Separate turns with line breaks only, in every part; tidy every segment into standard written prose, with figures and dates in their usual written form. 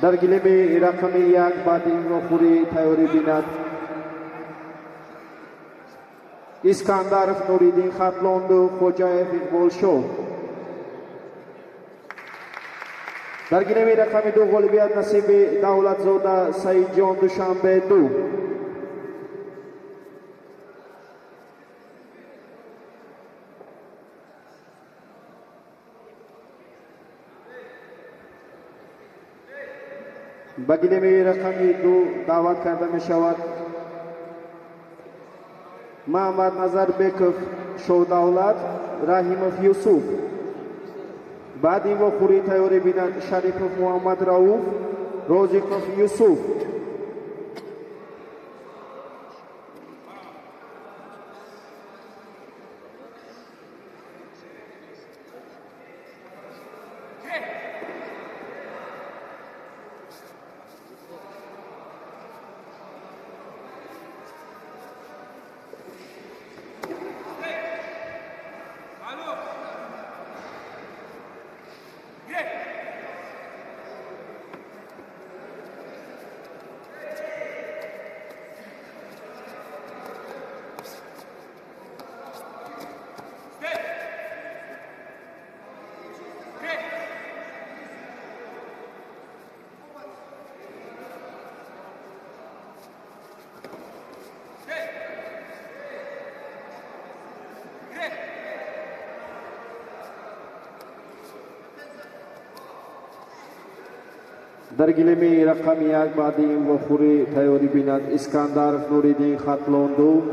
Дар гилеми рақами 1 баъди ин вохӯрӣ тайёрӣ бинад Искандаров Нуриддин, Хатлонду, Хоҷаев Иқболшоҳ. Дар гилеми рақами 2 ғолибият насиби Давлатзода Саидҷон, Душанбе 2. Ба гилеми рақами 2 даъват карда мешавад Маҳмад Назарбеков Шоҳдавлат, Раҳимов Юсуф. Баъди ин вохӯрӣ тайёрӣ бинад Шарипов Муҳаммад Рауф, Розиқов Юсуф. Дар гилеми рақами 1 баъди ин вохӯрӣ тайёрӣ бинад Искандаров Нуриддин, Хатлон 2,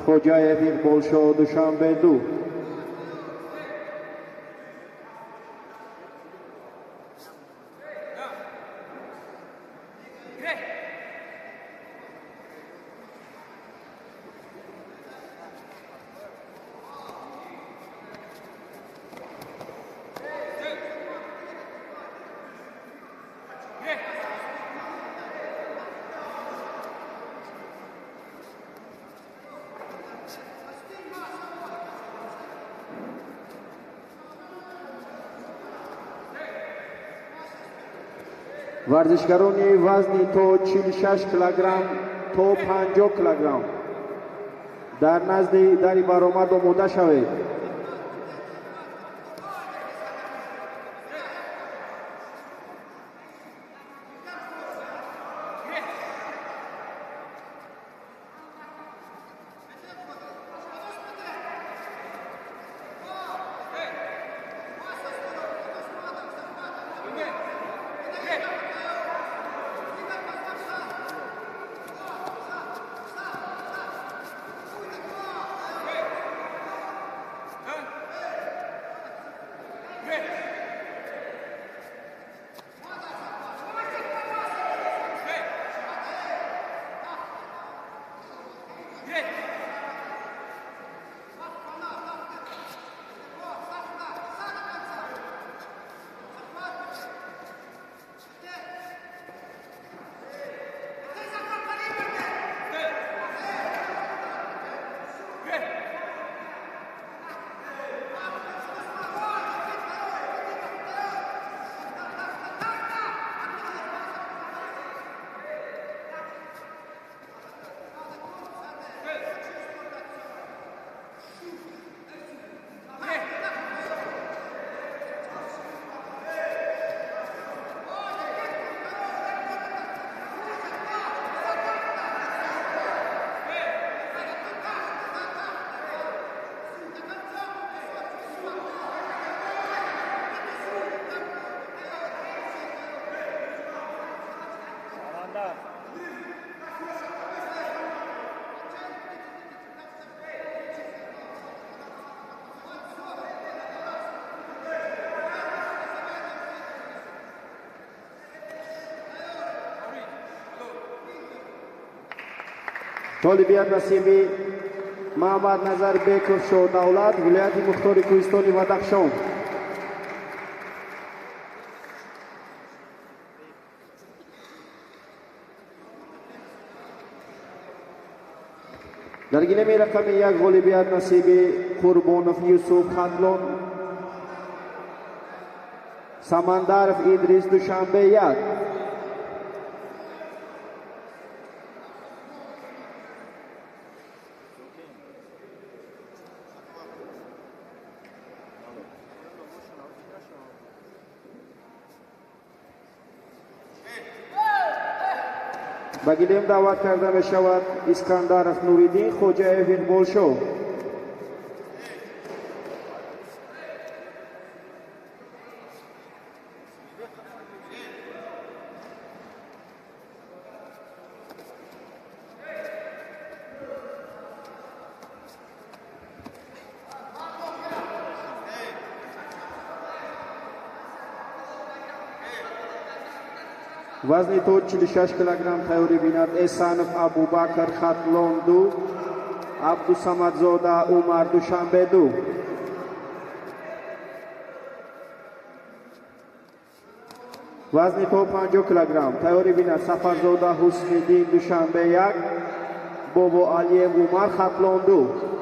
Хоҷаев Иқболшоҳ, Душанбе 2. Варзишгарони вазни то 46 килограмм то 50 килограмм дар назди дари баромад омода шавед. Ғолибият насиби Маҳмад Назарбеков Шоҳдавлат, вилояти мухтори Кӯҳистони Бадахшон. Дар гилеми рақами 1 ғолибият насиби Қурбонов Юсуф, Хатлон, Самандаров Идрис, Душанбе 1. Ба гилем даъват карда мешавад Искандаров Нуриддин, Хоҷаев Иқболшоҳ. Вазни то 46 килограмм тайёрӣ бинад Эсанов Абубакр, Хатлон 2, Абдусамадзода Умар, Душанбе 2. Вазни то 50 килограмм тайёрӣ бинад Сафарзода Ҳусниддин, Душанбе 1, Бобо Алиев Умар, Хатлон 2.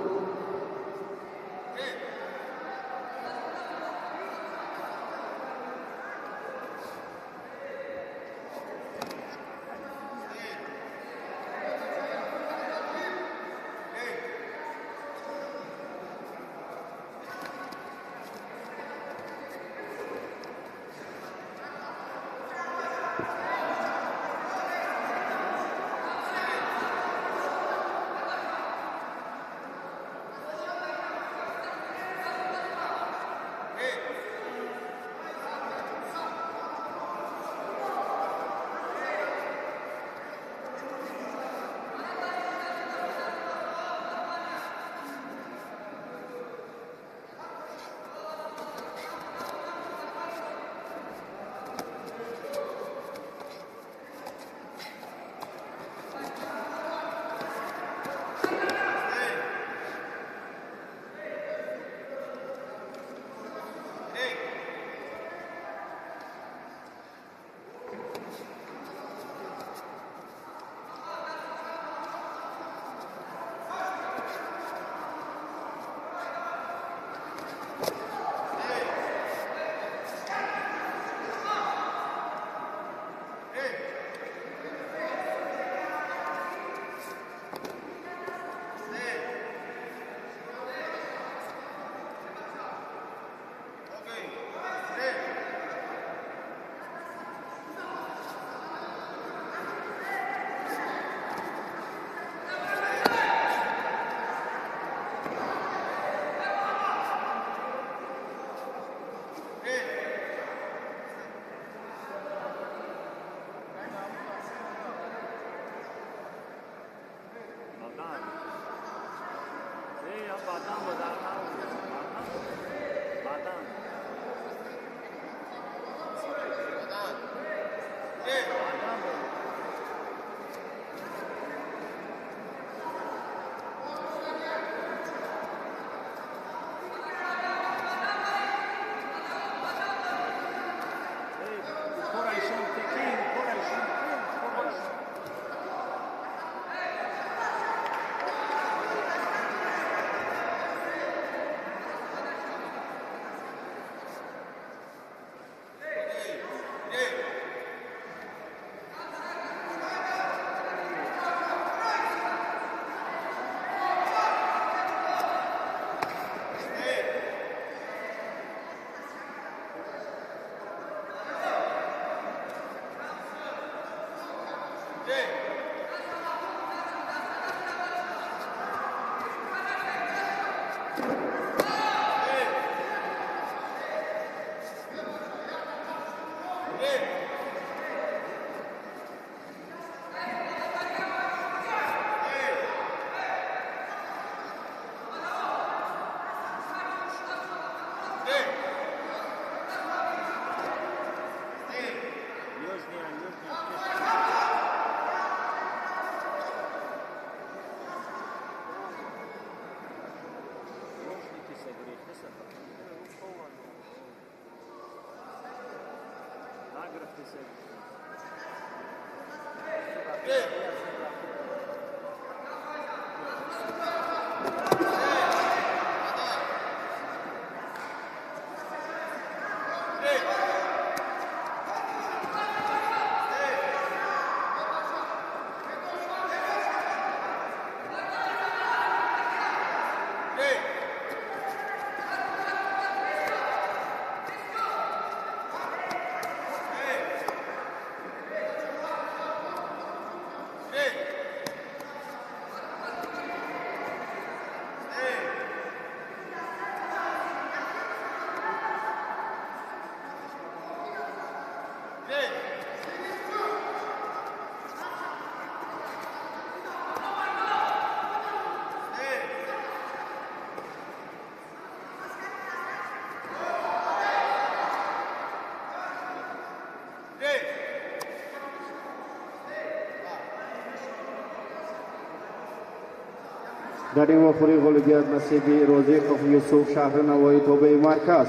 Дар ин вохӯрӣ ғолибият насиби Розиқов Юсуф, шаҳри Навоӣ, тобеи марказ.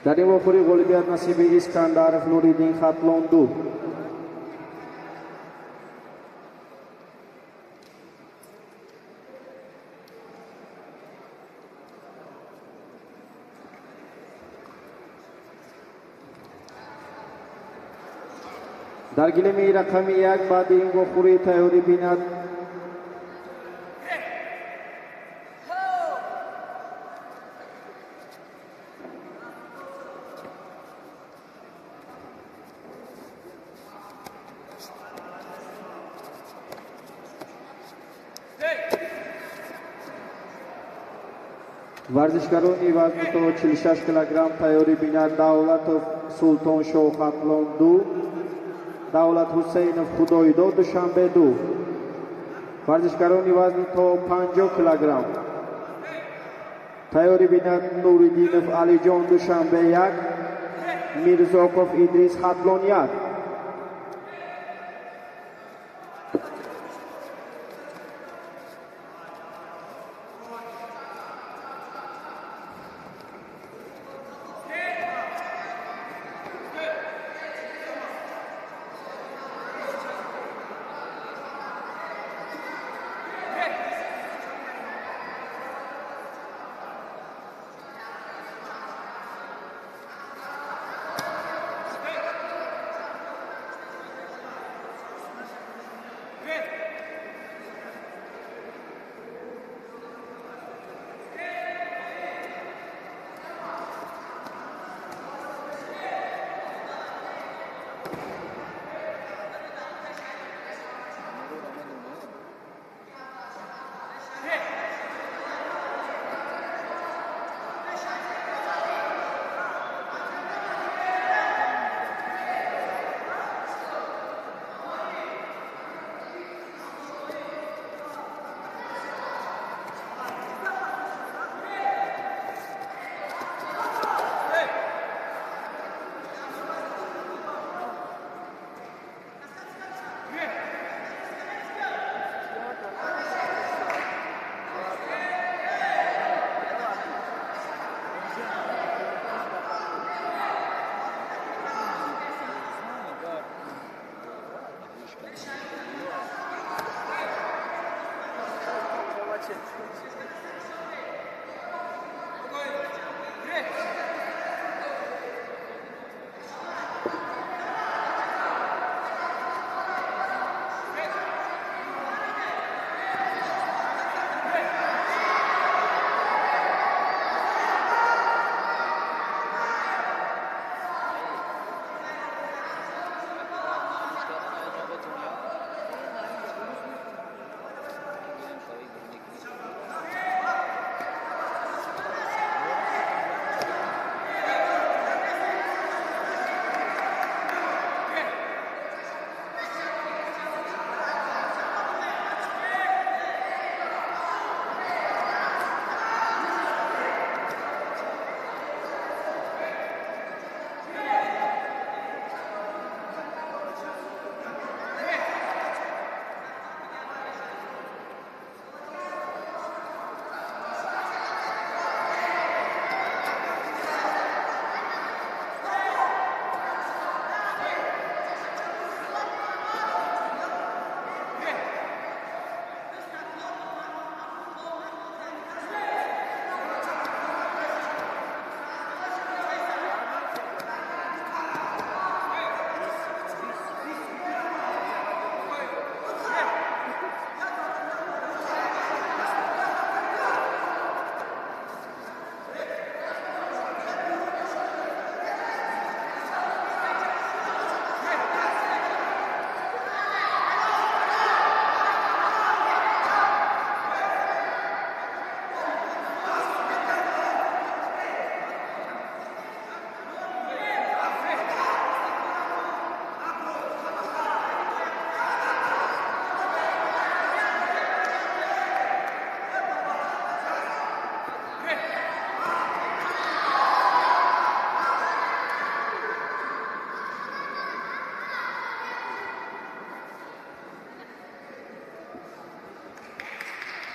Дар ин вохӯрӣ ғолибият насиби Искандаров Нуриддин, Хатлон 2. Дар гилеми рақами 1 баъди ин вохӯрӣ тайёрӣ бинад варзишгарони вазни то 46 килограмм тайёрӣ бинад Давлатов Султоншоҳ, Хатлон 2, Давлат Ҳусейнов Худоидод, Душанбе 2. Варзишгарони вазни то 50 килограмм тайёрӣ бинад Нуриддинов Алиҷон, Душанбе 1, Мирзоков Идрис, Хатлон 1.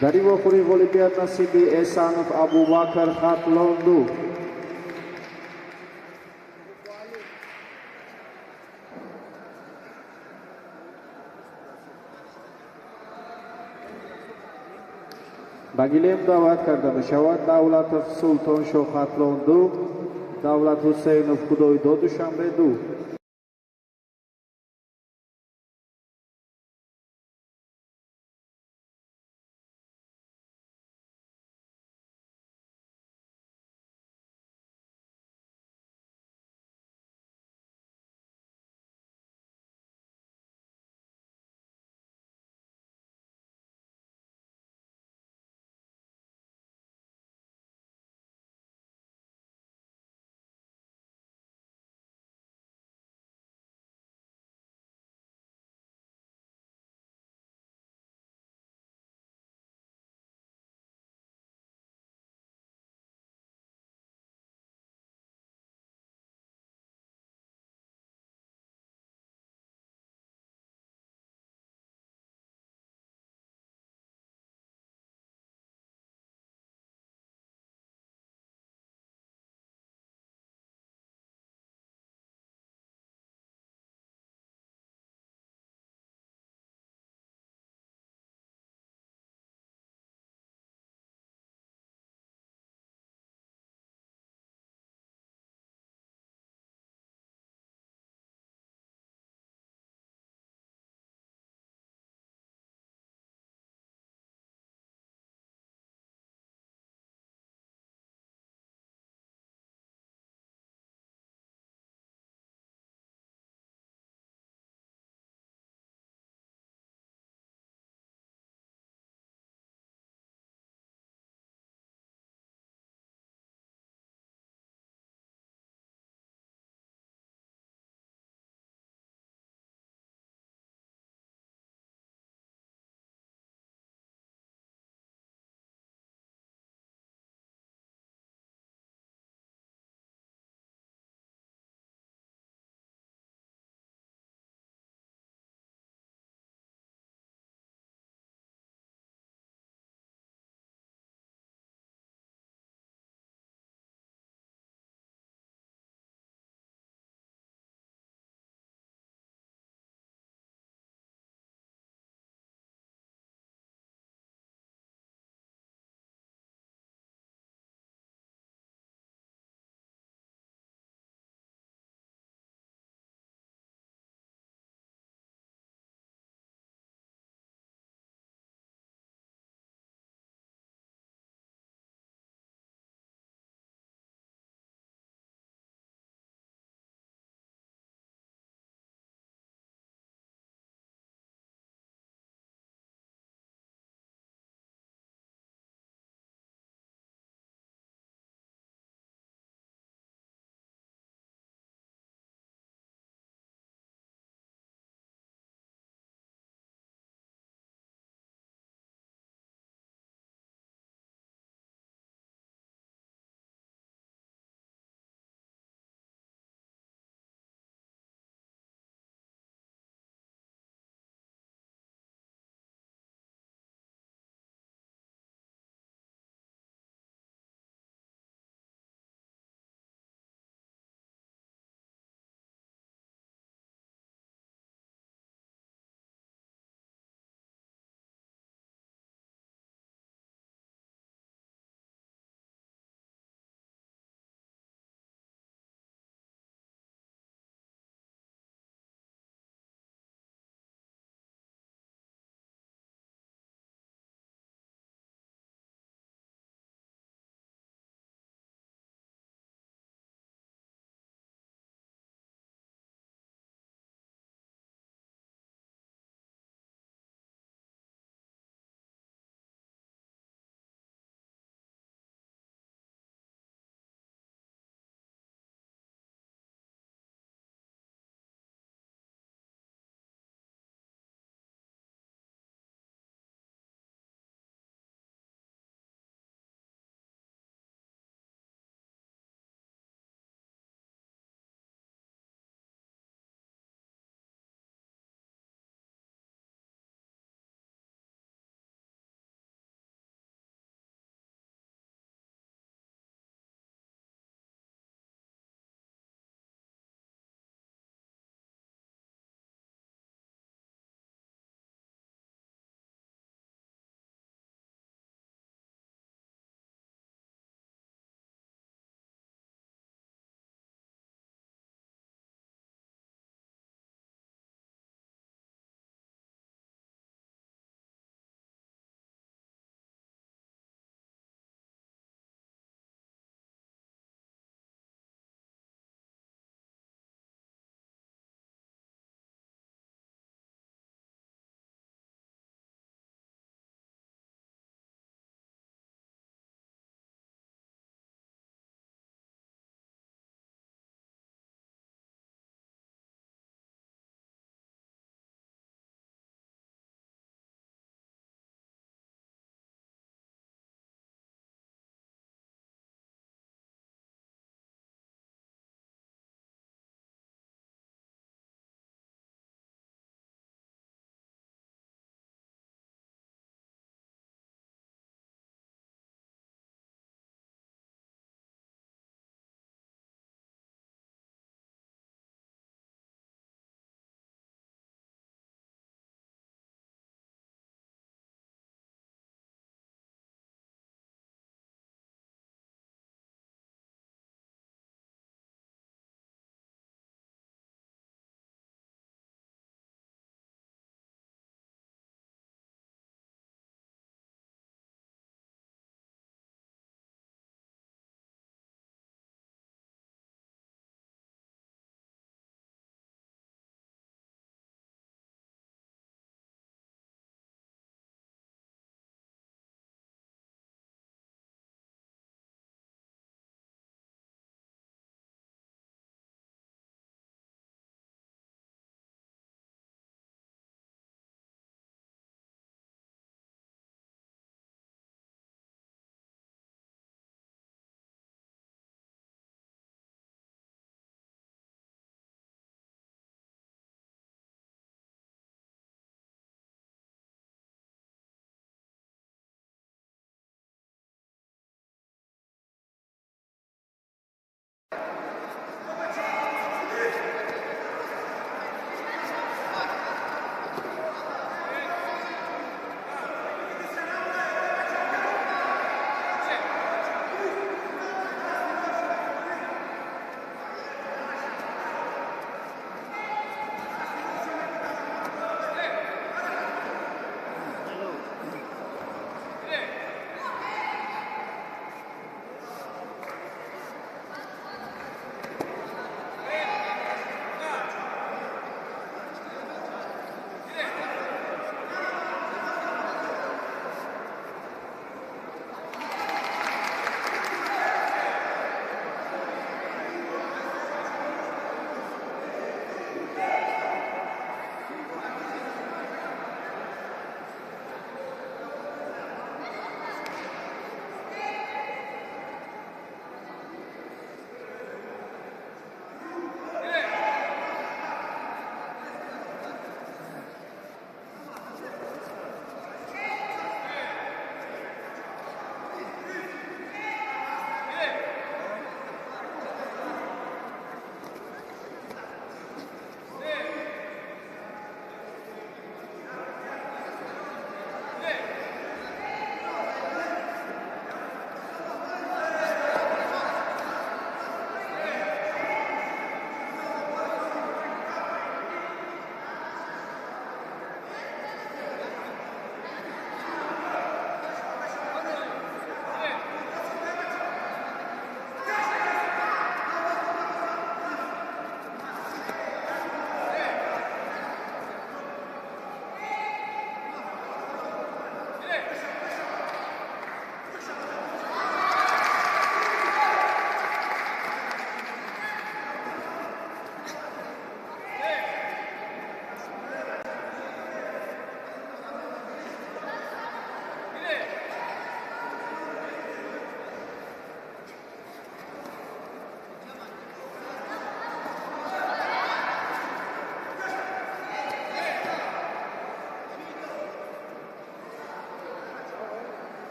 Дар ин вохӯрӣ ғолибият насиби Эсанов Абубакр, Хатлон 2. Ба гилем даъват карда мешавад Давлатов Султоншоҳ, Хатлон 2, Давлат Ҳусейнов Худойдод, Душанбе 2.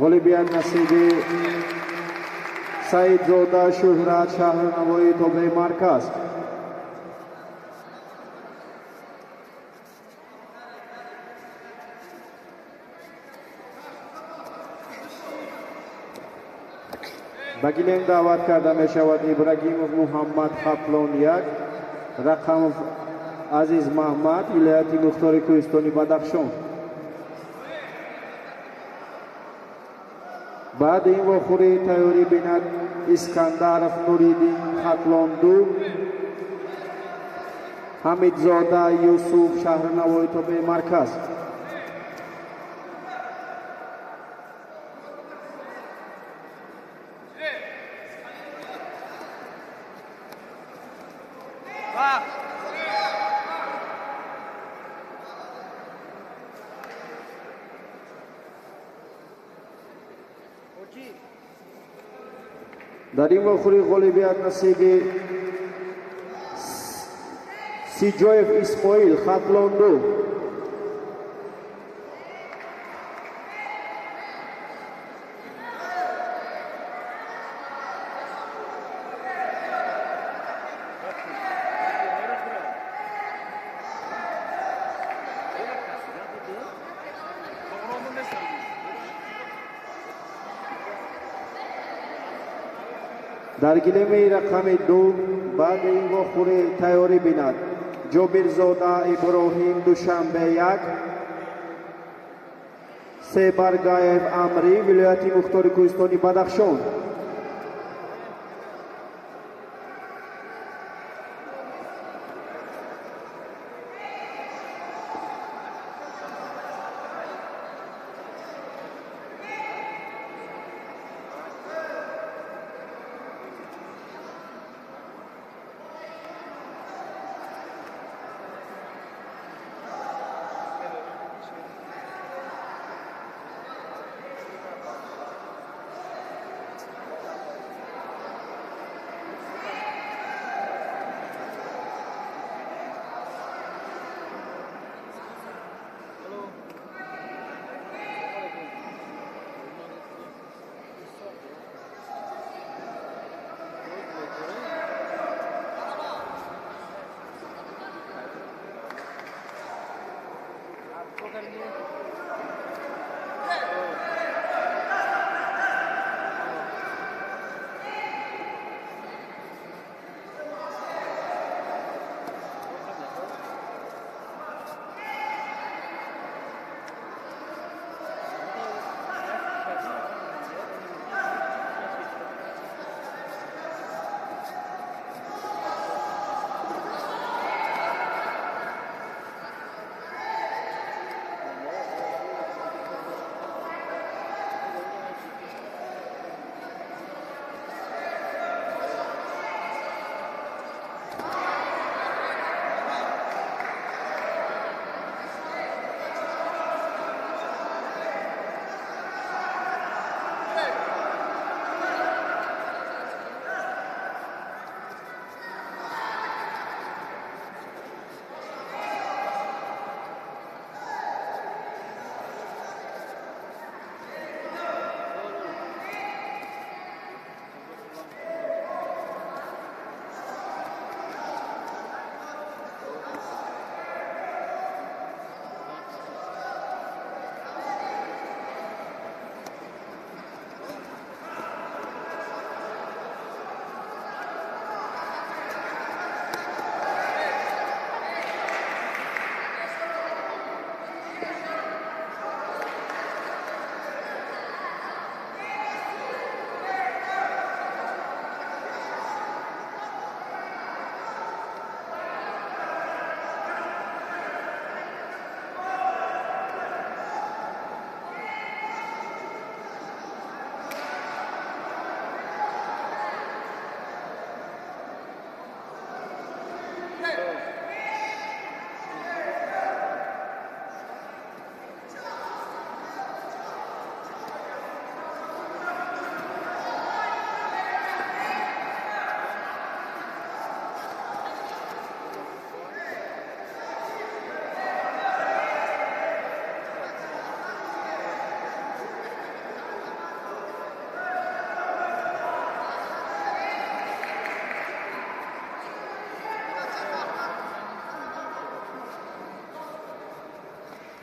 Ғолибият насиби Саидзода Шӯҳрат, шаҳри Навоӣ, тобеи марказ. Ба гилем даъват карда мешавад Ибрагимов Муҳаммад, Хатлон 1, Рақамов Азиз Маҳмад, вилояти Мухтори Кӯҳистони Бадахшон. Баъди ин вохӯрӣ тайёрӣ бинад Искандаров Нуриддин, Хатлон 2, Ҳамидзода Юсуф, шаҳри Навоӣ, тобеи марказ. Дар ин вохӯрӣ ғолибият насиби Сиҷоев Исмоил, Хатлон 2. Дар гилеми рақами 2 баъди ин вохӯрӣ тайёрӣ бинад Ҷобирзода Иброҳим, Душанбе 1, Себаргаев Амрӣ, вилояти Мухтори Кӯҳистони Бадахшон.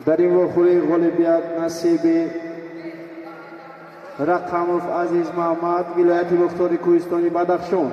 Дар ин вохӯрӣ ғолибият насиби Рақамов Азиз Маҳмад, вилояти мухтори кӯҳистони Бадахшон.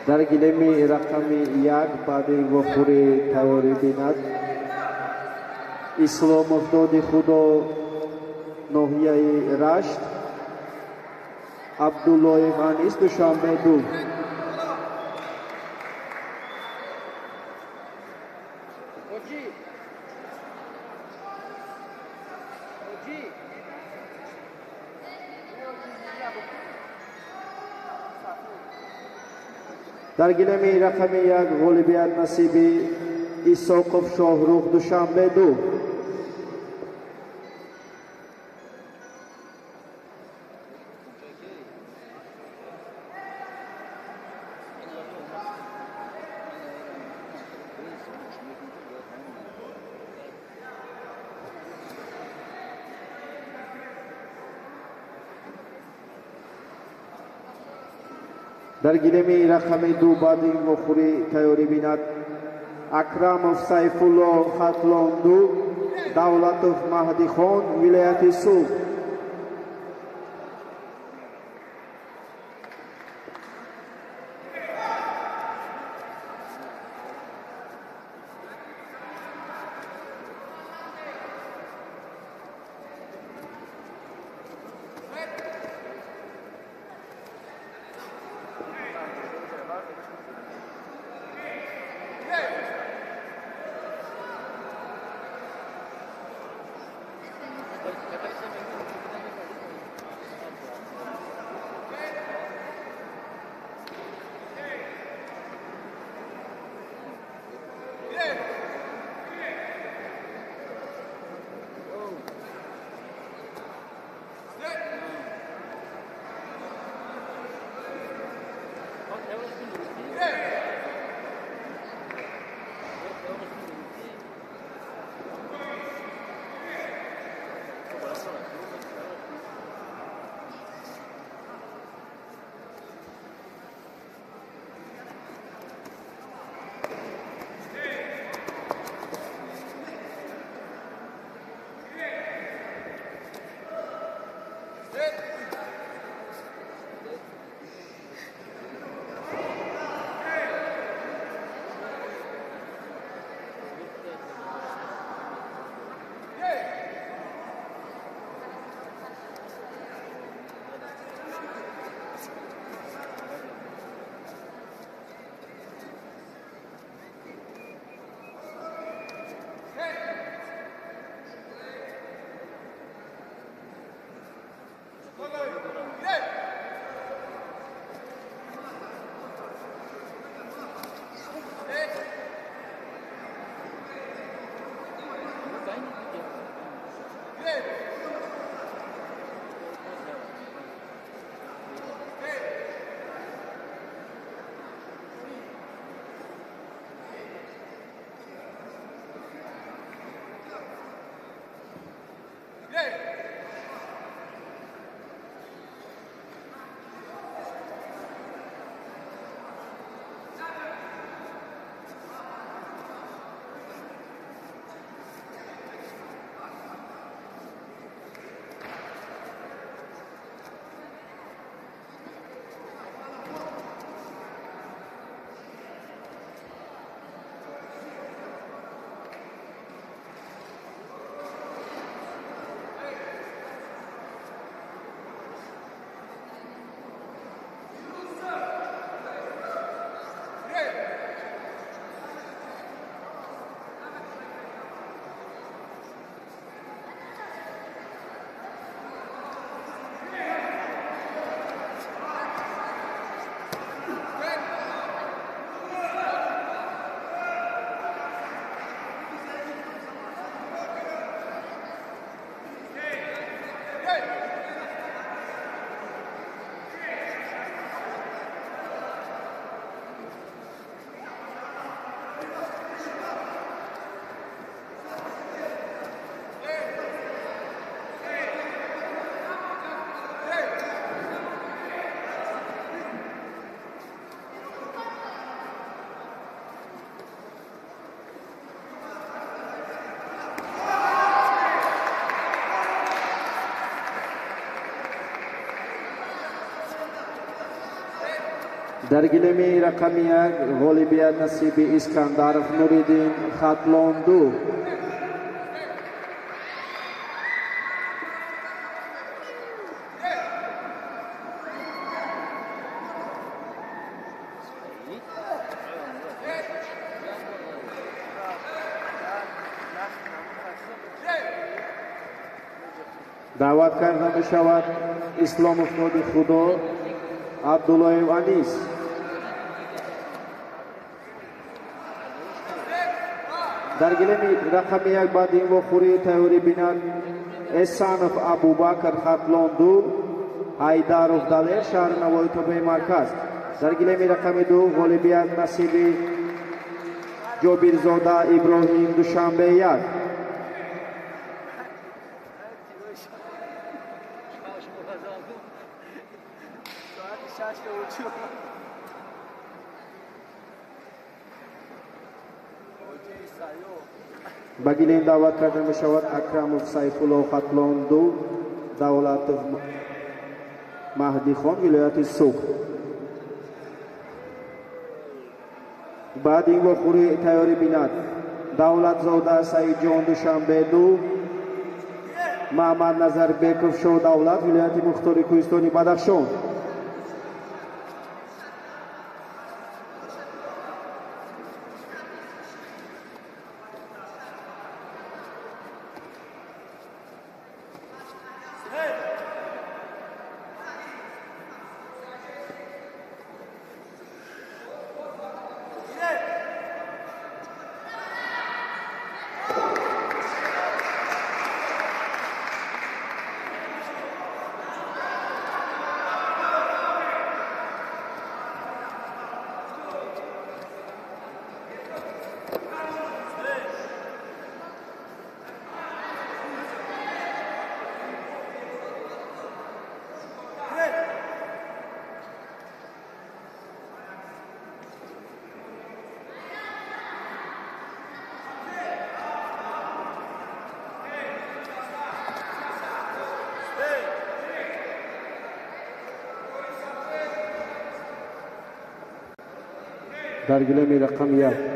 Дар гилеми рақами 1 баъди вохӯрӣ тайёрӣ бинад Исломов Доди Худо, ноҳияи Рашт, Абдуллоев Анис, Душанбе 2. Дар гилеми рақами 1 ғолибият насиби Исоқов Шоҳрух, Душанбе 2. Дар гилеми рақами 2 баъди вохӯрӣ тайёрӣ бинад Акрамов Сайфулло, Хатлон 2, Давлатов Маҳдихон, вилояти Суғд. Дар гилеми рақами 1 ғолибият насиби Искандаров Нуриддин, Хатлон 2. Даъват карда мешавад Исломов Ноди Худо, Абдуллоев Анис. Дар гилеми рақами 1 баъди ин вохӯрӣ тайёрӣ бинад Эсанов Абубакр, Хатлон 2, Ҳайдаров Далер, шаҳри Навои тобеи марказ. Дар гилеми рақами 2 ғолибият насиби Ҷобирзода Иброҳим, Душанбе 1. Ба гилем даъват карда мешавад Акрамов Сайфулло, Хатлон 2, Давлатов Маҳдихон, вилояти Суғд. Баъди ин вохӯрӣ тайёрӣ бинад Давлатзода Саидҷон, Душанбе 2, Маҳмад Назарбеков Шоҳдавлат, вилояти Мухтори Кӯҳистони Бадахшон. Дар гилеми рақами 1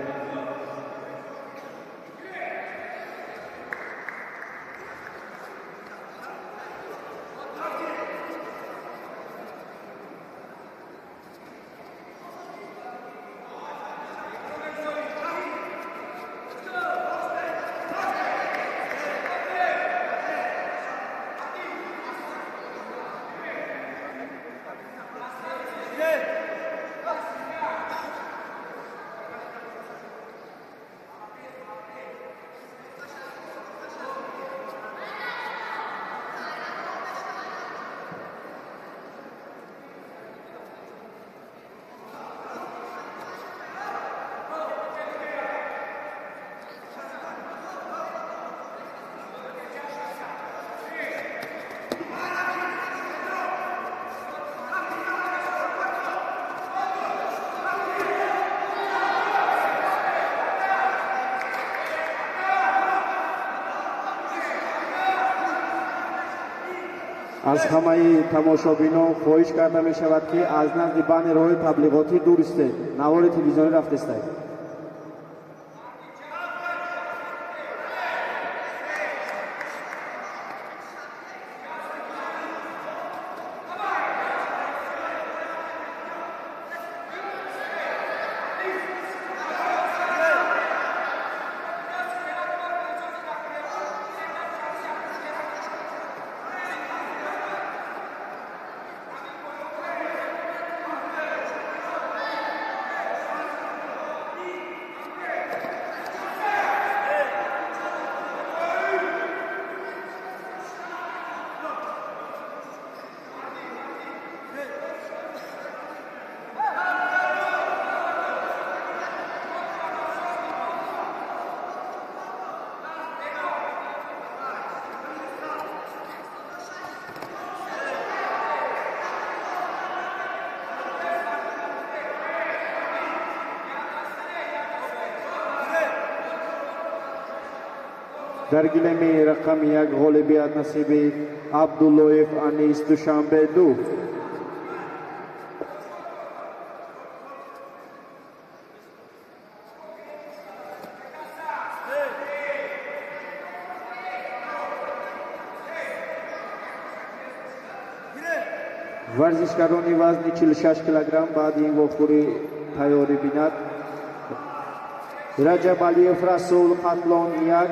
аз ҳамаи тамошобинон хоҳиш карда мешавад, ки аз назди баннерҳои таблиғотӣ дур истед, навори телевизионӣ рафтестед. Дар гилеми рақами 1 ғолибият насиби Абдуллоев Анис, Душанбе 2. Варзишгарони вазни 46 килограмм баъди ин вохӯрӣ тайёрӣ бинад. Раҷабалиев Расул, Хатлон 1,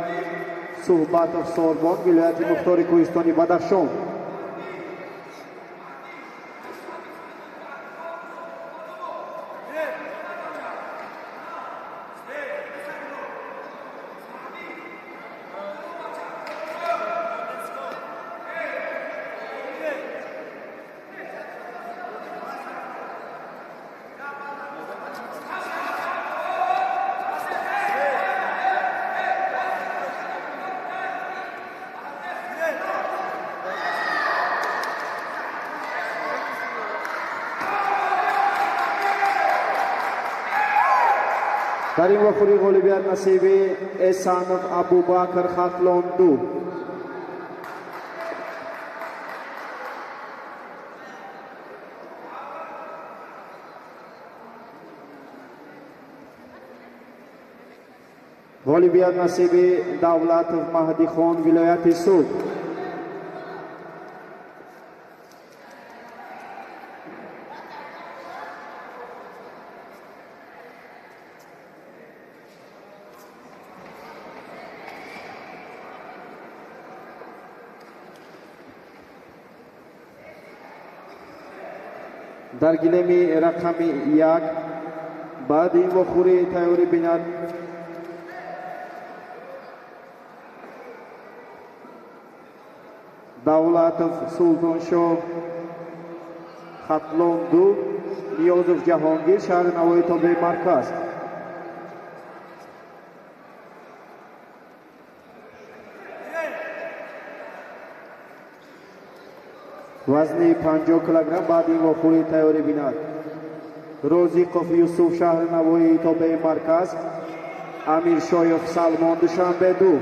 Суҳбатов Сорбон, вилояти мухтори кӯҳистони Бадахшон. Дар ин вохӯрӣ ғолибият насиби Эсанов Абубакр, Хатлон 2. Ғолибият насиби Давлатов Маҳдихон, вилояти Суғд. Дар гилеми рақами 1 баъди ин вохӯрӣ тайёрӣ бинад Давлатов Султоншоҳ, Хатлон 2, Ниёзов Ҷаҳонгир, шаҳри Навои тобеи марказ. Вазни 50 килограмм баъди ин вохӯрӣ тайёрӣ бинад Розиқов Юсуф, шаҳри Навои тобеи марказ, Амиршоев Салмон, Душанбе 2.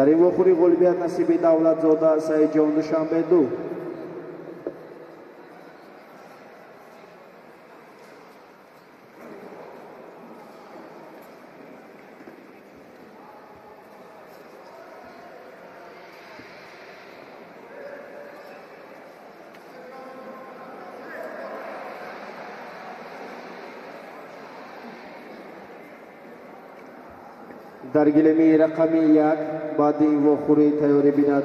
Дар ин вохӯрӣ ғолибият насиби Давлатзода Саидҷон, Душанбе 2. Дар гилеми рақами 1 баъди ин вохӯрӣ тайёрӣ бинад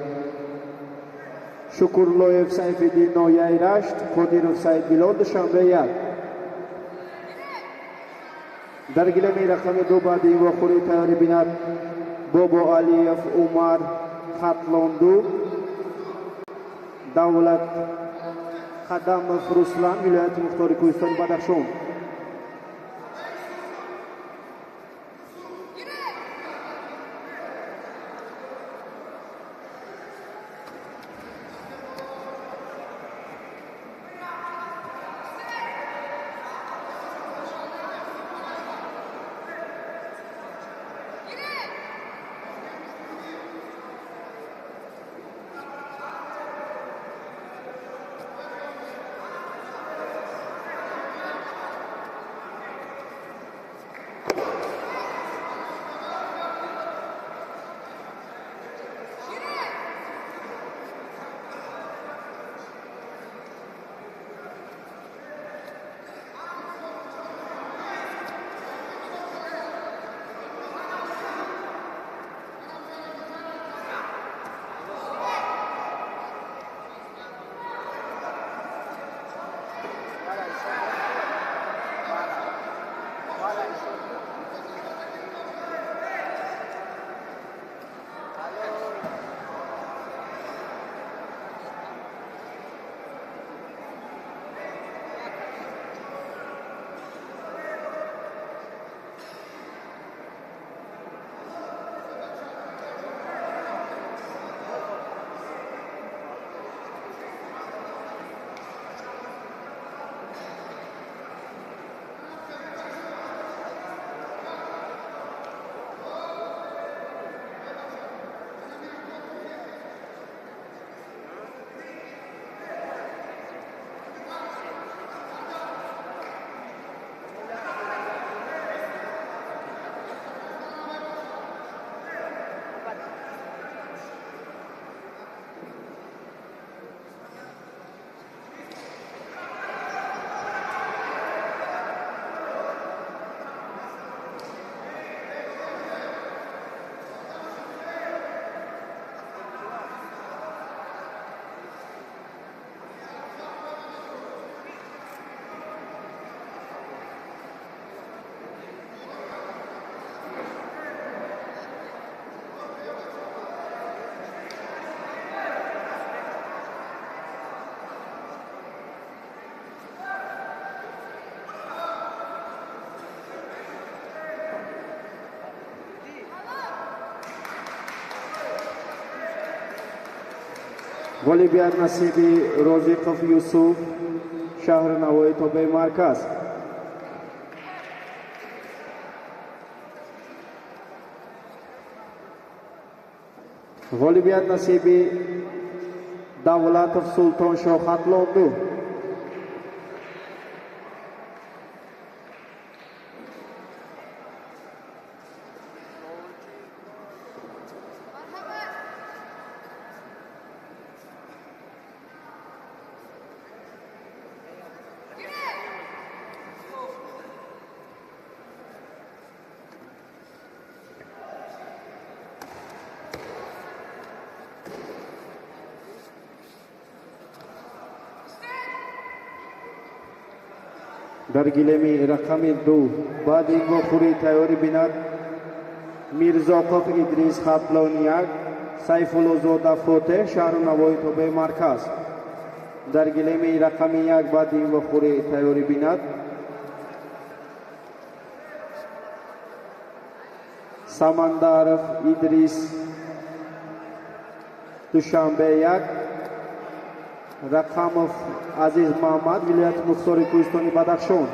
Шукурлоев Сайфиддин, ноҳияи Рашт, Қодиров Саидбилол, Душанбе 1. Дар гилеми рақами 2 баъди ин вохӯрӣ тайёрӣ бинад Бобо Алиев Умар, Хатлон 2, Давлат Қадамов Руслан, вилояти мухтори Кӯҳистони Бадахшон. Ғолибият насиби Розиқов Юсуф, шаҳри Навоӣ, тобеи марказ. Ғолибият насиби Давлатов Султоншоҳ, Хатлон 2. Дар гилеми рақами 2 баъди ин вохӯрӣ тайёрӣ бинад Мирзоқов Идрис, Хатлон 1, Сайфуллозода Фотеҳ, шаҳру Навоӣ, тобеи марказ. Дар гилеми рақами 1 баъди ин вохӯрӣ тайёрӣ бинад Самандаров Идрис, Душанбе 1, Рақамов Азиз Муҳаммад, вилояти мухтори Кӯҳистони Бадахшон.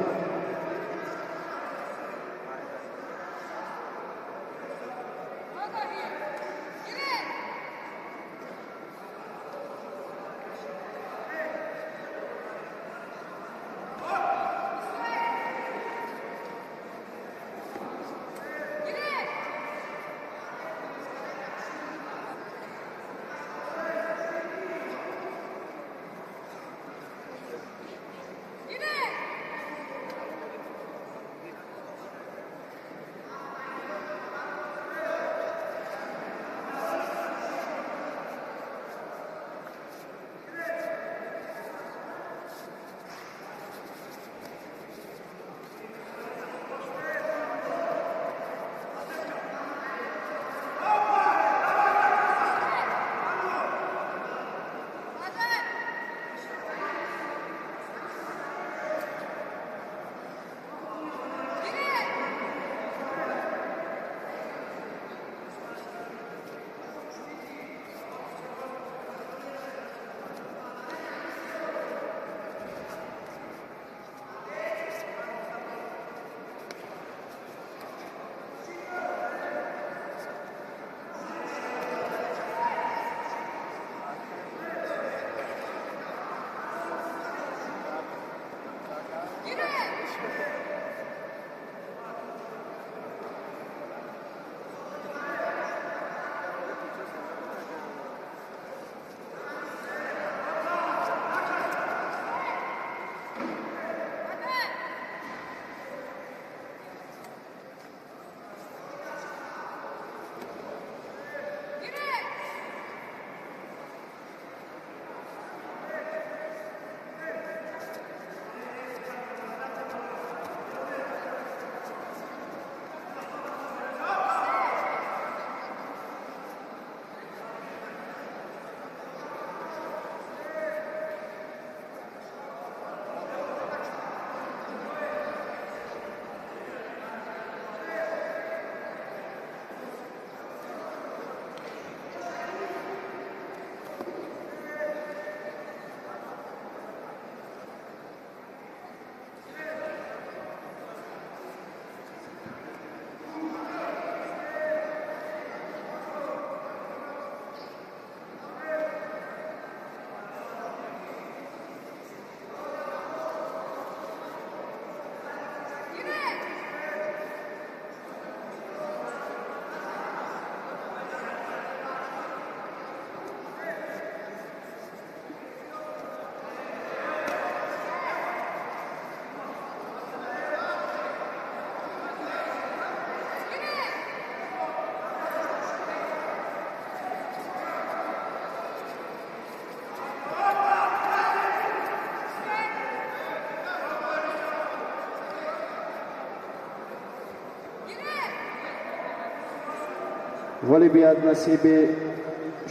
Ғолибият насиби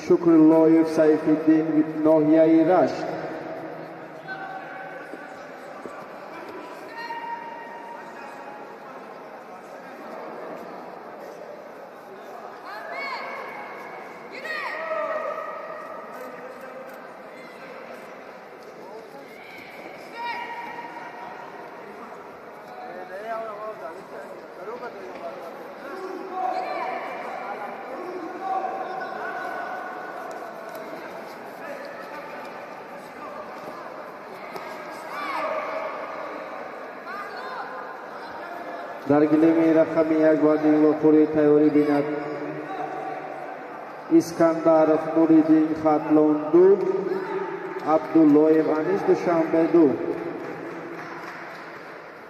Шукруллоев Сайфиддин, ноҳияи Рашт. Дар гилеми рақами як вазни вохӯрӣ тайёрӣ бинад Искандаров Нуриддин, Хатлон 2, Абдуллоев Анис, Душанбе 2.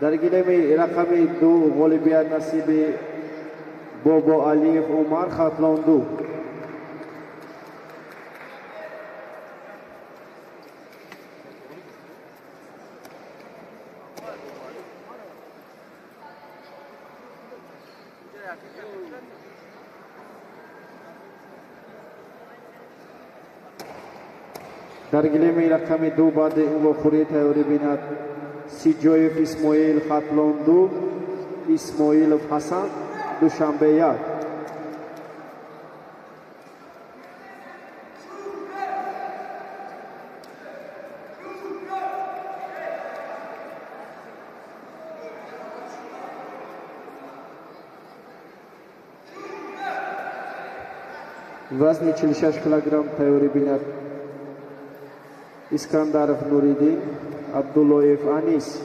Дар гилеми рақами 2 ғолибият насиби Бобо Алиев Умар, Хатлон 2. Дар гилеми рақами 2 баъди ин вохӯрӣ тайёрӣ бинад Сиҷоев Исмоил, Хатлон 2, Исмоилов Ҳасан, Душанбе 1. Вазни 46 килограмм тайёрӣ бинад Искандаров Нуриддин, Абдуллоев Анис.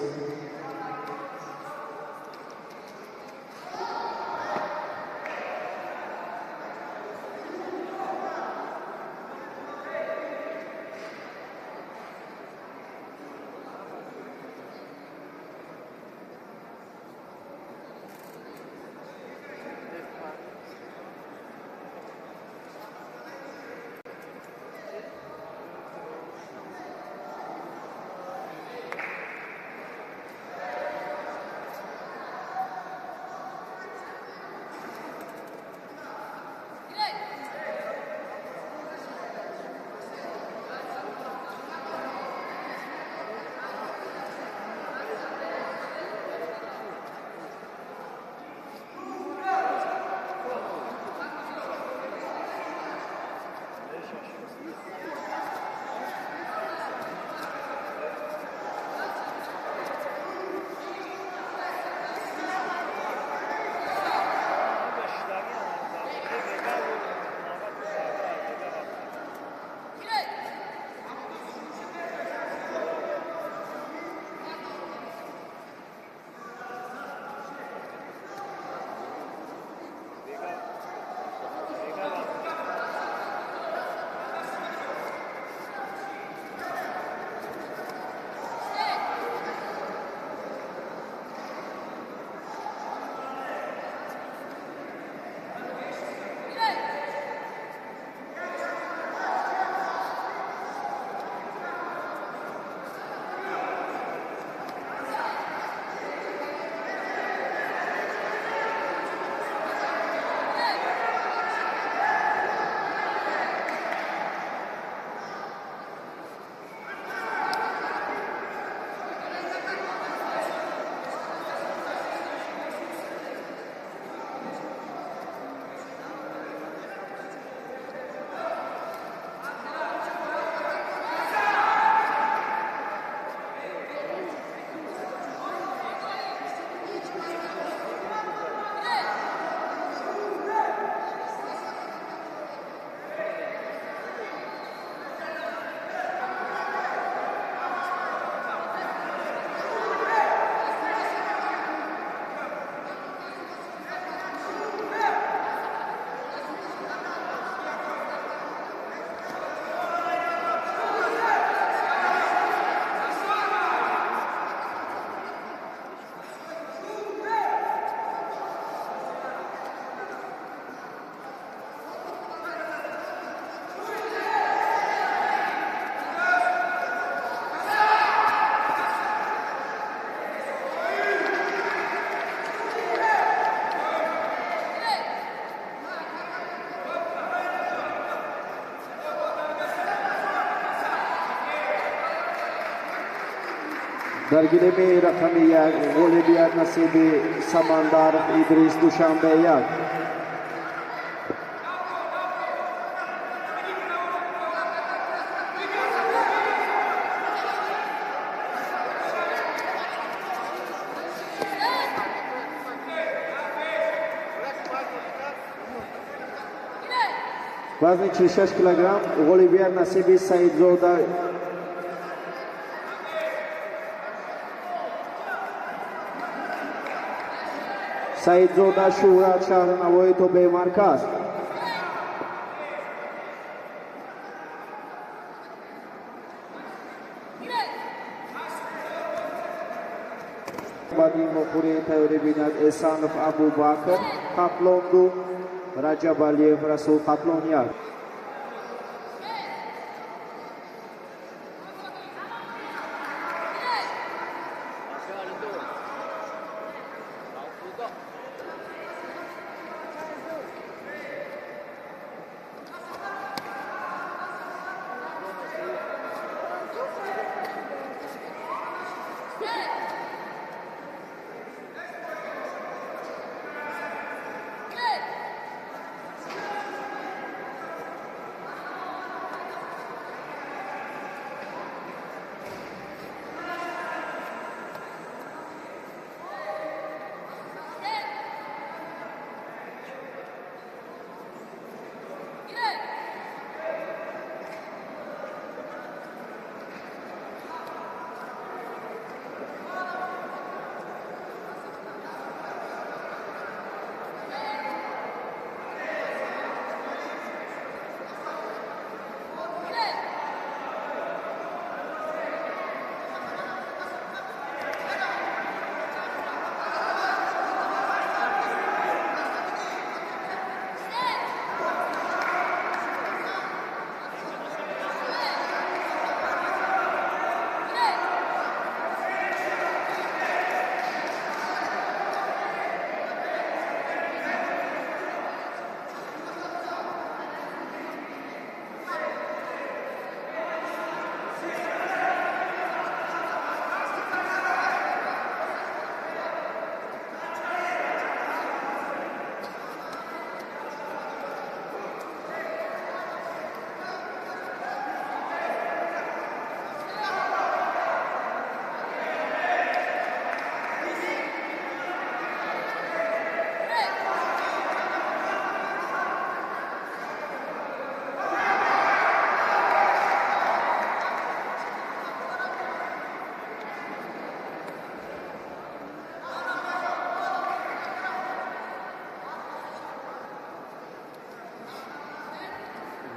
Дар гилеми рақами 1 ғолибият насиби Самандаров Идрис, Душанбе 1. Вазни 46 килограмм ғолибият насиби Саидзода Шӯҳрат, шаҳри Навоӣ, тобеи марказ. Баъди вохӯрии тайёрӣ бинад Эсанов Абубакр, Хатлон 2, Раҷабалиев Расул, Хатлон 1.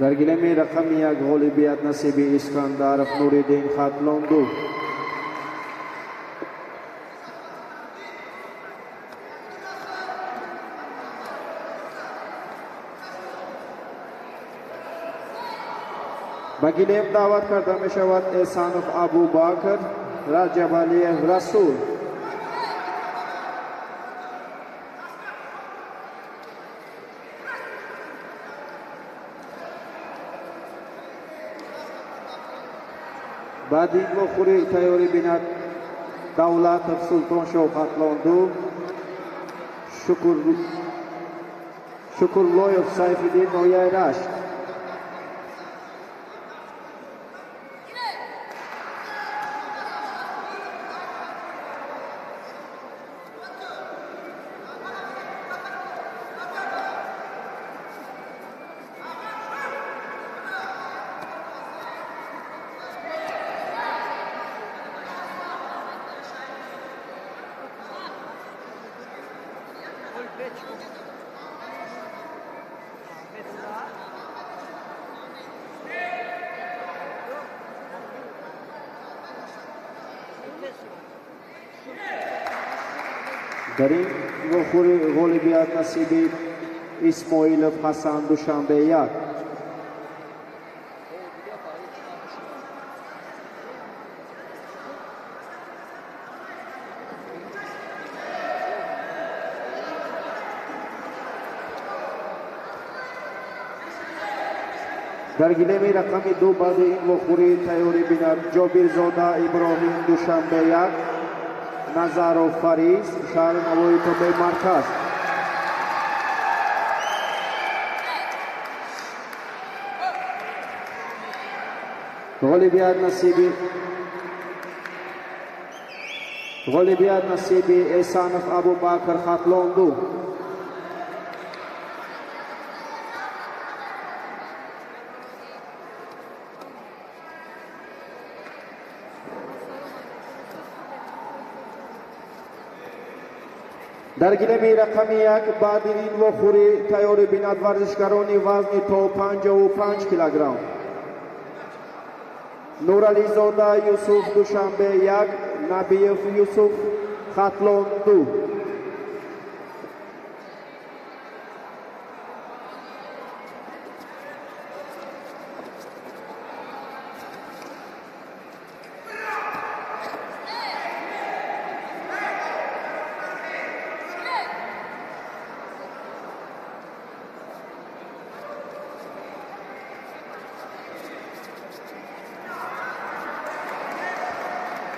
Дар гилеми рақами 1 ғолибият насиби Искандаров Нуриддин, Хатлон 2. Ба гилем даъват карда мешавад Эсанов Абубакр, Раҷабалиев Расул. Баъди ин вохӯрӣ тайёрӣ бинад Давлатов Султоншоҳ, Хатлон 2, Шукурлоев Сайфиддин, ноҳияи Рашт. Дар ин вохӯрӣ ғолибият насиби Исмоилов Ҳасан, Душанбе 1. Дар гилеми рақами 2 баъди ин вохӯрӣ тайёрӣ бинад Ҷобирзода Иброҳим, Душанбе 1, Назаров Фарис, шаҳри Навои тобеи марказ. Ғолибият насиби Эсанов Абубакр, Хатлон 2. Дар гилеми рақами 1 баъди ин вохӯрӣ тайёрӣ бинад варзишгарони вазни то 55 килограмм. Нурализода Юсуф, Душанбе 1, Набиев Юсуф, Хатлон 2.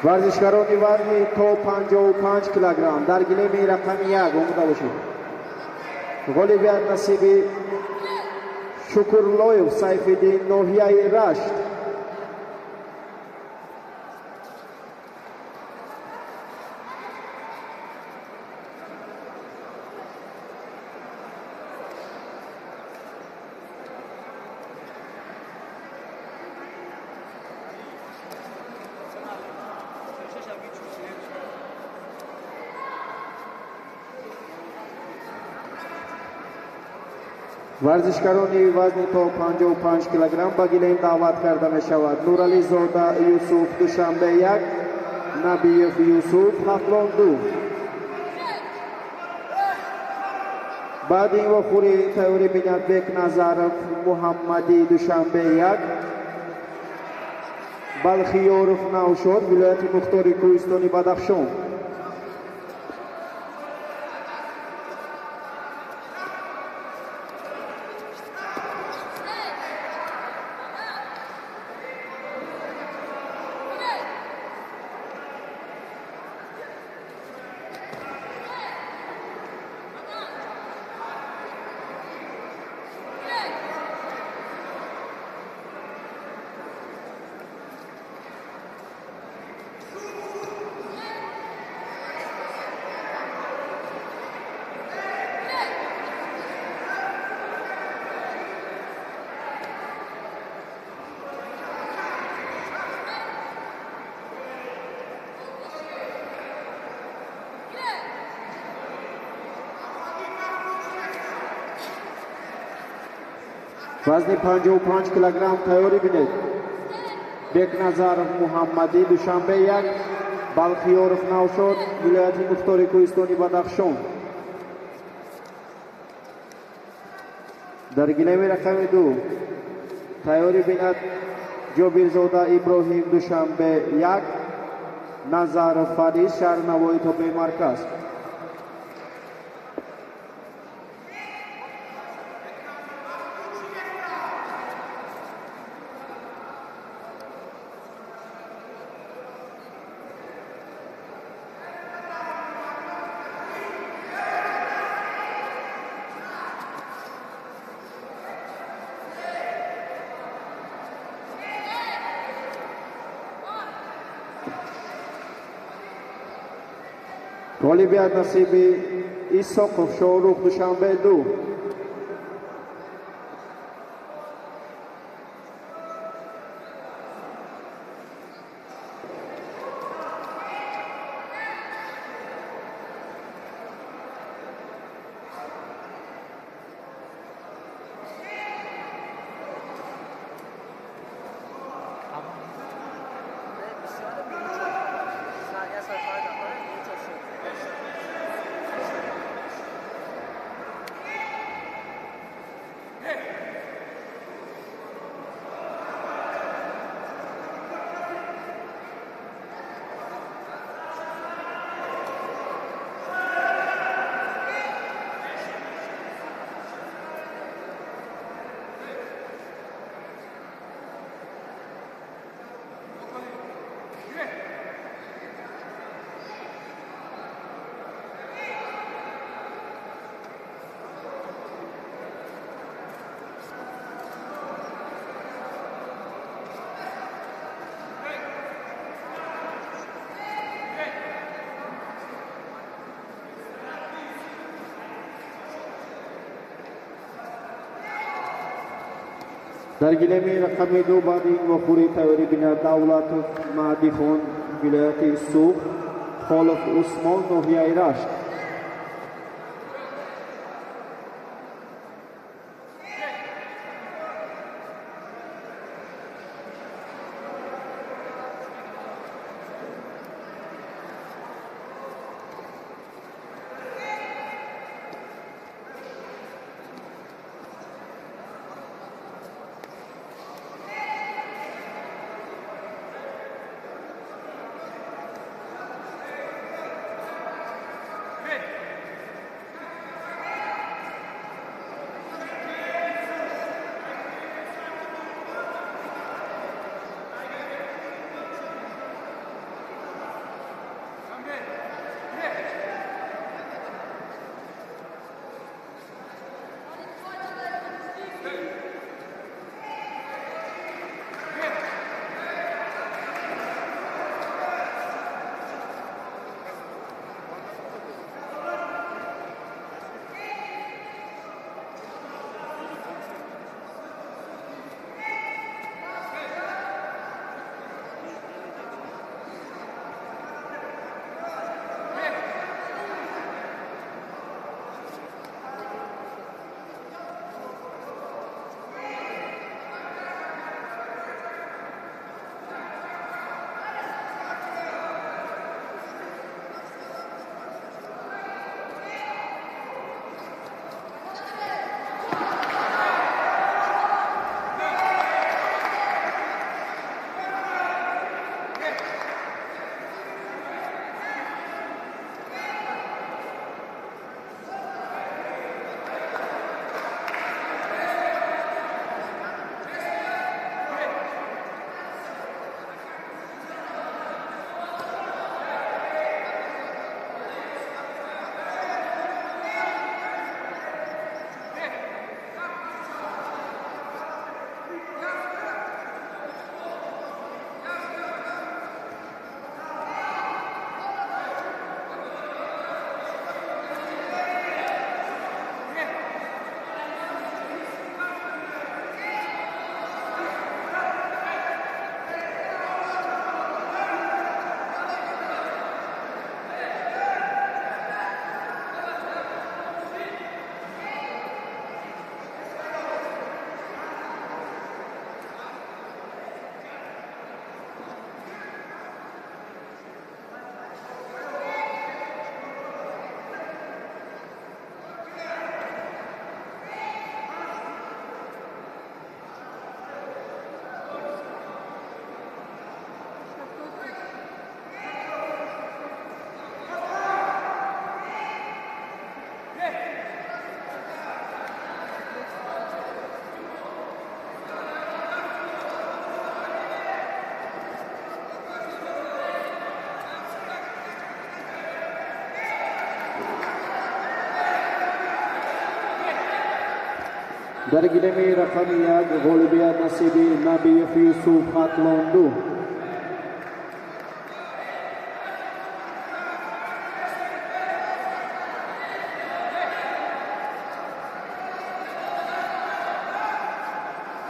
Варзишгарони вазни то 55 килограмм дар гилеми рақами 1 омода бошед. Ғолибият насиби Шукурлоев Сайфиддин, ноҳияи Рашт. Варзишгарони вазни то 55 килограмм ба гилем даъват карда мешавад. Нурализода Юсуф, Душанбе 1, Набиев Юсуф, Хатлон 2. Баъди ин вохӯрӣ тайёрӣ бинад Бекназаров Муҳаммадӣ, Душанбе 1, Балхиёров Навшод, вилояти мухтори Кӯҳистони Бадахшон. Вазни 55 килограмм тайёрӣ бинед. Бекназаров Муҳаммадӣ, Душанбе 1, Балхиёров Навшод, вилояти мухтори Кӯҳистони Бадахшон. Дар гилеми рақами 2 тайёрӣ бинад Ҷобирзода Иброҳим, Душанбе 1, Назаров Фарис, шаҳри Навои тобеи марказ. Ғолибият насиби Исоқов Шоҳрух, Душанбе 2. Дар гилеми рақами 2 баъди ин вохӯрӣ тайёрӣ бинад Давлатов Маъдихон, вилояти Суғд, Холов Усмон, ноҳияи Рашт. Дар гилеми рақами 1 ғолибият насиби Набиев Юсуф, Хатлон 2.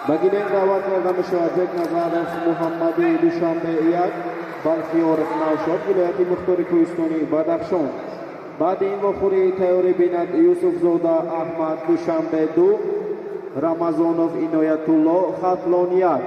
Ба гилем даъват карда мешавад Бекназаров Муҳаммади, Душанбе 1, Балхиёров Навшод, вилояти Мухтори Кӯҳистонии Бадахшон. Баъди ин вохӯрӣ тайёрӣ бинад Юсуфзода Аҳмад, Душанбе 2, Рамазонов Иноятулло, Хатлон 1.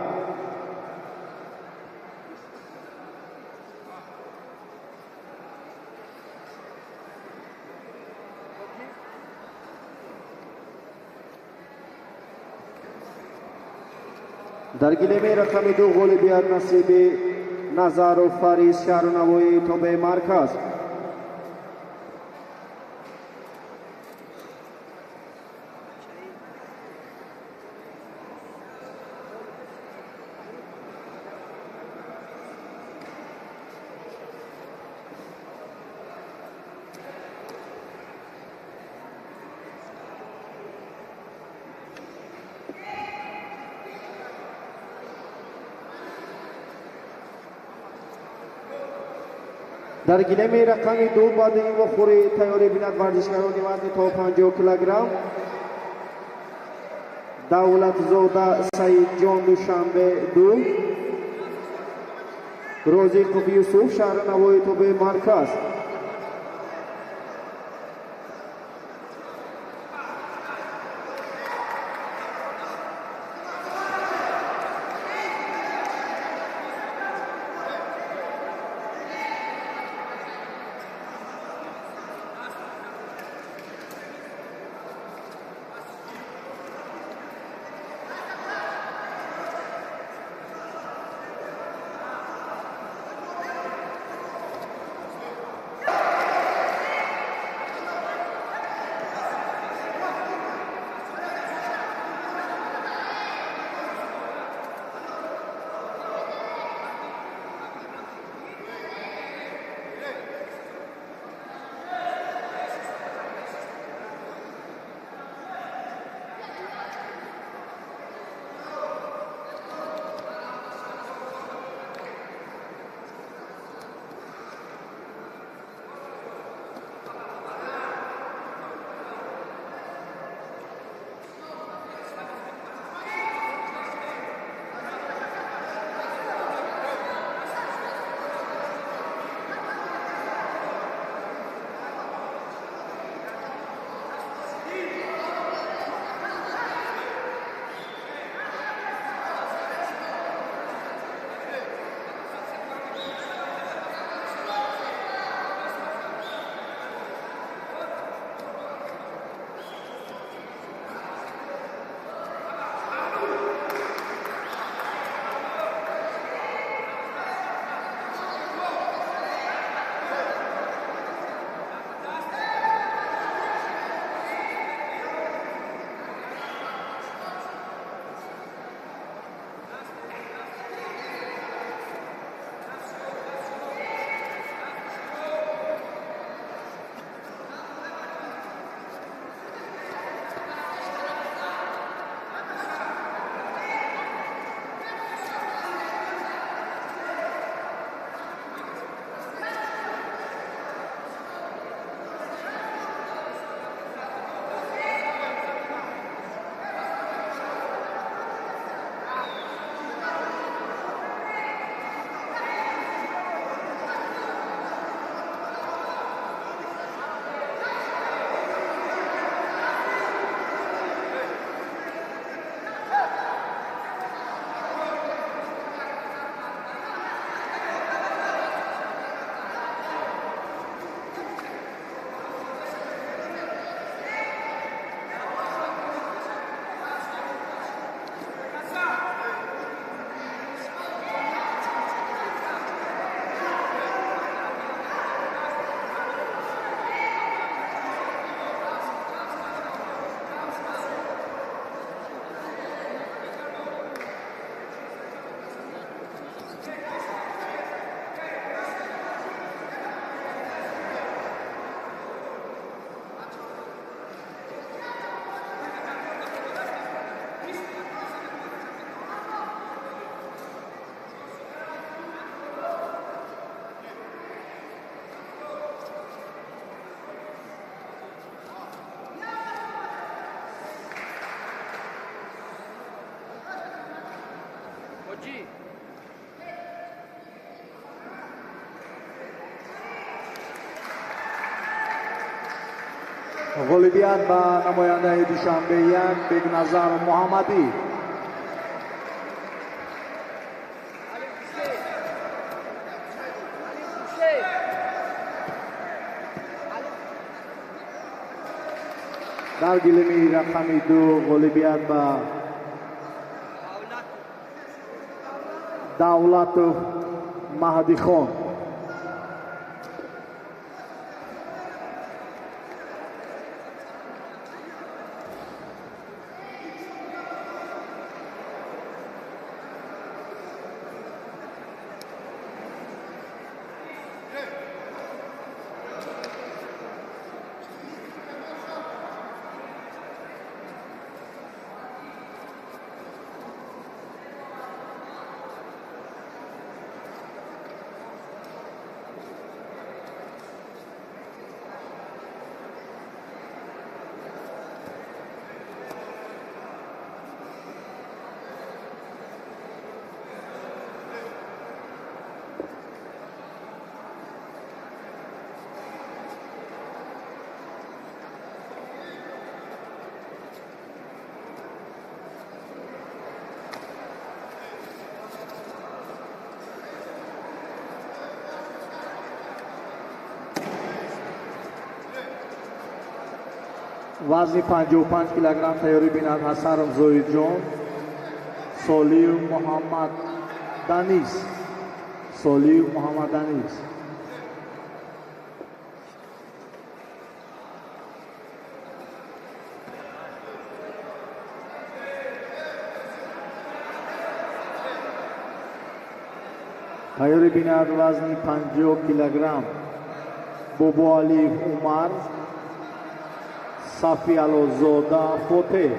Дар гилеми рақами 2 ғолибият насиби Назаров Фарис, шаҳру навоии тобеи марказ. Дар гилеми рақами 2 баъди ин вохӯрӣ тайёрӣ бинад варзишгарони вазни то 50 килограмм. Давлатзода Саидҷон, Душанбе 2. Розиқов Юсуф, шаҳри Навои тобеи марказ. Ғолибият ба намояндаи Душанбе 1 Бекназар Муҳаммадӣ. Дар гилеми рақами 2 ғолибият ба Давлатов Маҳдихон. Вазни 55 килограмм тайёрӣ бинад Ҳасанов Зоирҷон, Солиев Муҳаммад Данис. Солиев Муҳаммад Данис. Тайёрӣ бинад вазни 50 килограмм Бобоалиев Умар, Сафиалозода Фотеҳ.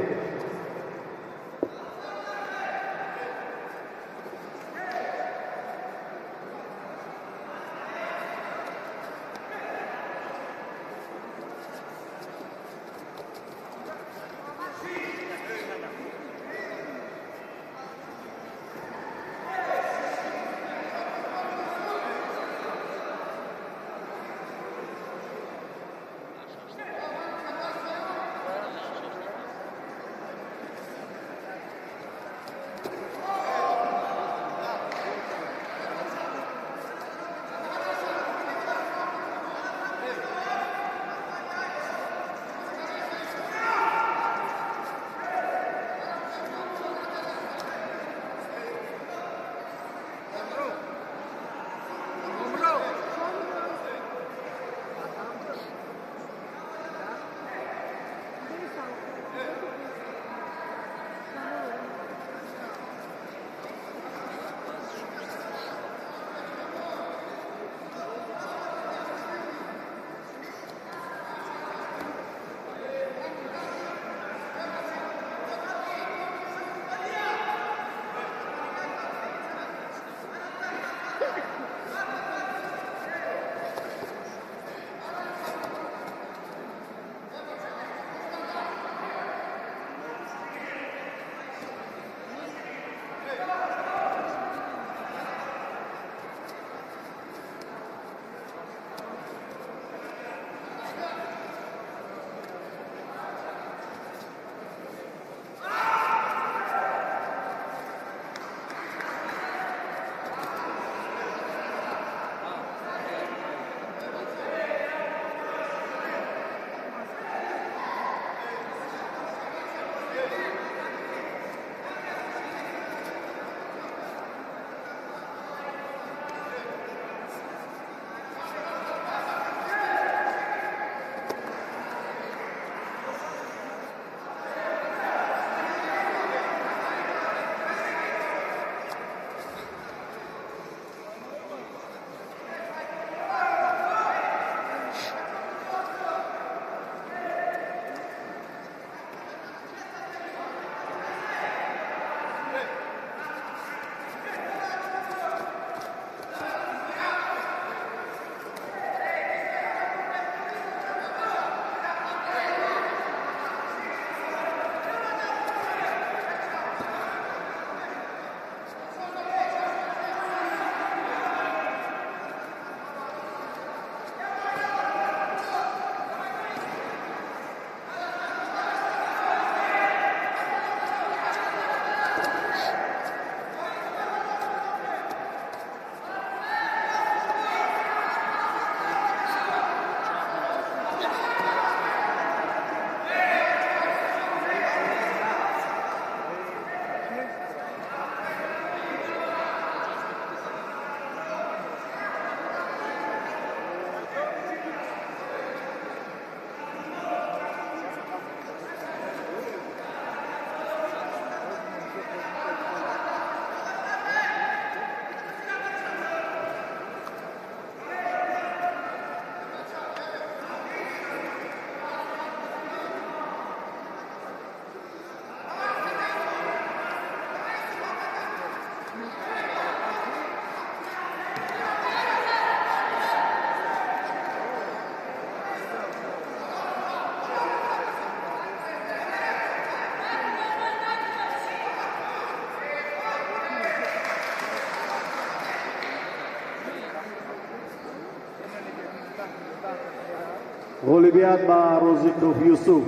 Ғолибият ба Розиқов Юсуф.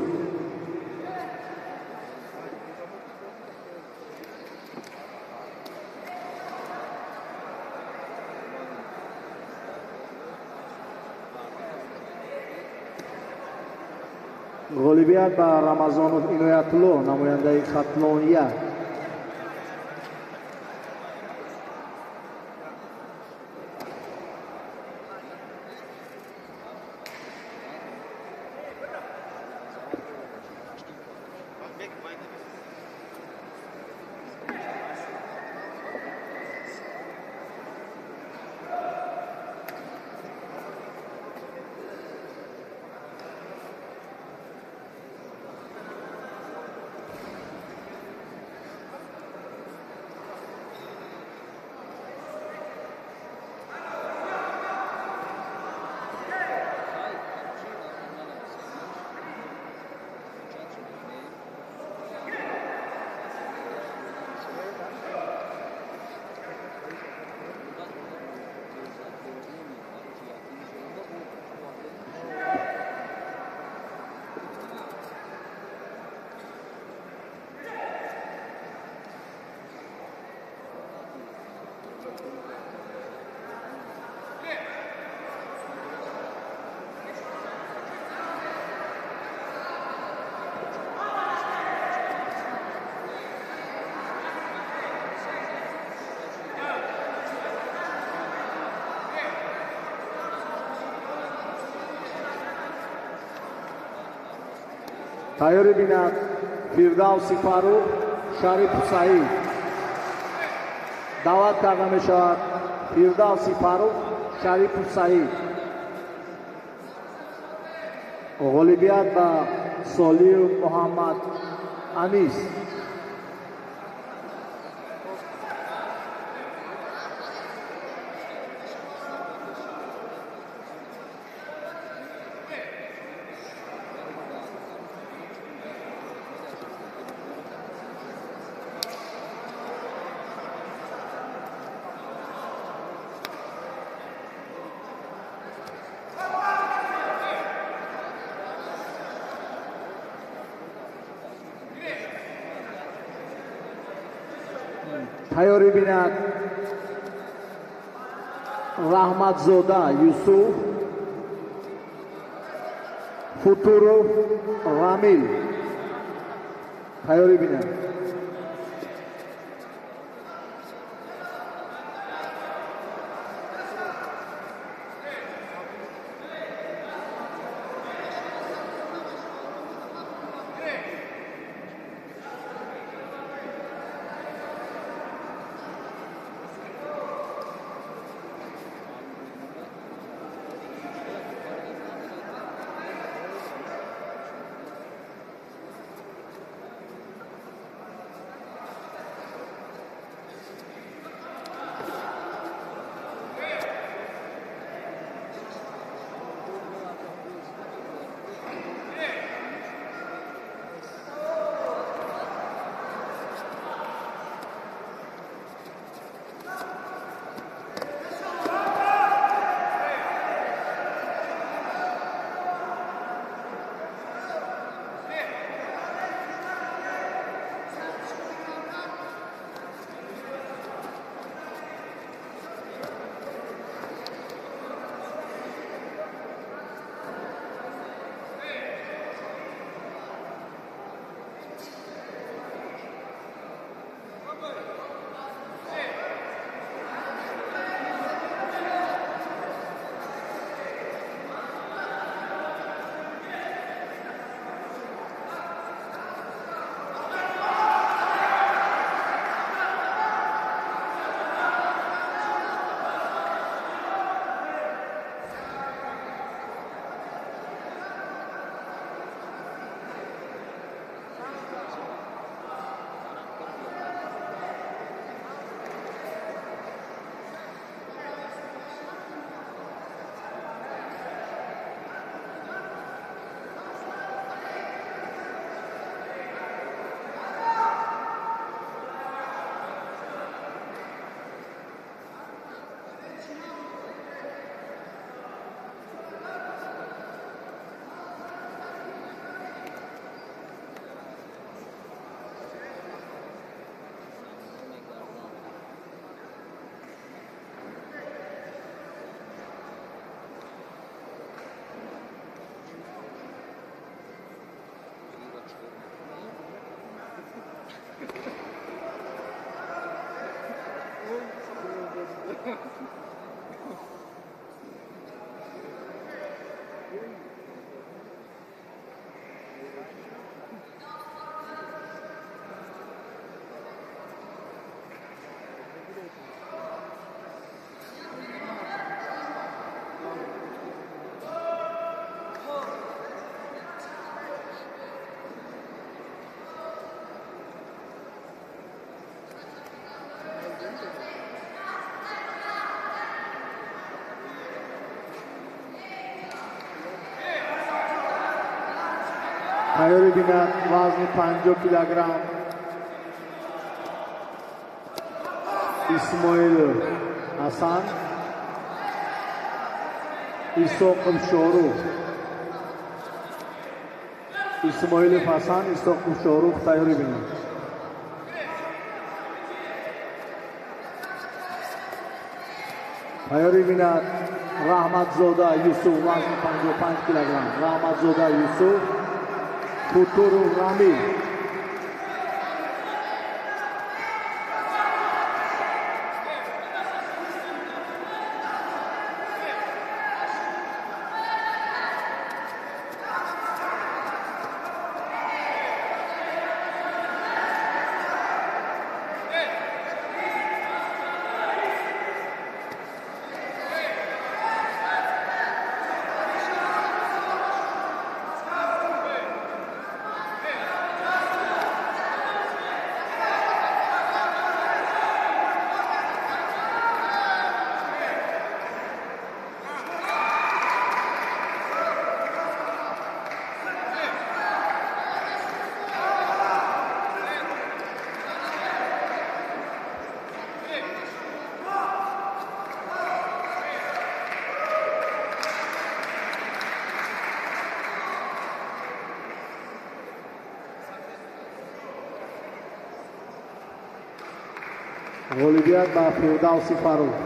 Ғолибият ба Рамазонов Иноятулло, намояндаи Хатлон 1. Тайёрӣ бинад Фирдавси Фаррух, Шарипу Саид. Даъват карда мешавад Фирдавси Фаррух, Шарипу Саид. Ғолибият ба Солиев Муҳаммад Анис. Тайёрӣ бинад Раҳматзода Юсуф, Футуров Рамил. Тайёрӣ бинад. Тайёрӣ бинад вазни 50 килограмм Исмоилов Ҳасан, Исоқов Шорух. Исмоилов Ҳасан, Исоқов Шорух тайёрӣ бинад. Тайёрӣ бинад Раҳматзода Юсуф вазни 55 килограмм. Раҳматзода Юсуф, Футуров Рамил. Ғолибият ба Фирдавси Фарух.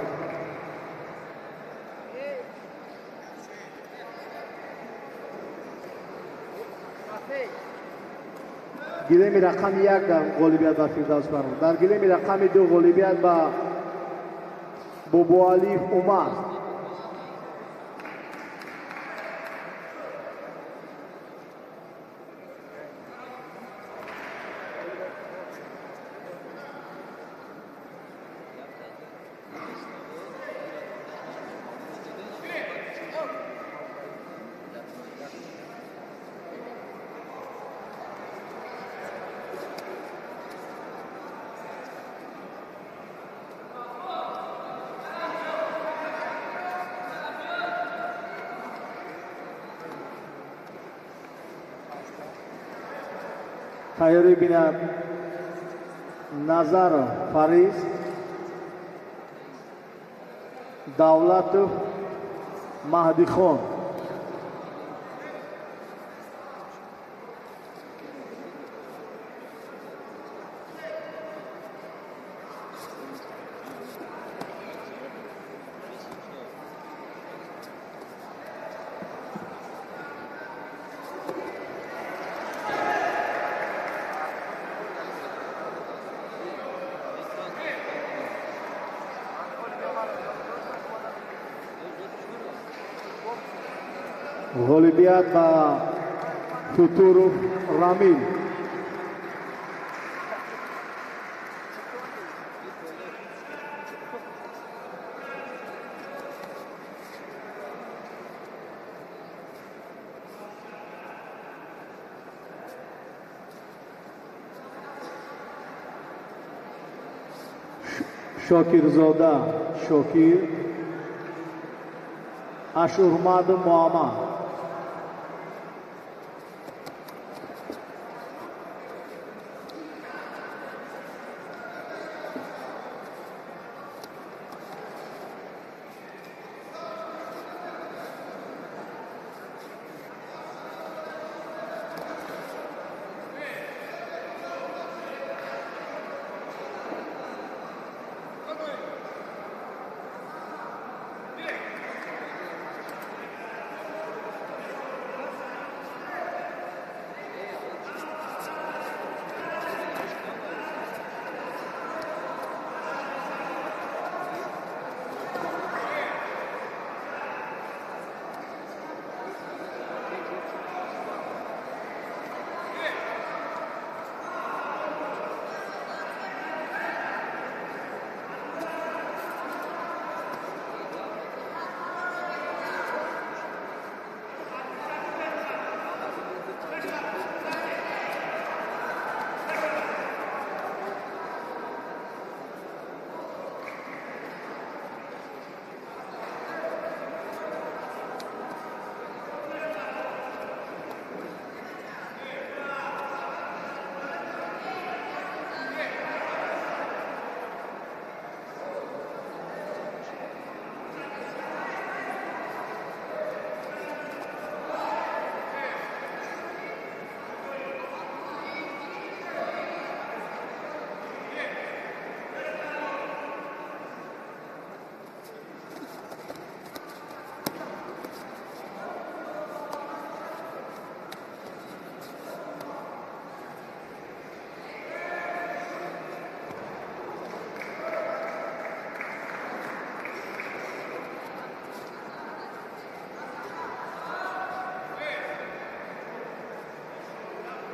Гилеми рақами 1 дар ғолибият ба Фирдавси Фарух. Дар гилеми рақами 2 ғолибият ба Бобоалиев Умар. Тайёрӣ бинад Назаров Фариз, Давлатов Маҳдихон. Ғолибият ба Футуров Рамил. Шокирзода Шокир, Ашурмадов Муаммад.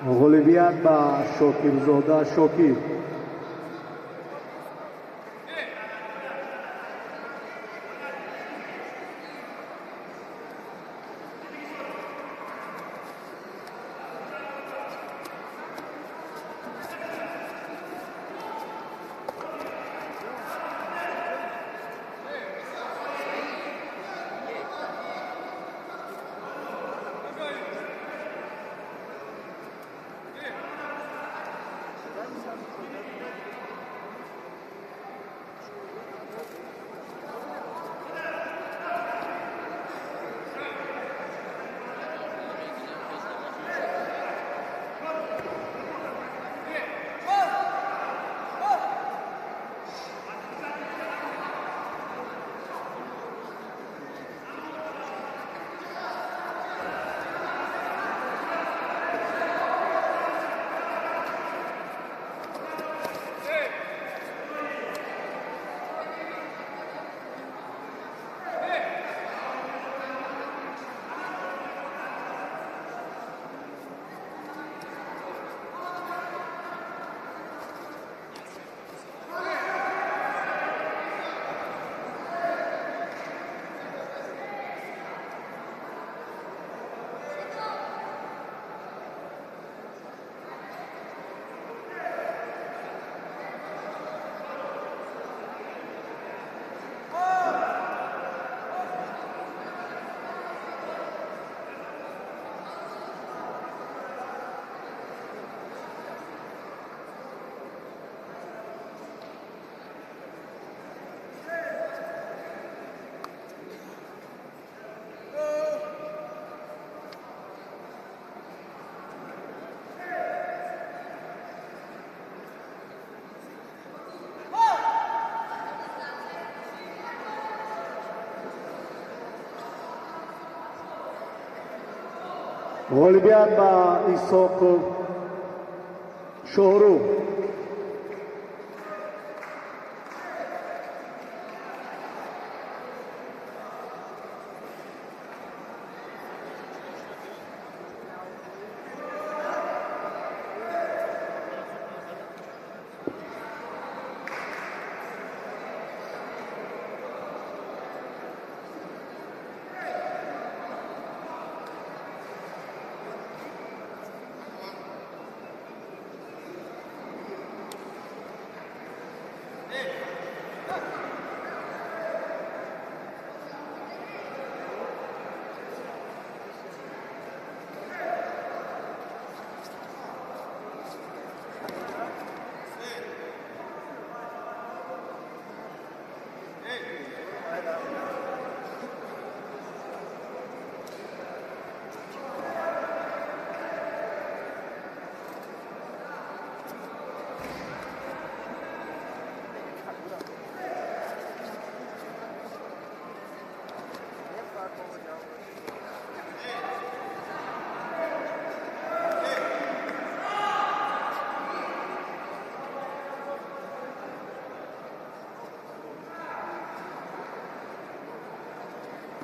Ғолибият ба Шокирзода Шокир. Ғолибият ба Исоқов Шоҳрух.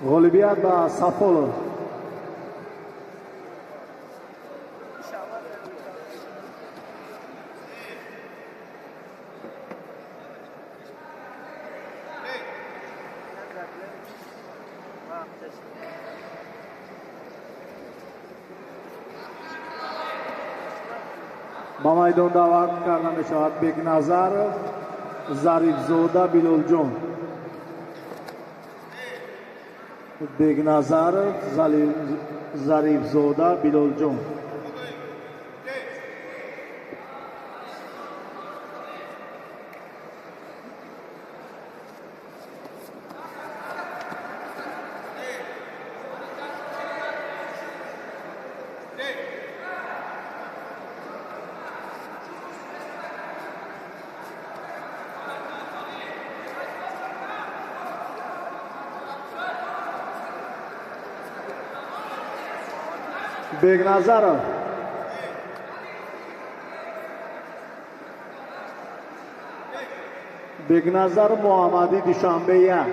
Ғолибият ба Сафолов. Ба майдон даъват карда мешавад Бекназаров Зарифзода Билолҷон. Бекназаров Зарифзода Билолҷон. Бекназаров. Бекназар Муҳаммадӣ, Душанбе 1.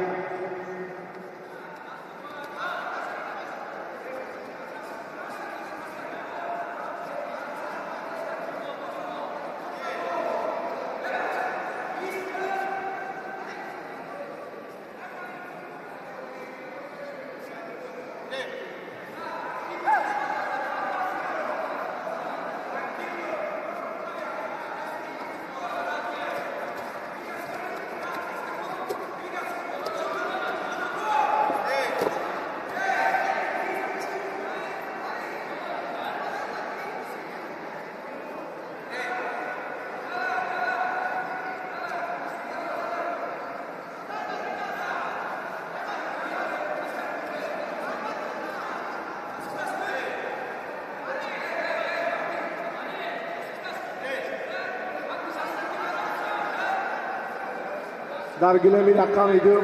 Дар гилеми рақами 2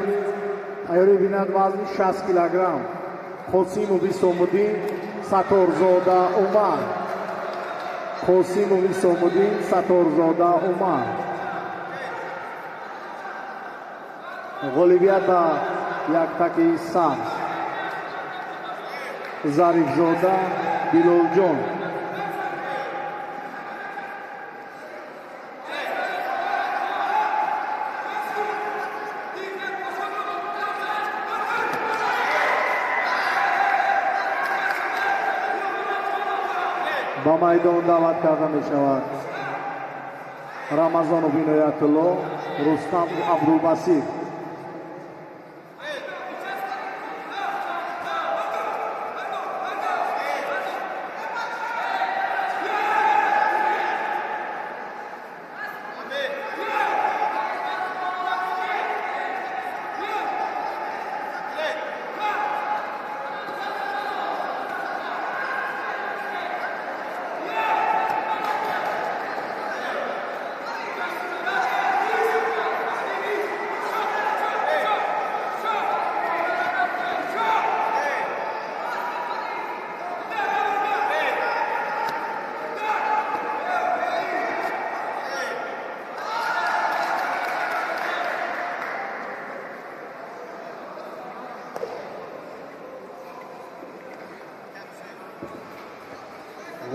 тайёрӣ бинад вазни 60 килограмм Қосимов Исомуддин, Сатторзода Умар. Қосимов Исомуддин, Сатторзода Умар. Ғолибият ба яктаки сабз Зарифзода Билолҷон. Ба майдон даъват карда мешавад Рамазонов Иноятулло, Рустам Абдулбасир.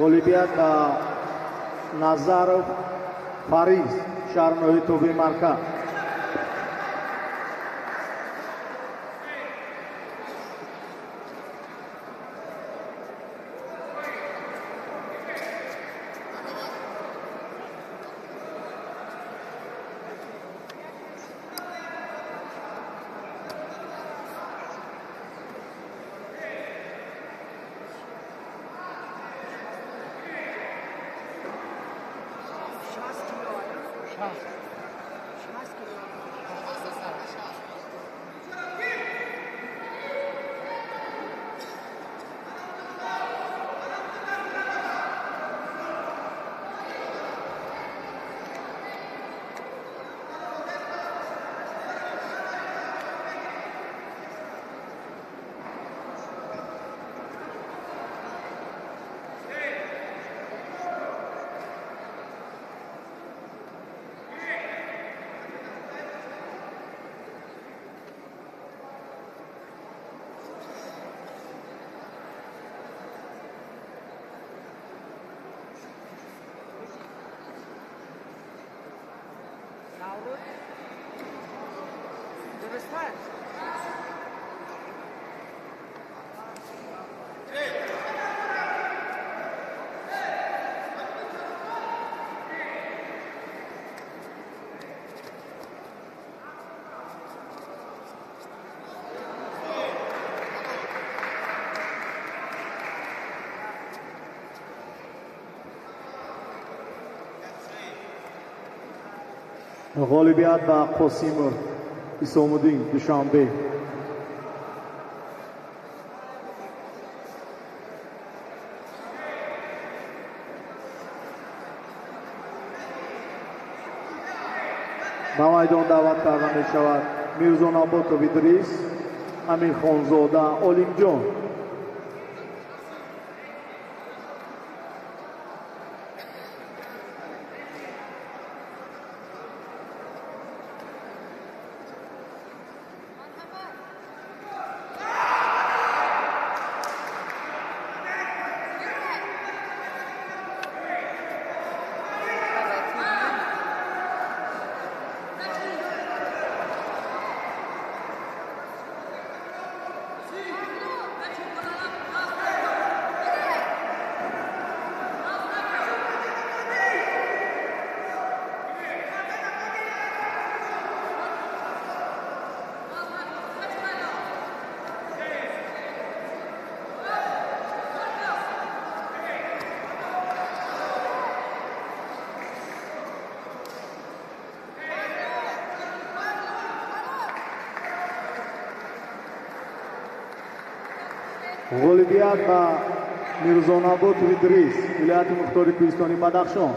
Ғолибият ба Назаров Фариз, шаҳрноҳияи тобеи марказ. Ғолибият ба Қосимов Исомуддин, Душанбе. Ба майдон даъват карда мешавад Мирзонаботов Идрис, Амирхонзода Олимҷон. Ғолибият ба Мирзонаботов Идрис, вилояти мухтори кӯҳистони Бадахшон.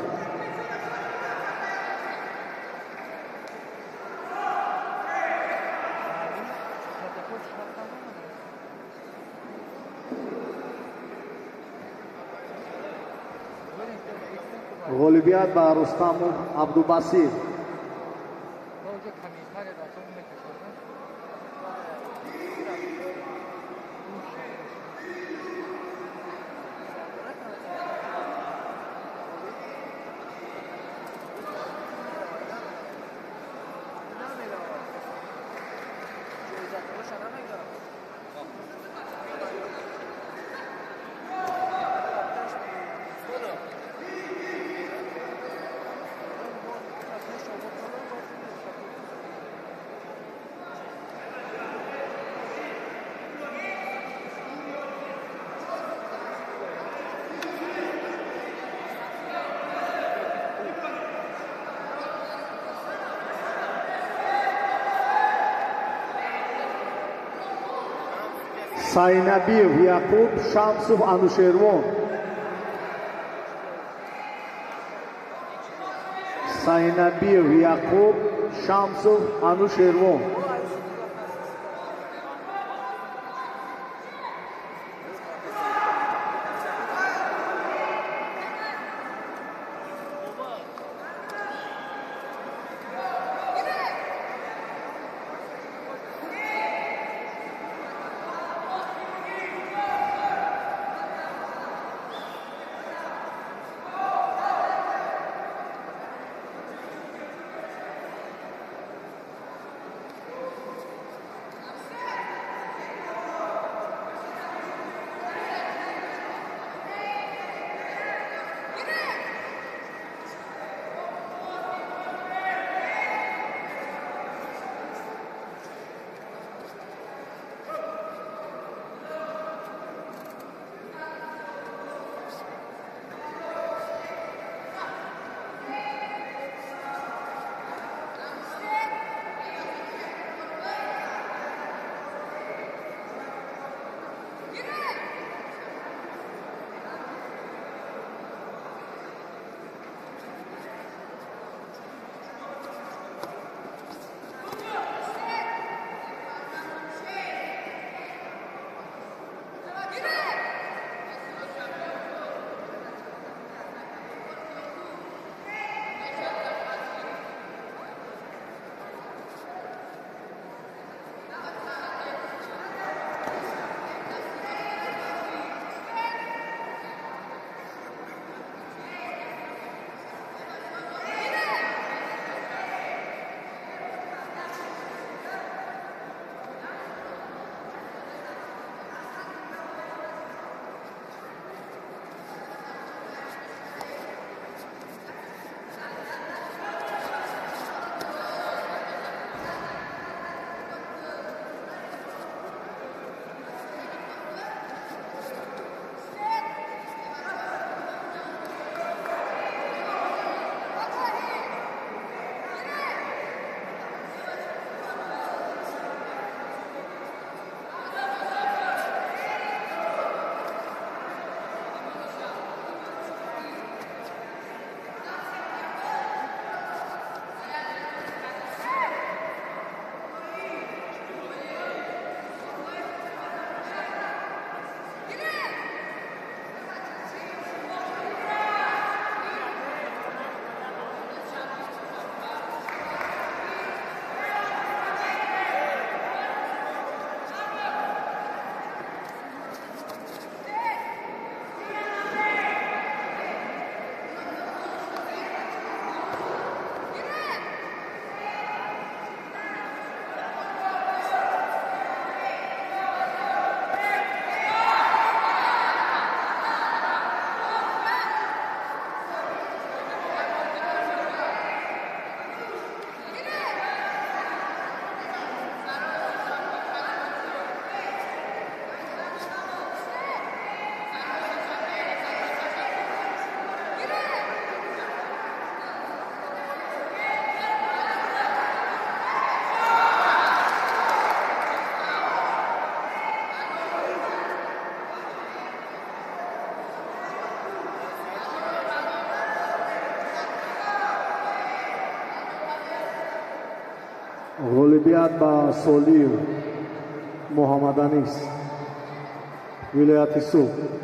Ғолибият ба Рустамов Абдубасир. Сайнабиев Яқуб, Шамсов Анушервон. Сайнабиев Яқуб, Шамсов Анушервон. Ғолибият ба Солиев Муҳаммаданис. Вилояти Суғд.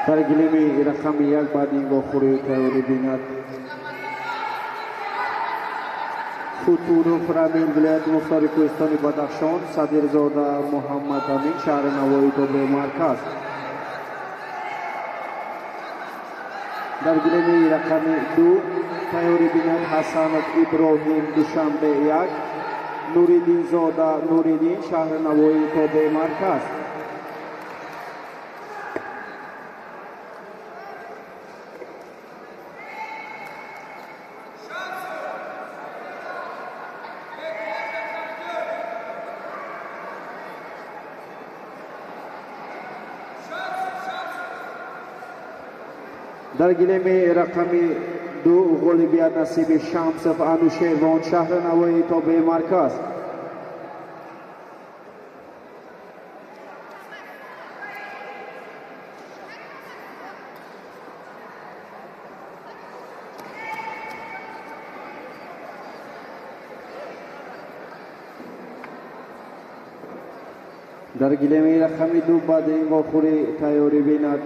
Дар гилеми рақами 1 баъди ин вохӯрии тайёрӣ бинад Футуров Рамил, вилояти мухтори кӯҳистони Бадахшон, Садирзода Муҳаммадамин, шаҳри Навоӣ, тобеи марказ. Дар гилеми рақами 2 тайёрӣ бинад Ҳасанов Иброҳим, Душанбе 1, Нуриддинзода Нуриддин, шаҳри Навоӣ, тобеи марказ. Дар гилеми рақами 2 ғолибият насиби Шамсов Анушервон, шаҳри Навоӣ, тобеи марказ. Дар гилеми рақами 2 баъди ин вохӯрӣ тайёрӣ бинад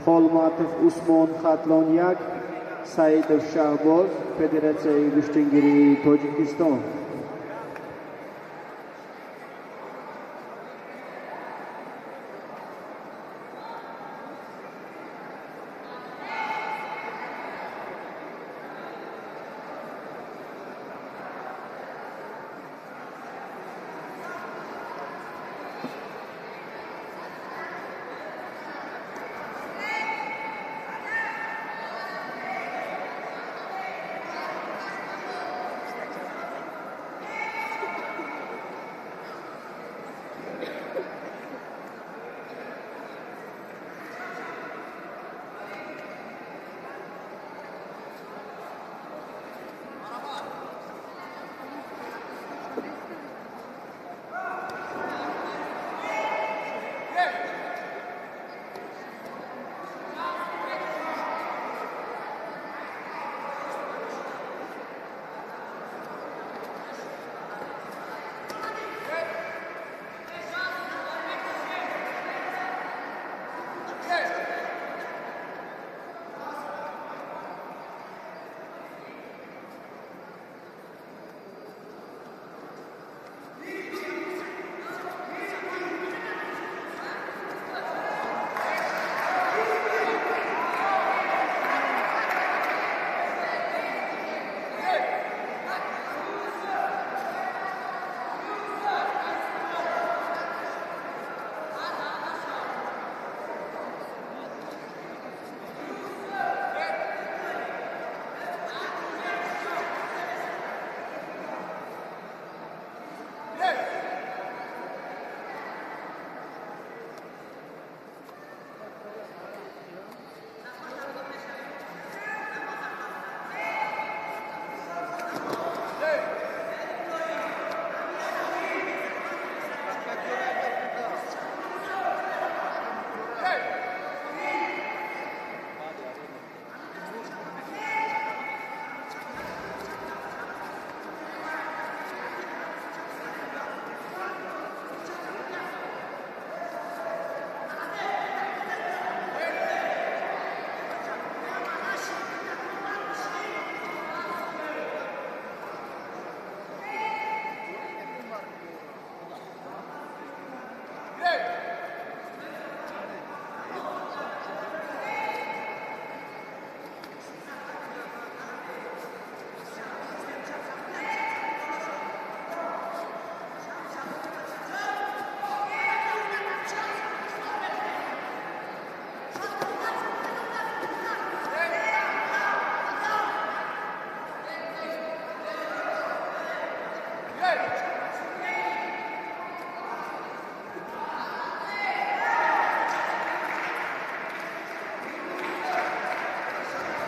Холматов Усмон, Хатлон 1, Саидов Шаҳбоз, Федератсияи гӯштингирии Тоҷикистон.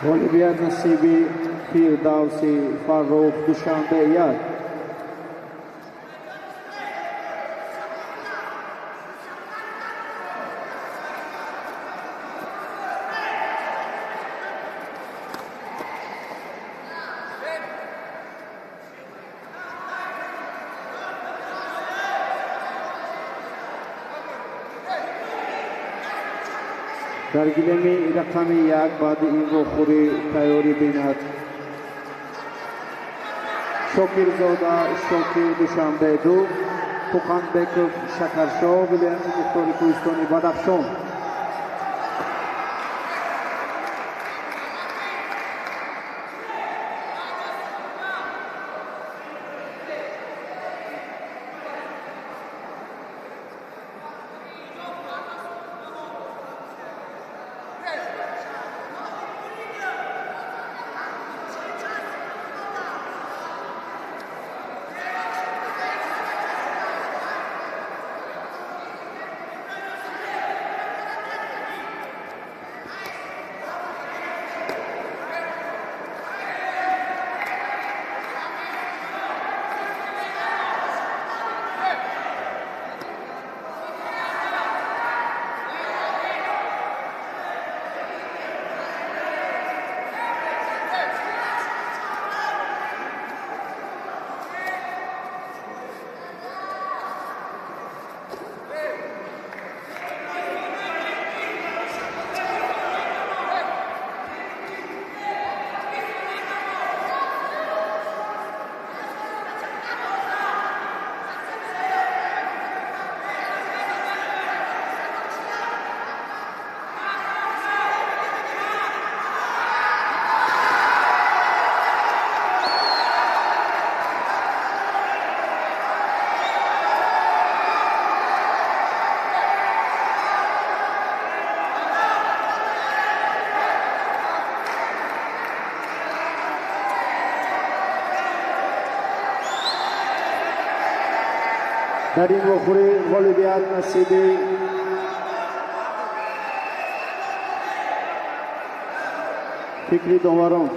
Ғолибият насиби Фирдавси Фаррух, Душанбе 1. Дар гилеми рақами 1 баъди ин вохӯрӣ тайёрӣ бинад Шокирзода Шокир, Душанбе 2, Туқанбеков Шакаршоҳ, вилояти мухтори кӯҳистони Бадахшон. Дар ин вохӯрӣ ғолибият насиби фикри доварон.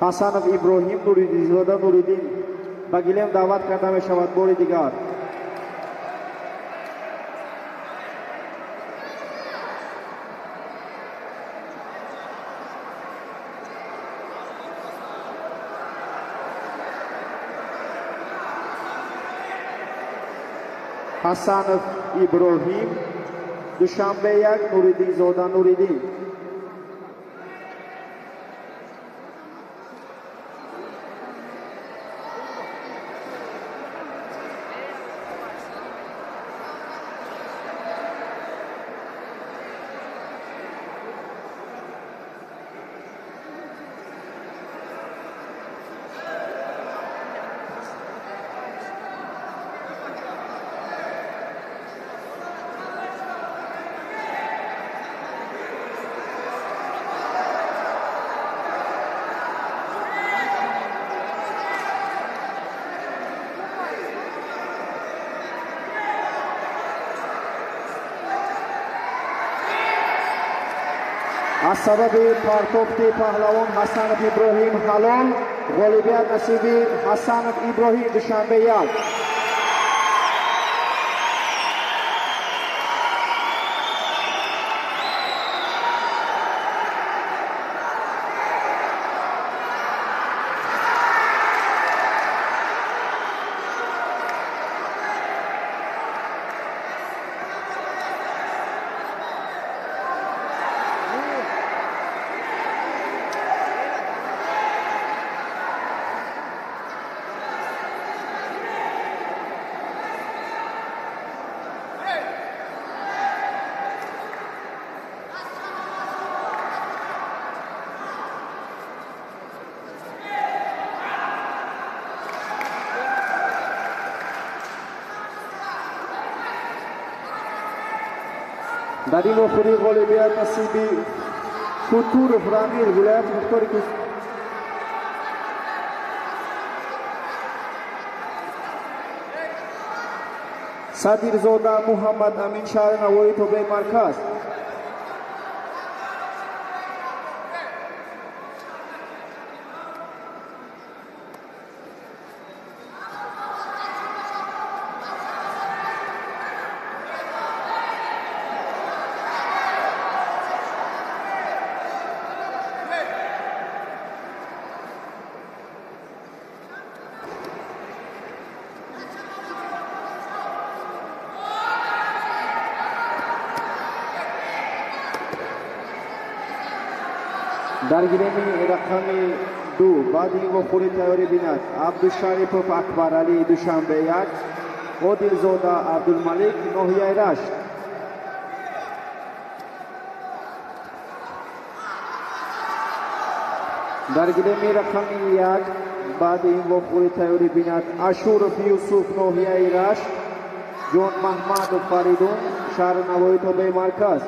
Ҳасанов Иброҳим Нуриддинзода Нуриддин ба гилем даъват карда мешавад бори дигар. Ҳасанов Иброҳим, Душанбе 1, Нуриддинзода Нуриддин. Аз сабаби партофти паҳлавон Ҳасанов Иброҳим ҳалол, ғолибият насиби Ҳасанов Иброҳим, Душанбе 1. Дар ин вохӯрӣ ғолибият насиби Кутуров Рамил, вилояти мухтори Садирзода Муҳаммад Амин, шаҳри Навоӣ, тобеи марказ. Дар гиреми рақами 2 баъди ин вохӯрӣ тайёрӣ бинад Абдушарипов Акбаралӣ, Душанбе 1, Одилзода Абдулмалик, ноҳияи Рашт. Дар гиреми рақами 1 баъди ин вохӯрӣ тайёрӣ бинад Ашуров Юсуф, ноҳияи Рашт, Ҷон Маҳмадов Фаридун, шаҳри Навоӣ, тобеи марказ.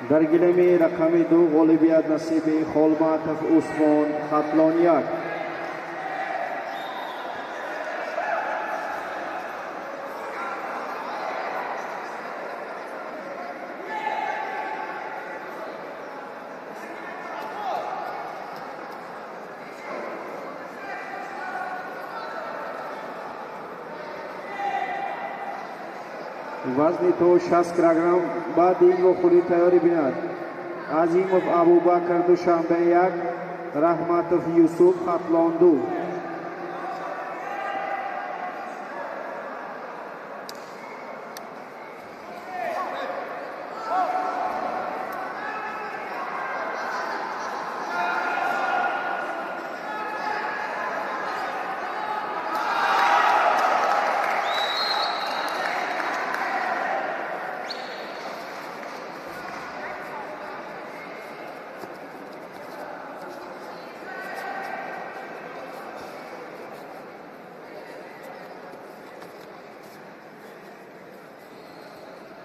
Дар гилеми рақами 2 ғолибият насиби Холматов Усмон, Хатлон 1. Вазни то 60 килограмм баъди ин вохӯрӣ тайёрӣ бинад. Азимов Абубакр, Душанбе 1, Раҳматов Юсуф, Хатлон 2.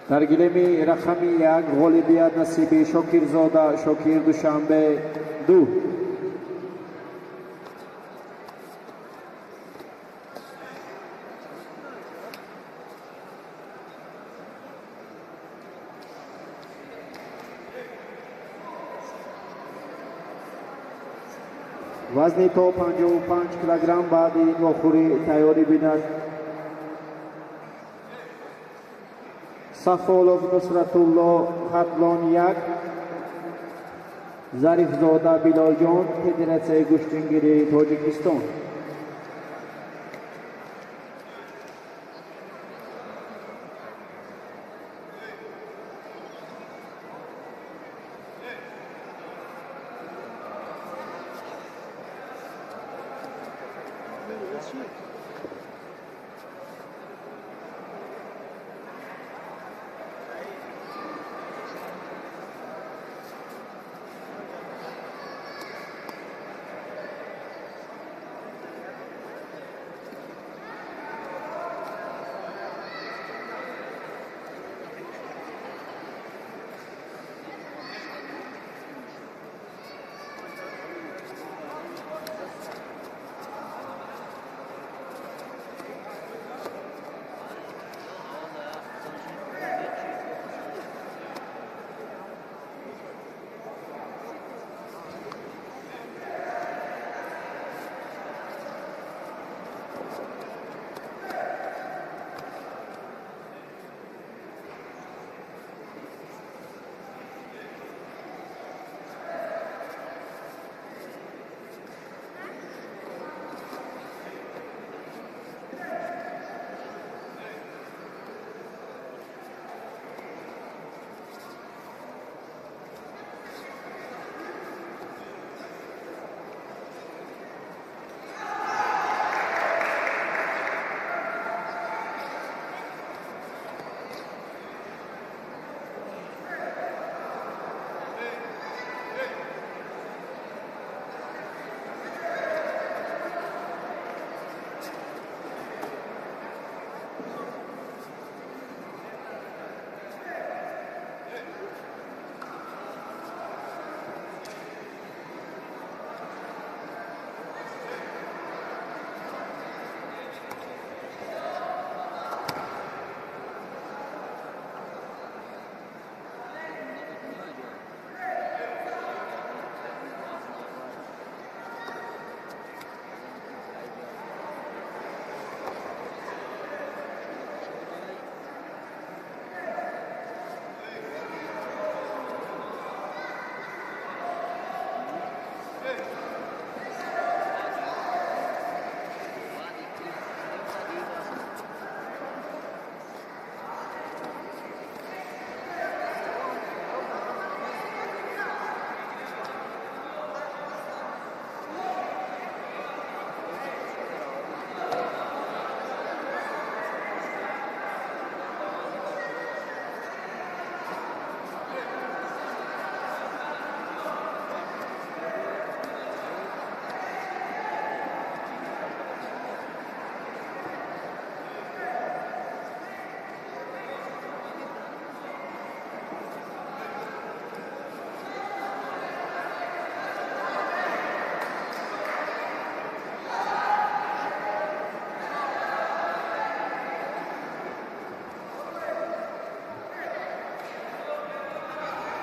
Дар гилеми рақами 1 ғолибият насиби Шокирзода Шокир, Душанбе 2. Вазни то 55 килограмм баъди ин вохӯрӣ тайёрӣ бинад. Сафолов Нусратулло, Хатлон 1, Зарифзода Билолҷон, Федератсияи гӯштингирии Тоҷикистон.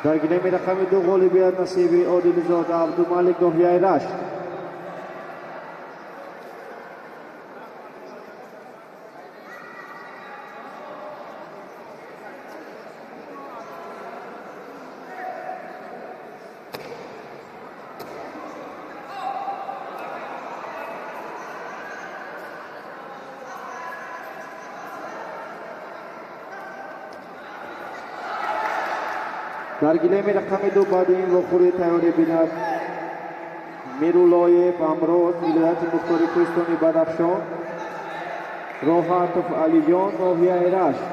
Дар гилеми рақами 2 ғолибият насиби Одилзода Абдумалик, ноҳияи Рашт. Дар гилеми рақами 2 баъди ин вохӯрӣ тайёрӣ бинад Мируллоев Амроз, вилояти мухтори кӯҳистони Бадахшон, Роҳатов Алиҷон, ноҳияи Рашт.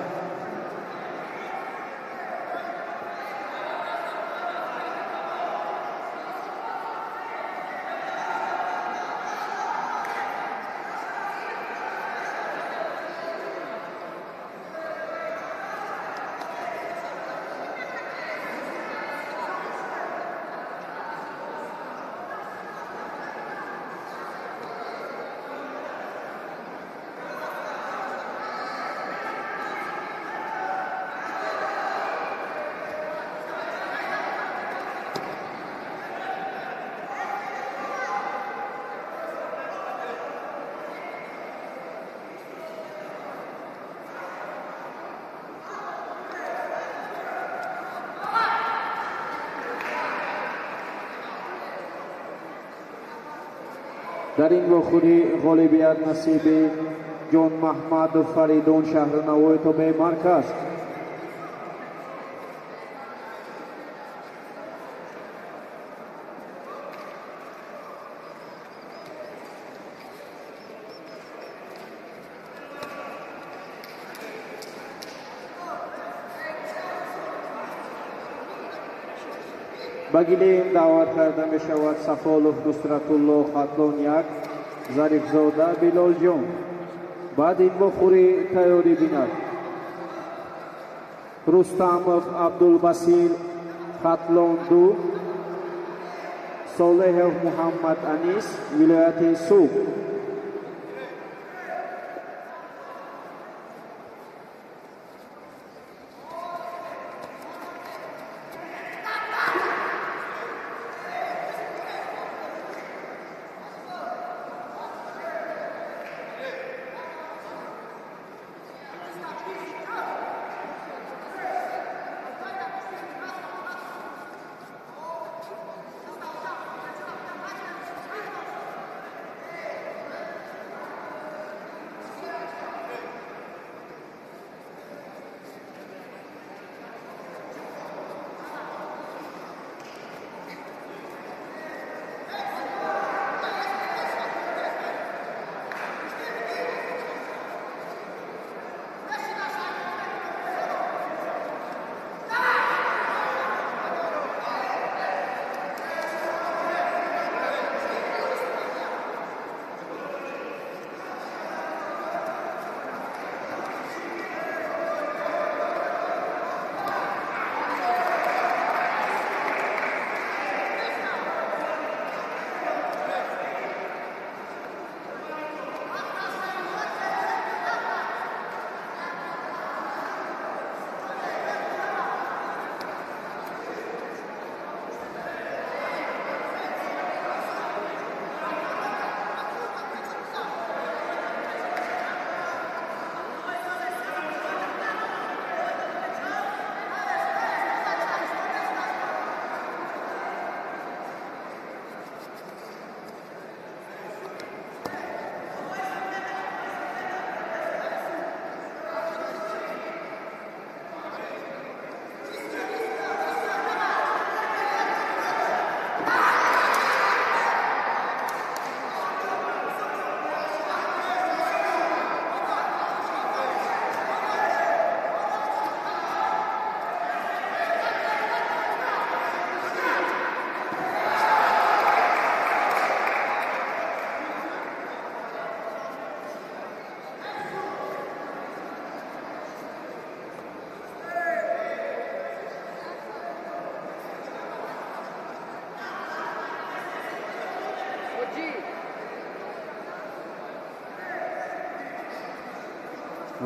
Дар ин вохӯрӣ ғолибият насиби Ҷон Маҳмадов Фаридун, шаҳри Навои, тобеи марказ. Ба гилем даъват карда мешавад Сафолов Нусратулло, Хатлон 1, Зарифзода Билолҷон. Баъд ин вохӯрӣ тайёрӣ бинад Рустамов Абдулбасир, Хатлон 2, Солеҳов Муҳаммад Анис, вилояти Суғд.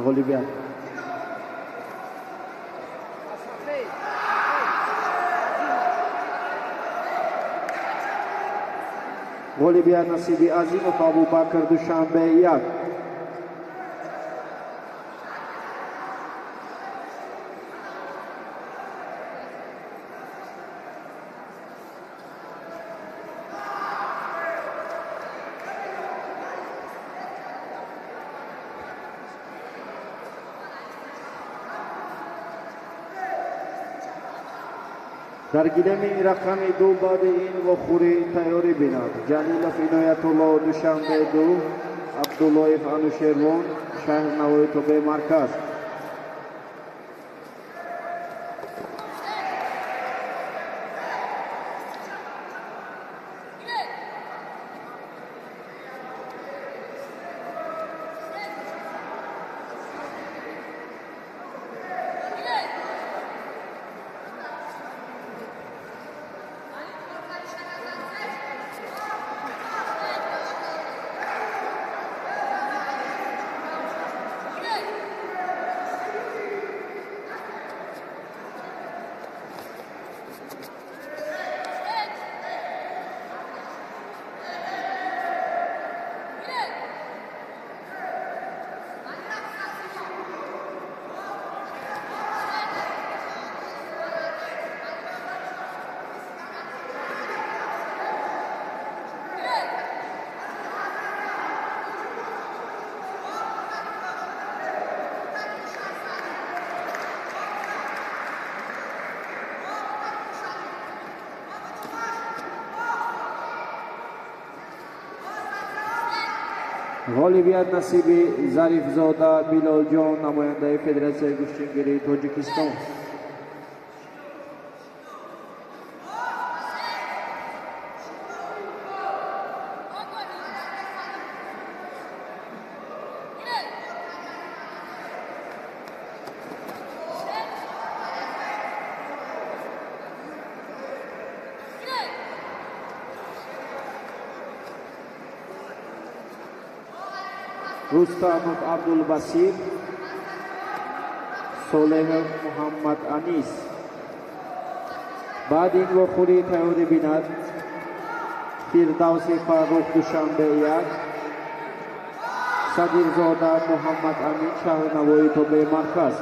Ғолибият. Ғолибият насиби Азимов Абубакр, Душанбе 1. Дар гилеми рақами 2 баъди ин вохӯрӣ тайёрӣ бинад Ҷалилов Иноятулло, Душанбе 2, Абдуллоев Анушервон, шаҳри Навои тобеи марказ. Ғолибият насиби Зарифзода Билолҷон, намояндаи Федератсияи гӯштингирии Тоҷикистон. Рустамов Абдулбасир, Солеҳов Муҳаммад Анис. Баъди ин вохӯрӣ тайёрӣ бинад Фирдавси Фаррух, Душанбе 1, Садирзода Муҳаммад Амин, шаҳри Навои тобеи марказ.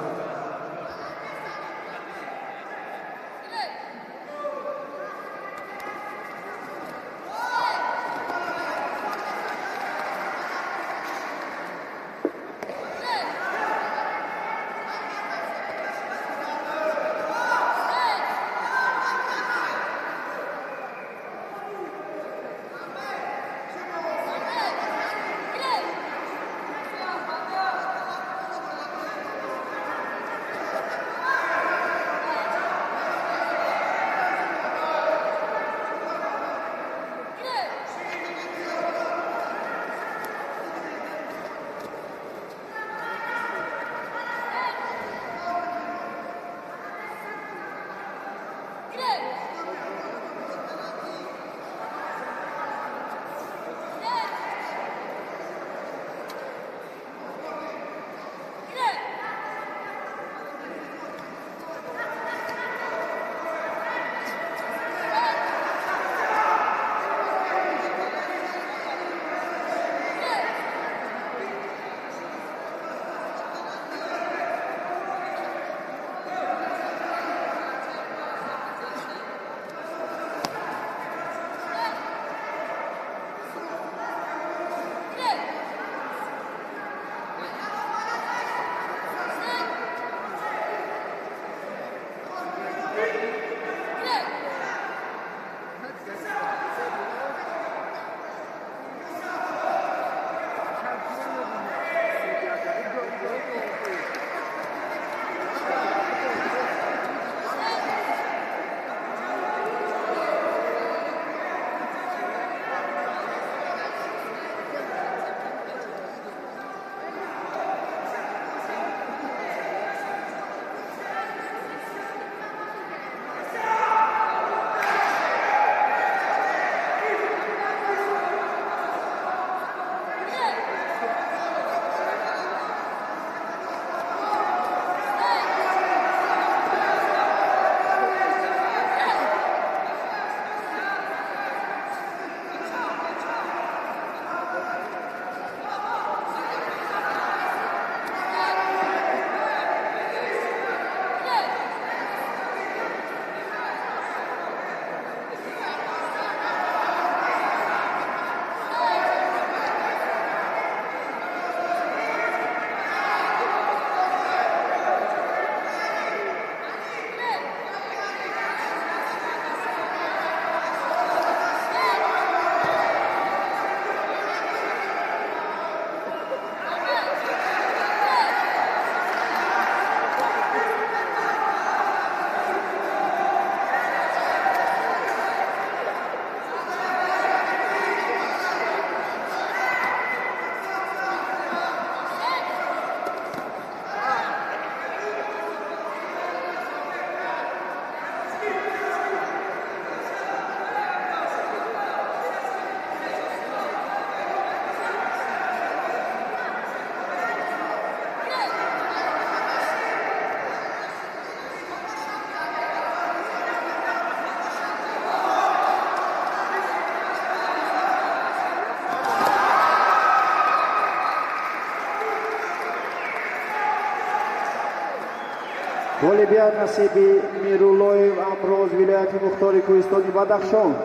Ғолибият насиби Мируллоев Амроз, вилояти мухтори Кӯҳистони Бадахшон.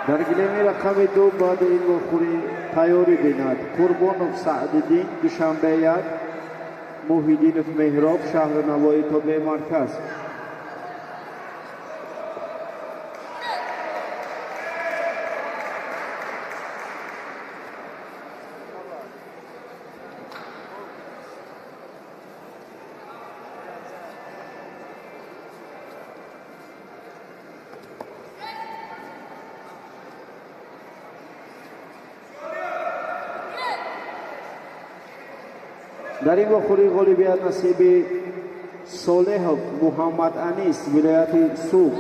Дар гилеми рақами 2 баъди ин вохӯрӣ тайёрӣ бинад Қурбонов Саъдиддин, Душанбе 1, Муҳиддинов Меҳроб, шаҳри Навоӣ, тобеи марказ. Дар ин вохӯрӣ ғолибият насиби Солеҳов Муҳаммад Анис, вилояти Суғд.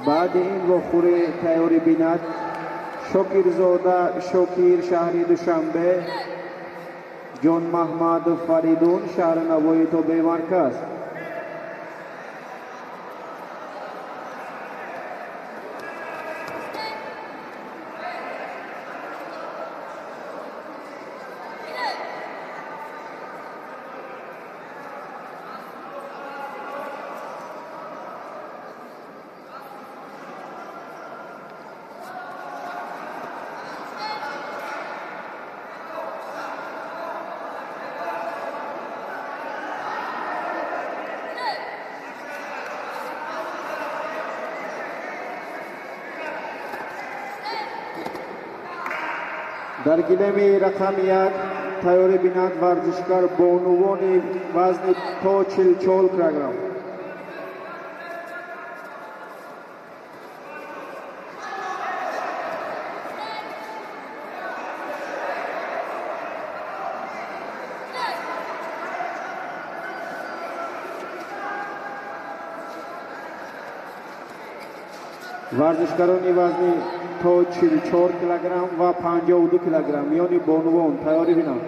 Баъди ин вохӯрӣ тайёрӣ бинад Шокирзода Шокир, шаҳри Душанбе, Ҷон Маҳмадов Фаридун, шаҳри Навоӣ, тобеи марказ. Дар гилеми рақами 1 тайёрӣ бинанд варзишгар бонувони вазни то 44 килограмм. Варзишгарони вазни то 44 килограмм ва 52 килограмм миёни бонувон тайёрӣ бинанд.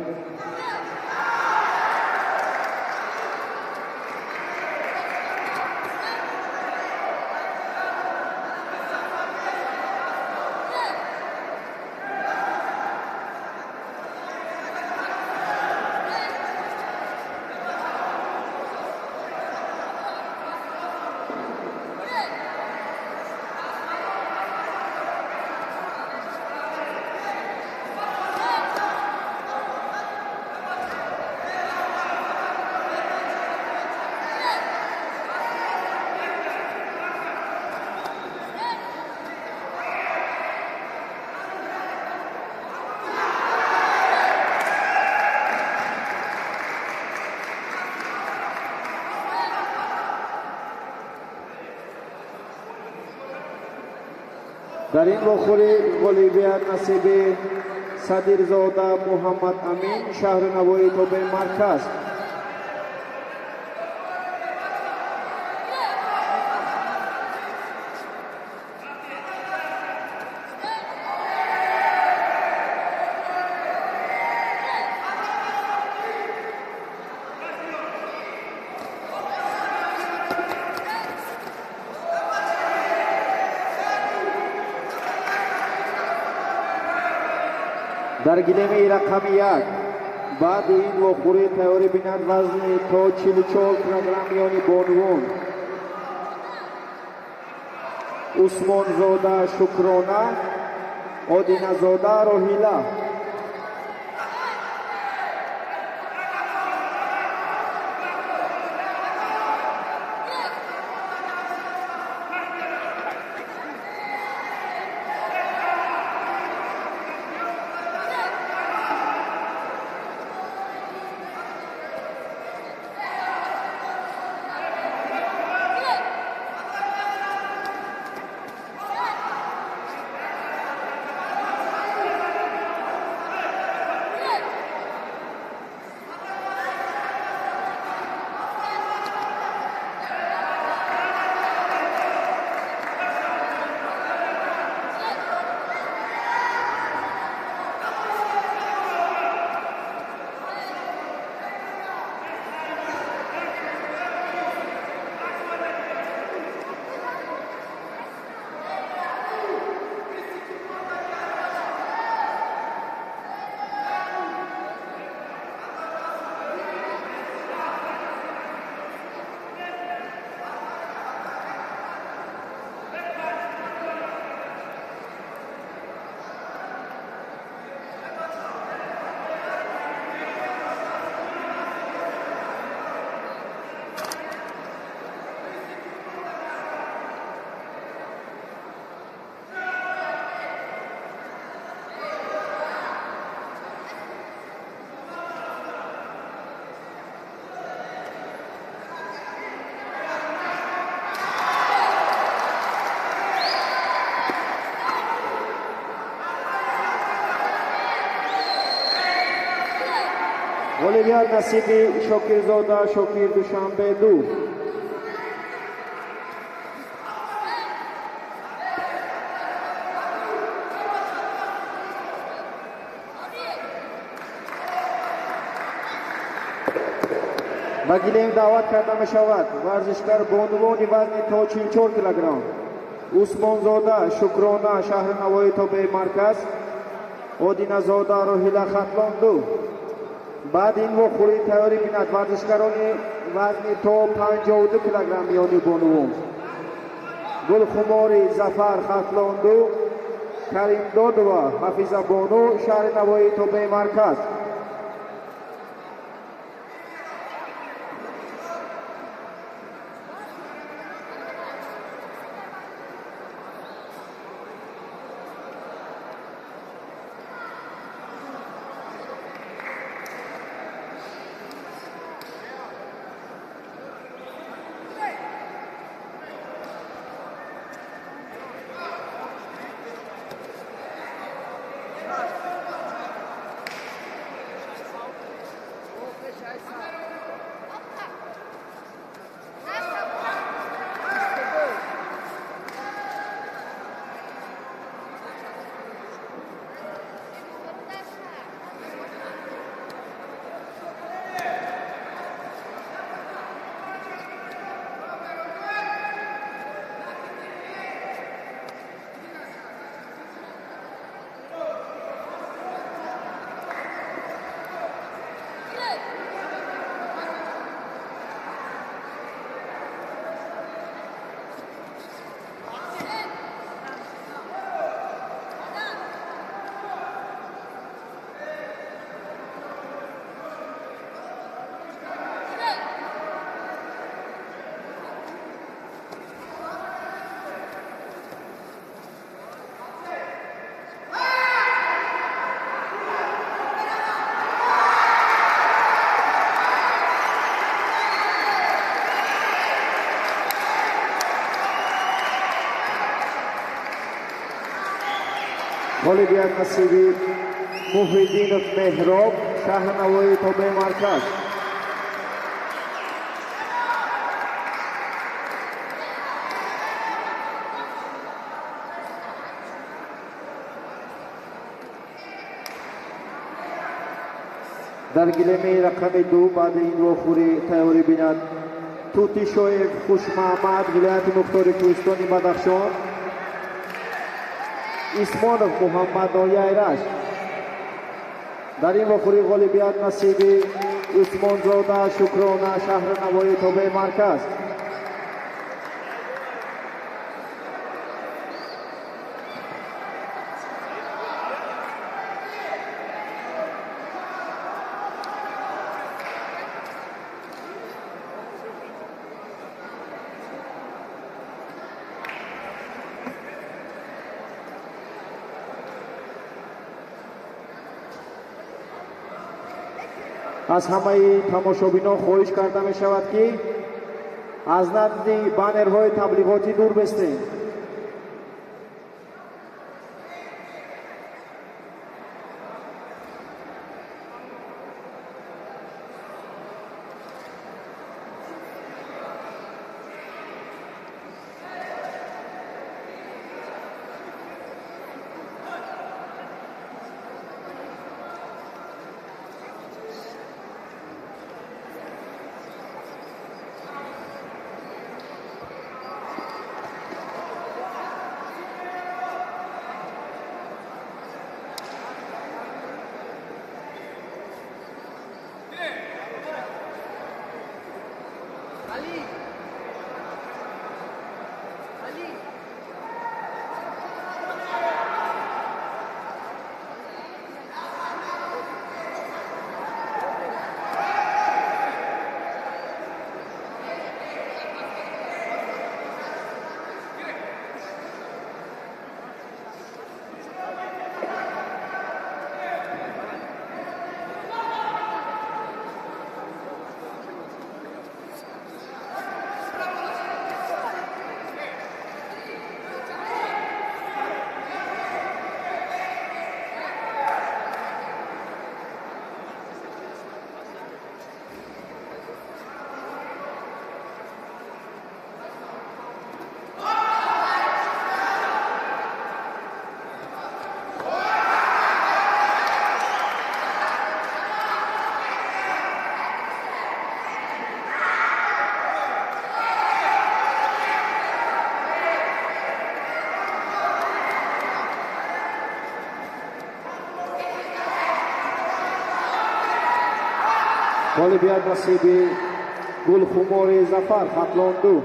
Дар ин вохӯрӣ ғолибият насиби Садирзода Муҳаммад Амин, шаҳри Навоӣ, тобеи марказ. Дар гилеми рақами 1 баъди ин вохӯрӣ тайёрӣ бинанд вазни то 44 килограмм миёни бонувон Усмонзода Шукрона, Одиназода Роҳила. Ғолибият насиби Шокирзода Шокир, Душанбе 2. Ба гилем даъват карда мешавад варзишгар бонувони вазни то 44 килограмм Усмонзода Шукрона, шаҳри Навоӣ тобеи марказ, Одиназода Роҳила, Хатлон 2. Баъд ин вохӯрӣ тайёрӣ бинад варзишгарони вазни то 52 килограмм миёни бонувон Гулхумори Зафар, Хатлон 2, Каримдодова Ҳафизабону, шаҳри Навоӣ тобеи марказ. Ғолибият насиби Муҳиддинов Меҳроб, шаҳри Навоӣ тобеи марказ. Дар гилеми рақами 2 баъди ин вохӯрӣ тайёрӣ бинад Тутишоев Хушмаҳмад, вилояти мухтори кӯҳистони Бадахшон, Исмонов Муҳаммад, ноҳияи Рашт. Дар ин вохӯрӣ ғолибият насиби Усмонзода Шукрона, шаҳри Навоӣ тобеи марказ. Аз ҳамаи тамошобинон хоҳиш карда мешавад, ки аз назди баннерҳои таблиғотӣ дур бистем. Ғолибият насиби Гулхумори Зафар, Хатлон 2.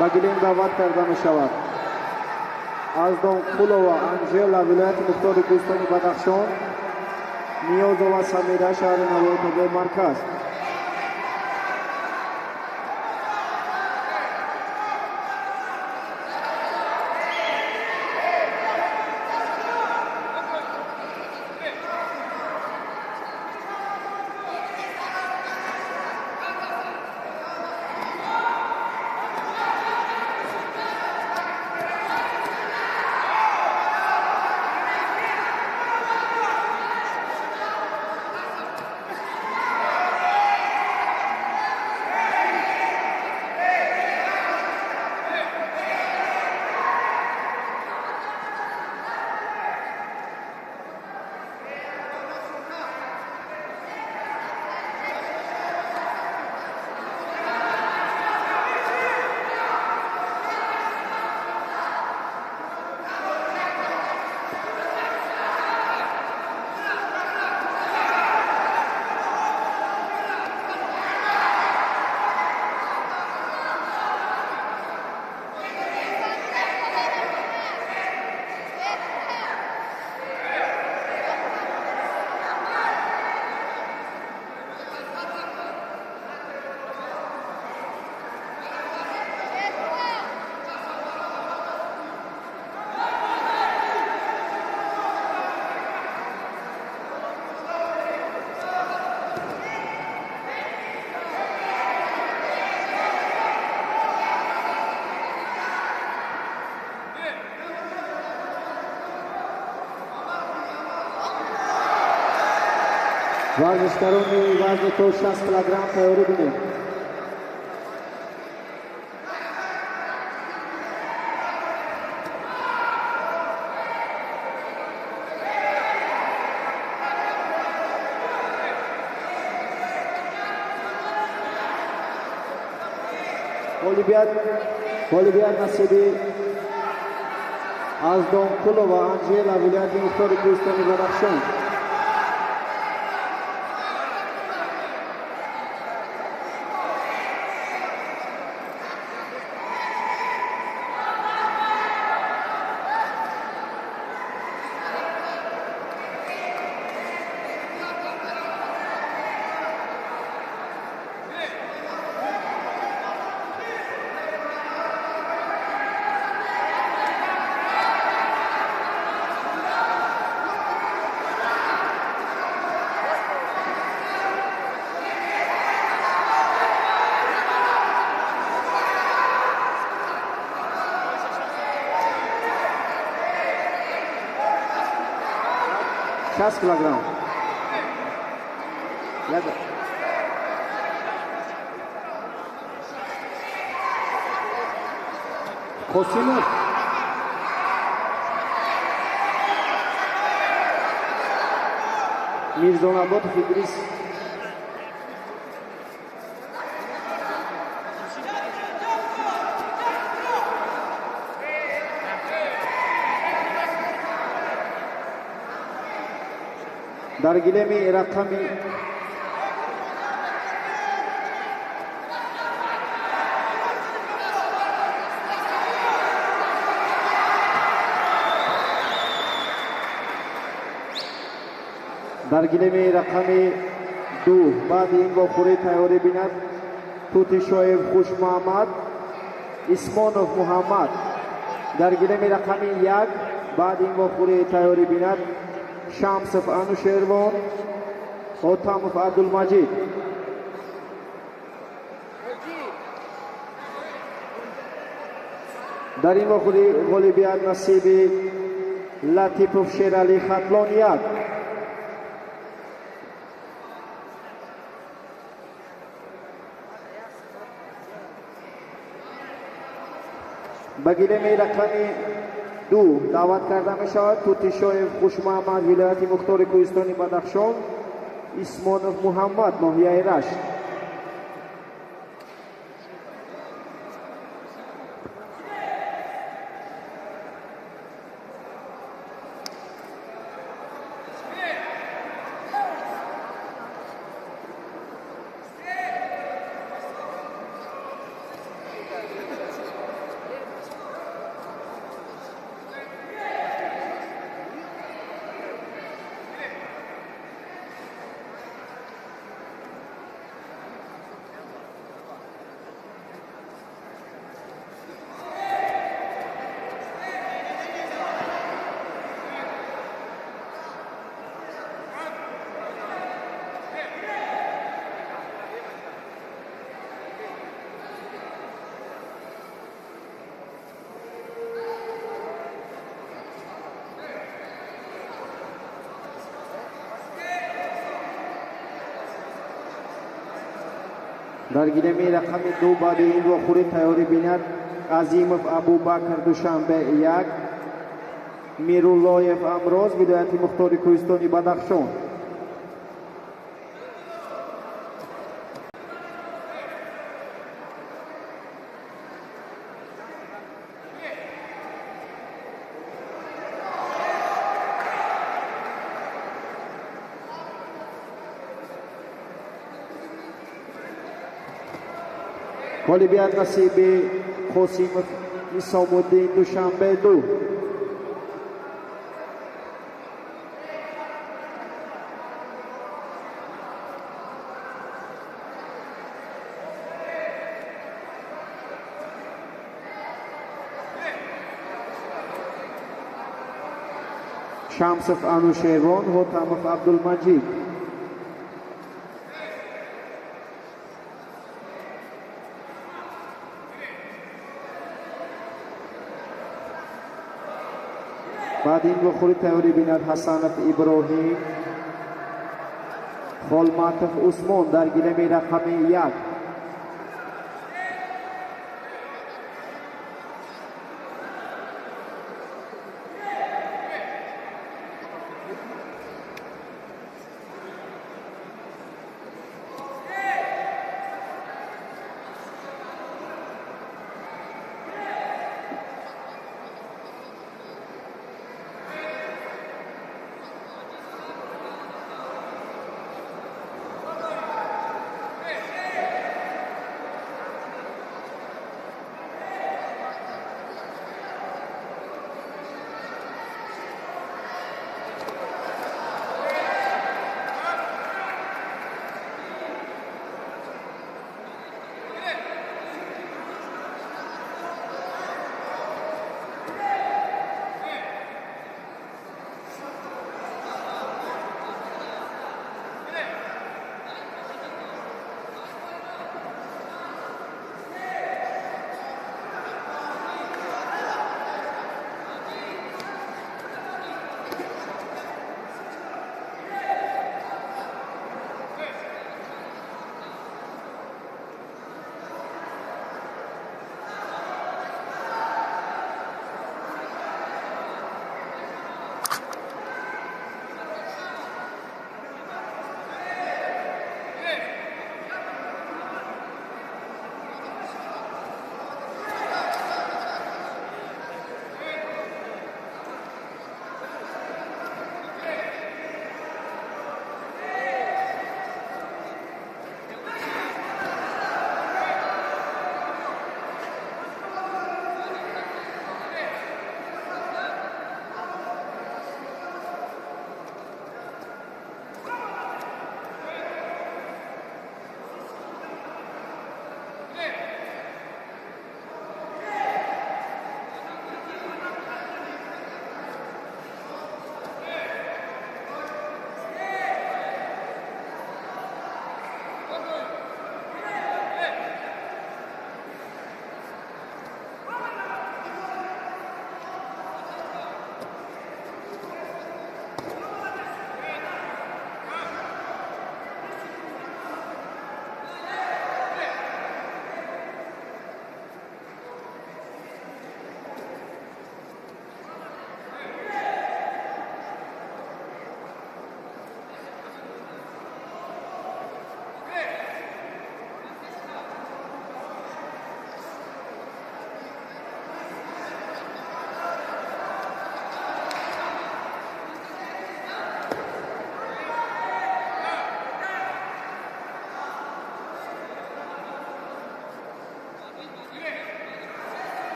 Ба гилем даъват карда мешавад Аздонқулова Анжела, вилояти мухтори Кӯҳистони Бадахшон, Ниёзова Самира, шаҳри Навои тобеи марказ. Варзишгарони вазни то 60 килограмм тайёрӣ бинед. Ғолибият насиби Аздонқулова Анжела, вилояти мухтори Кӯҳистони Бадахшон. 60 килограмм. Қосимов Мирзонаботов Идрис. Дар гилеми рақами 2 баъди ин вохӯрӣ тайёрӣ бинад Тутишоев Хушмуҳаммад, Исмонов Муҳаммад. Дар гилеми рақами 1 баъди ин вохӯрӣ тайёрӣ бинад Шамсов Анушервон, Отамов Абдулмаҷид. Дар ин вохӯрӣ ғолибият насиби Латипов Шерали, Хатлон 1. Ба гилеми рақами 2 даъват карда мешавад Тутишоев Хушмуҳаммад, вилояти мухтори Кӯҳистони Бадахшон, Исмонов Муҳаммад, ноҳияи Рашт. Дар гилеми рақами 2 баъди ин вохӯрӣ тайёрӣ бинад Азимов Абубакр, Душанбе 1, Мируллоев Амроз, вилояти Мухтори Кӯҳистони Бадахшон. Ғолибият насиби Қосимов Исомуддин, Душанбе 2. Шамсов Анушервон, Ҳотамов Абдулмаҷид. Баъди ин вохӯрӣ тайёрӣ бинад Ҳасанов Иброҳим, Холматов Усмон дар гилеми рақами 1.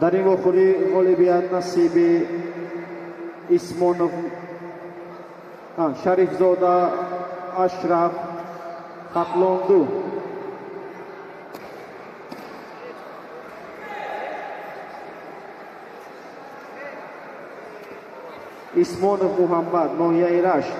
Дар ин вохӯрӣ ғолибият насиби Исмонов Шарифзода Ашраф, Хатлон 2. Исмонов Муҳаммад, ноҳияи Рашт.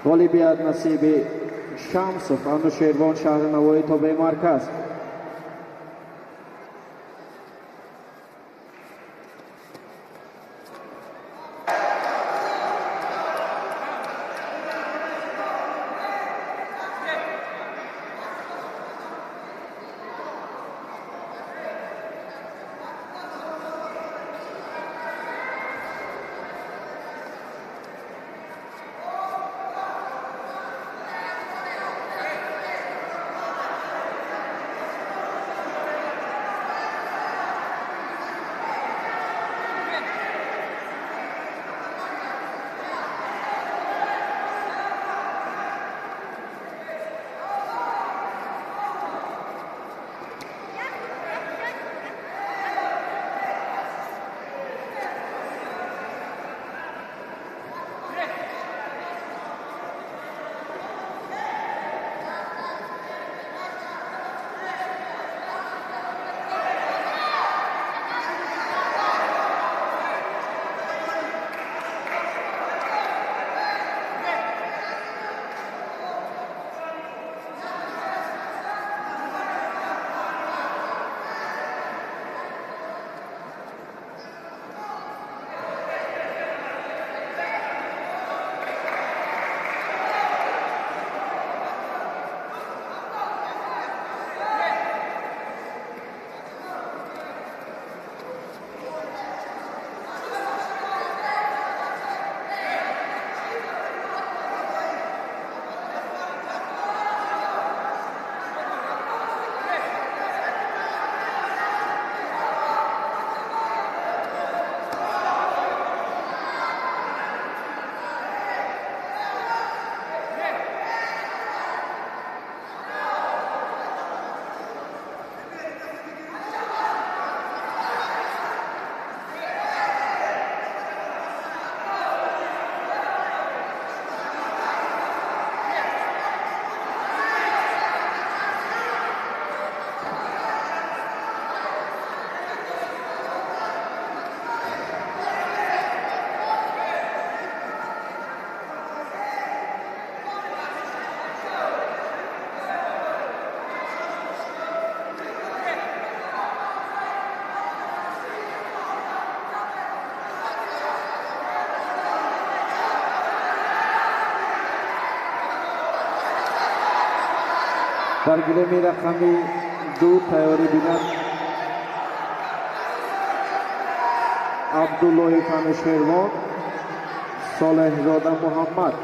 Ғолибият насиби Шамсов Анушервон, шаҳри Навоӣ, тобеи марказ. Дар гилеми рақами 2 тайёрӣ бинад Абдуллоев Анушервон, Солеҳзода Муҳаммад.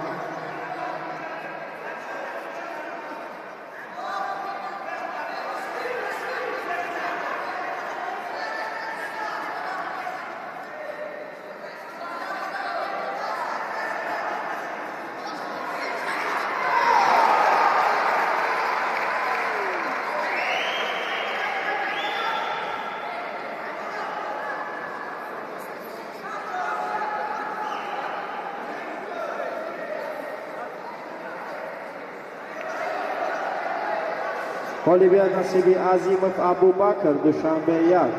Ғолибият насиби Азимов Абубакр, Душанбе 1.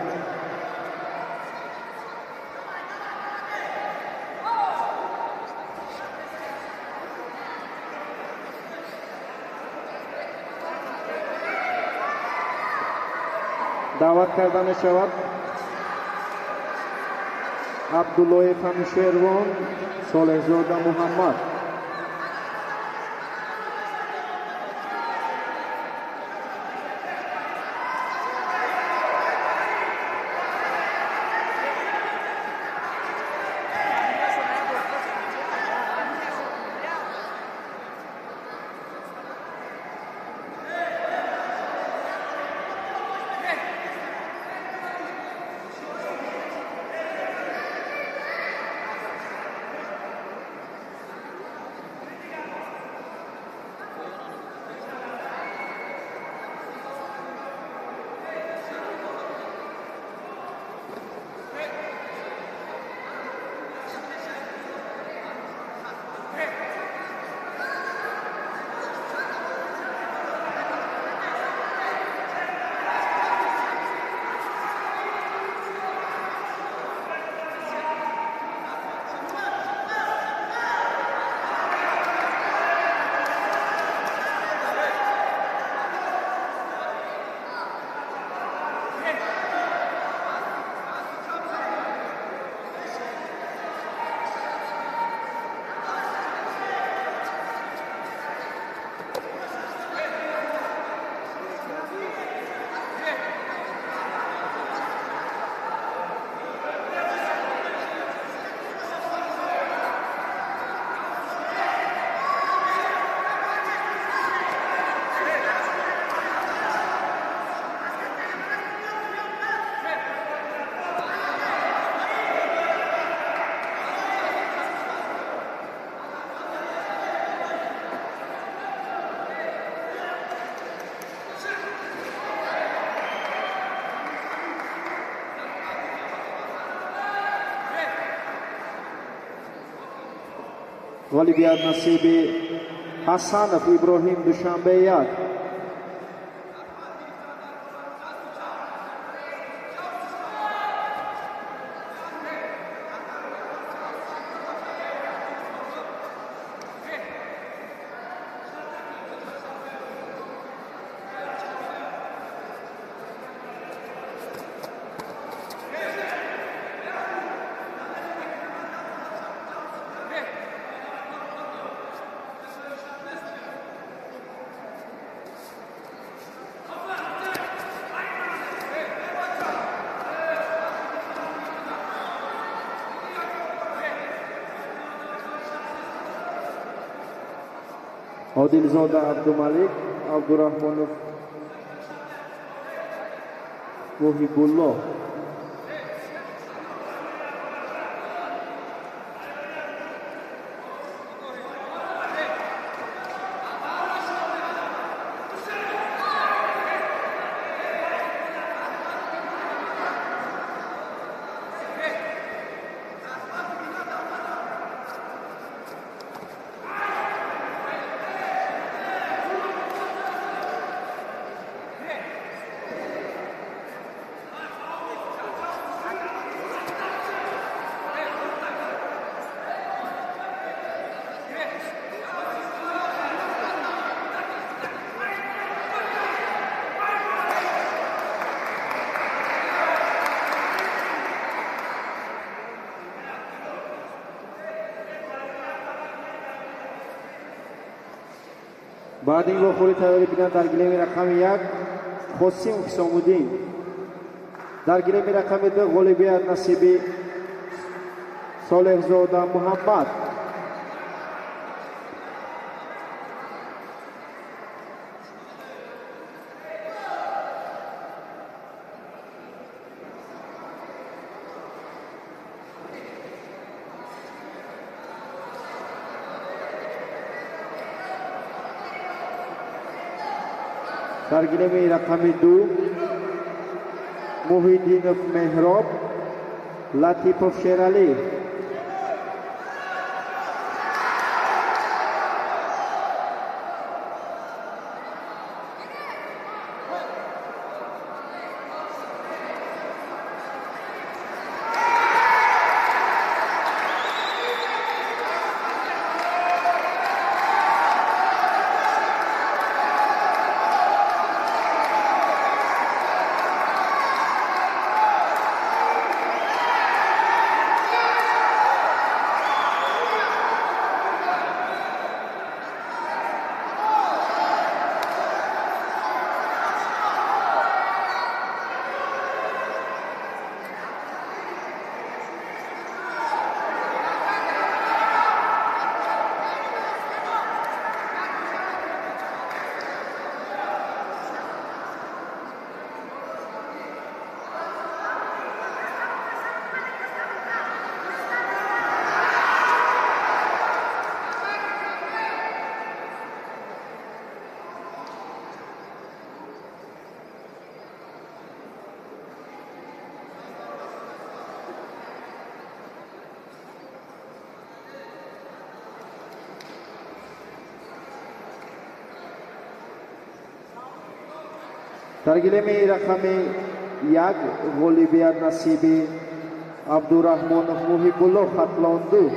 Даъват карда мешавад Абдуллоев Анушервон, Солеҳзода Муҳаммад. Ғолибият насиби Ҳасанов Иброҳим, Душанбе 1. Одилзода Абдумалик, Абдурахмонов Муҳибулло. Баъд ин вохӯрӣ тайёрӣ бинанд дар гилеми рақами 1 Қосим Ҳисомуддин, дар гилеми рақами 2 ғолибият насиби Солеҳзода Муҳаммад. Дар гилеми рақами 2 Муҳиддинов Меҳроб, Латипов Шералӣ. Дар гилеми рақами 1 ғолибият насиби Абдураҳмонов Муҳибулло, Хатлон 2.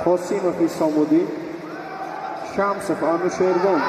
Қосимов Исомуддин, Шамсов Анушервон.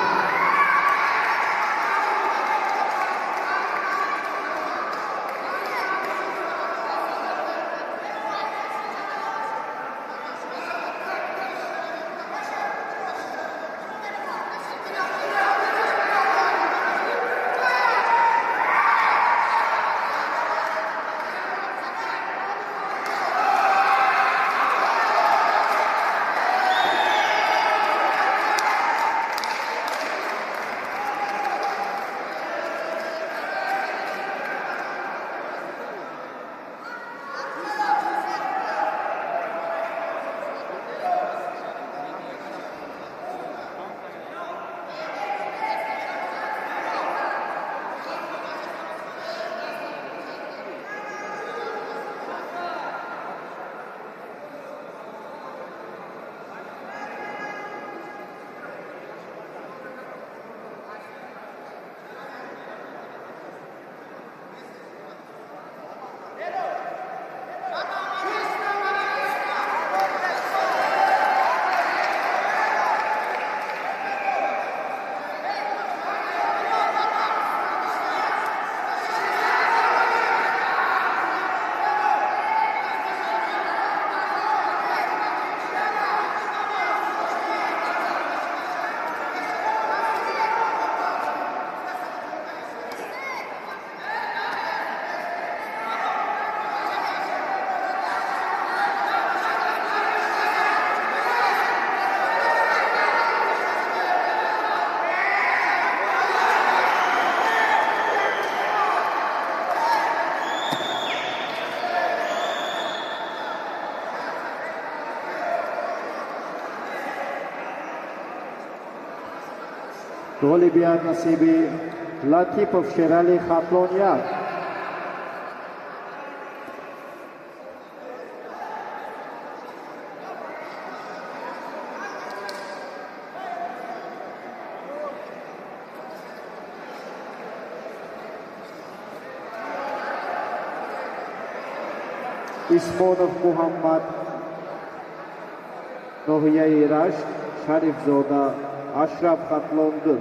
Ғолибият насиби Латипов Шерали, Хатлон 1. Исмонов Муҳаммад, ноҳияи Рашт, Шарифзода Ашраф, Хатлон 2.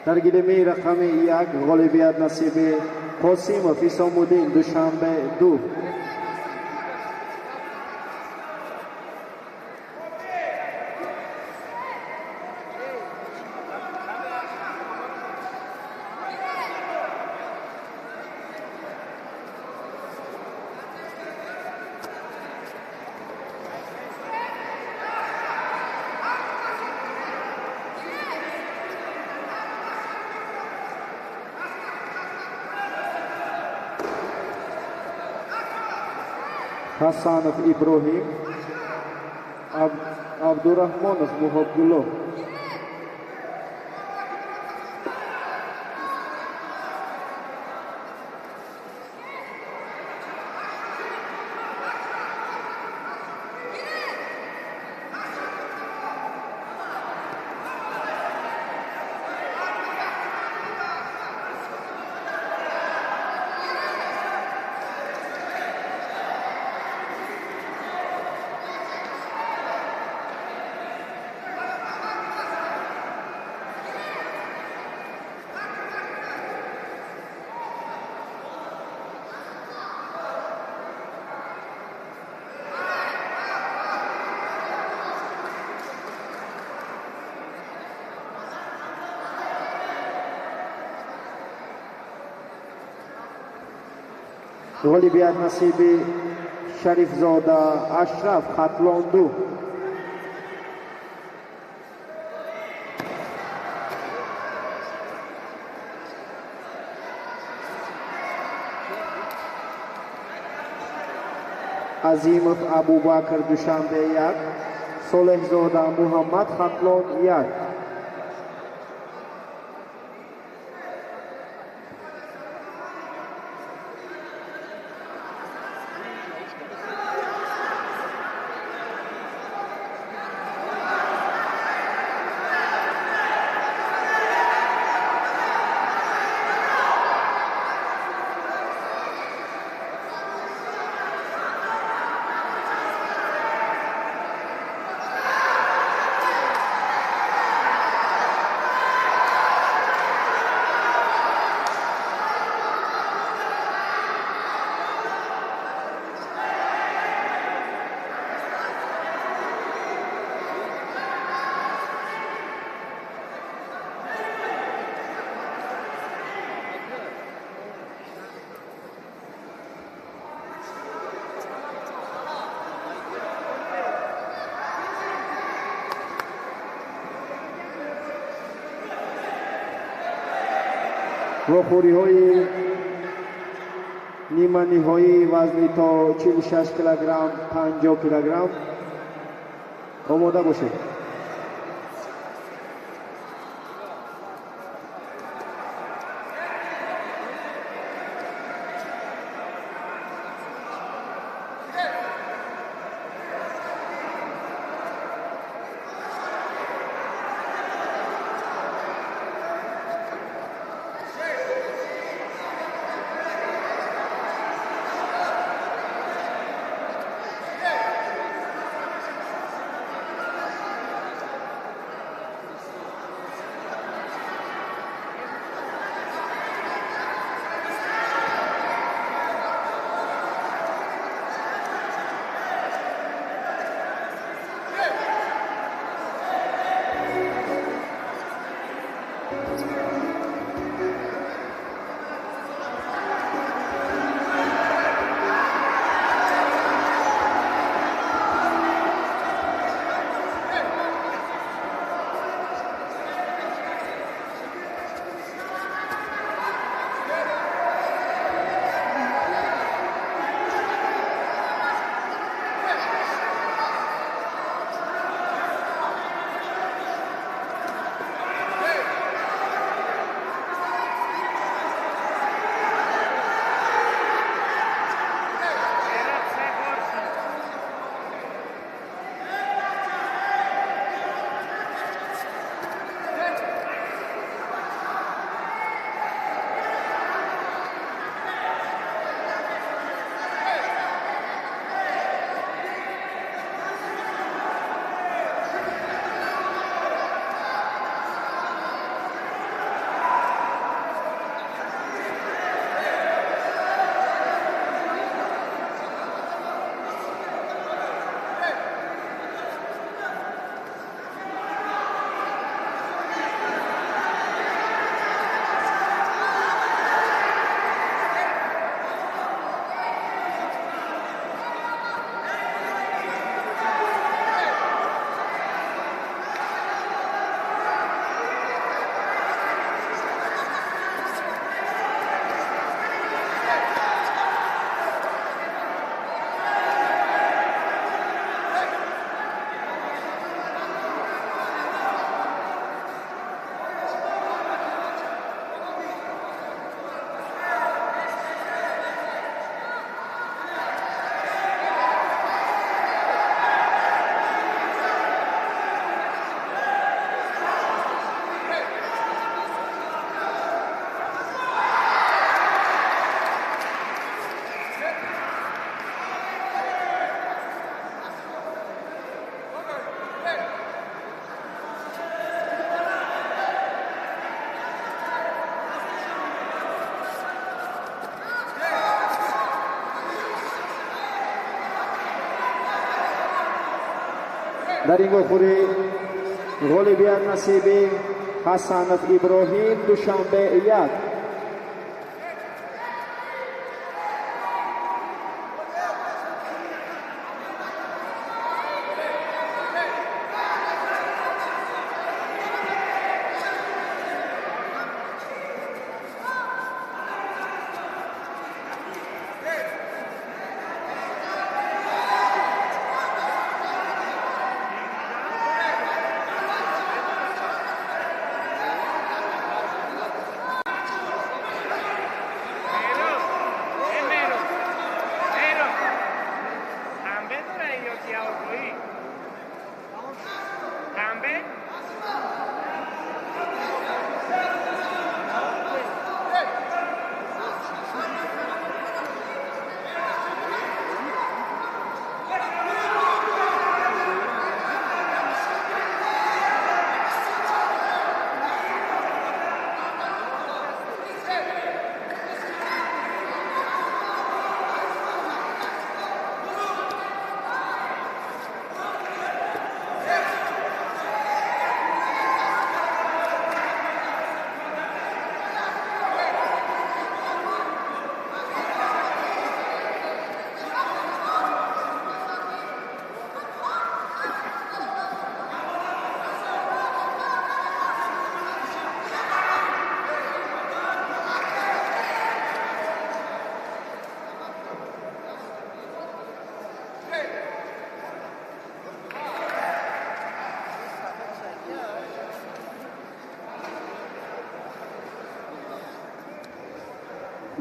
Дар гилеми рақами 1 ғолибият насиби Қосимов Исомуддин, Душанбе 2. Хасанов Иброҳим, Абдурахмонов Муҳаббулло. Ғолибият насиби Шарифзода Ашраф, Хатлон 2. Азимов Абубакр, Душанбе 1, Солеҳзода Муҳаммад, Хатлон 1. Вохӯриҳои ниманиҳоии вазни то 46 килограмм, 50 килограмм омода бошед. Дар ин вохӯрӣ ғолибият насиби Ҳасанов Иброҳим, Душанбе 1.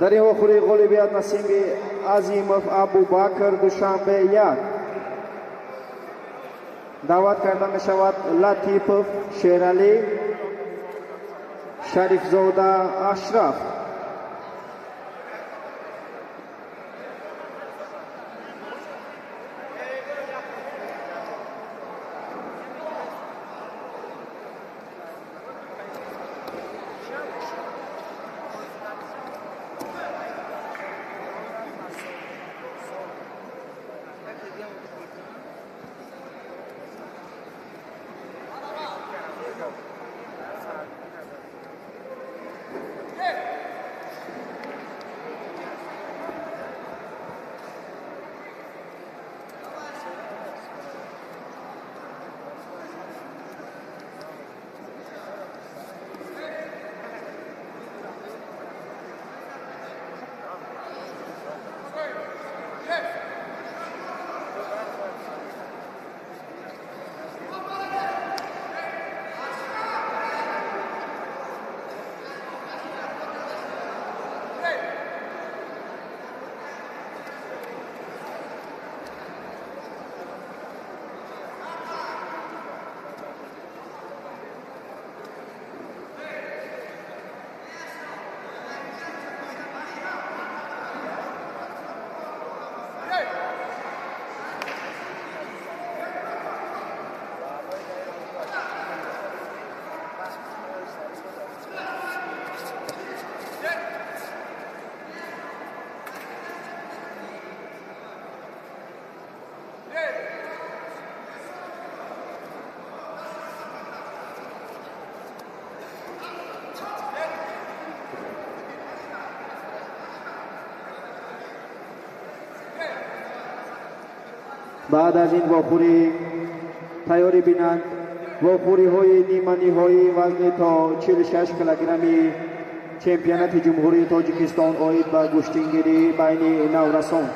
Дар ин вохӯрӣ ғолибият насиби Азимов Абубакр, Душанбе 1. Даъват карда мешавад Латипов Шералӣ, Шарифзода Ашраф. Баъд аз ин вохӯрӣ тайёрӣ бинанд вохӯриҳои ниманиҳоии вазни то 46 килограмми чемпионати Ҷумҳурии Тоҷикистон оид ба гӯштингирӣ байни наврасон.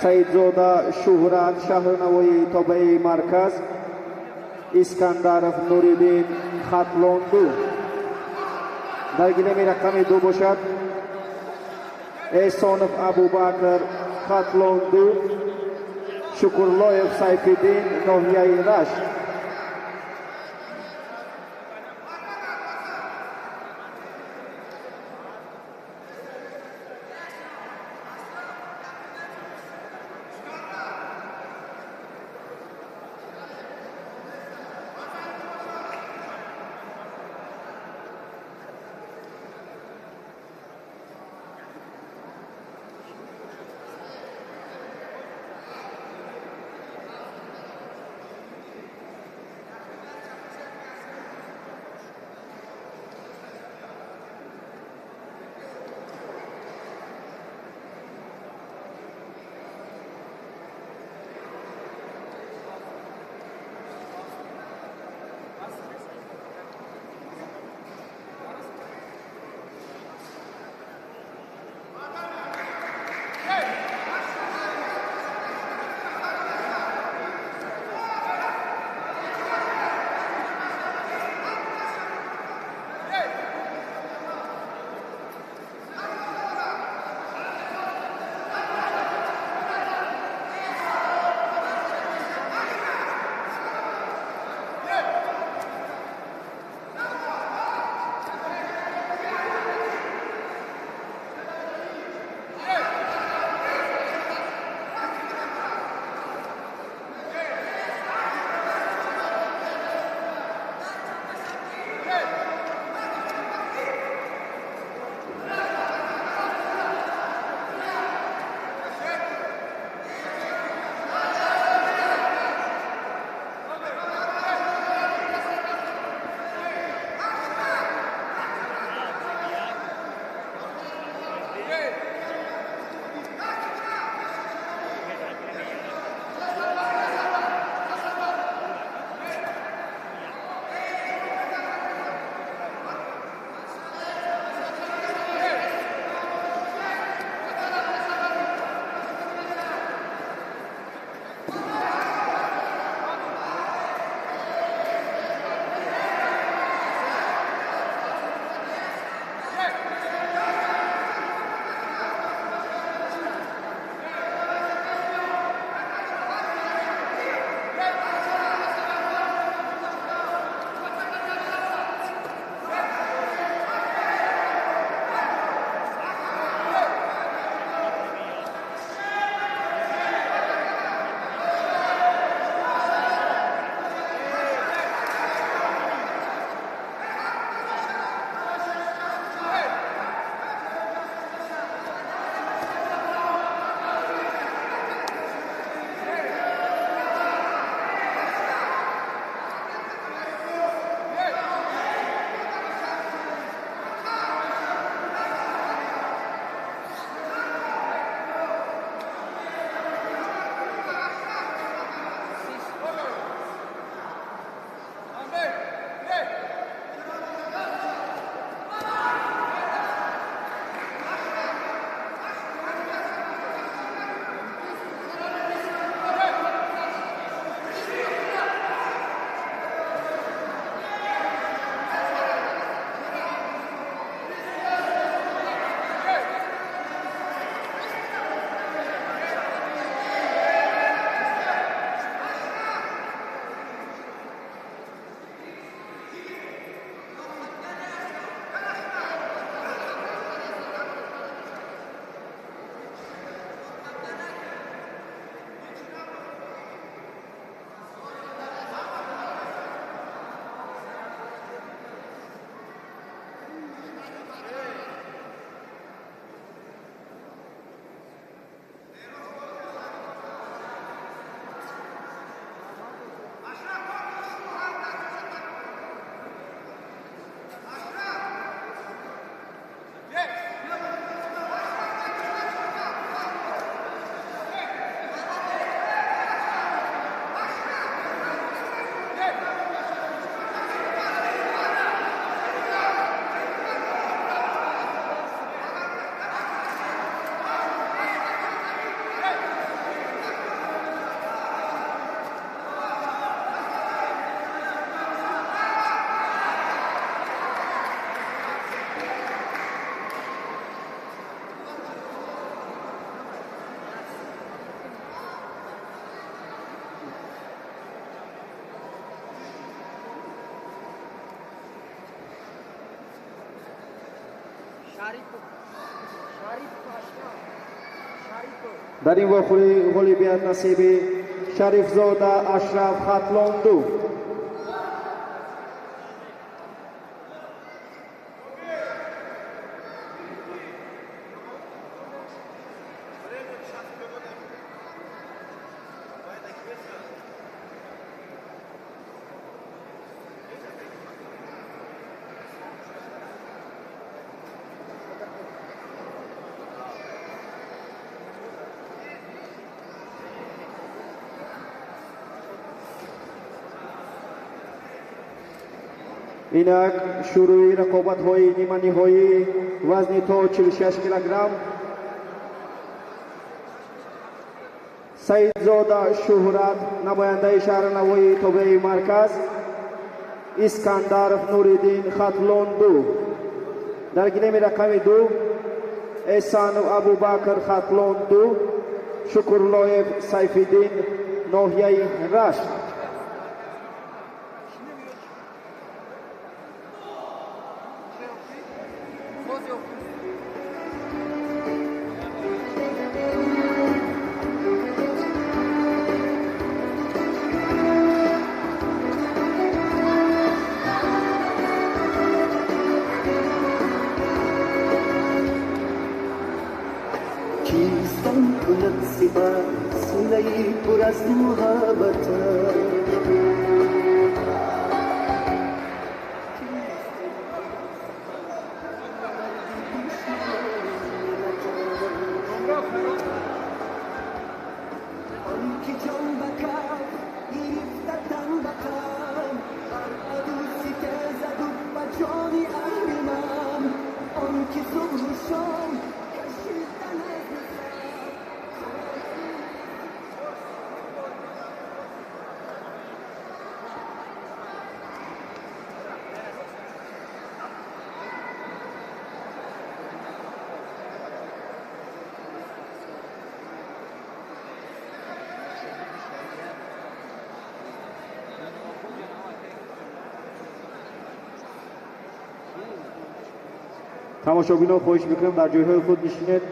Саидзода Шуҳрат, шаҳрнавои тобеи марказ, Искандаров Нуриддин, Хатлон 2. Дар гилеми рақами 2 бошад Эҳсонов Абубакр, Хатлон 2, Шукурлоев Сайфиддин, ноҳияи Рашт. Дар ин вохӯрӣ ғолибият насиби Шарифзода Ашраф Хатлон 2. Инак шурӯи рақобатҳои ниманиҳоӣ вазни то 46 килограмм. Саидзода Шуҳрат, намояндаи шаҳри Навоии тобеи марказ, Искандаров Нуриддин Хатлон 2. Дар гилеми рақами 2 Эсанов Абубакр Хатлон 2, Шукурлоев Сайфиддин ноҳияи Рашт. Тамошобино, хоҳиш мекунам дар ҷойҳои худ нишинед.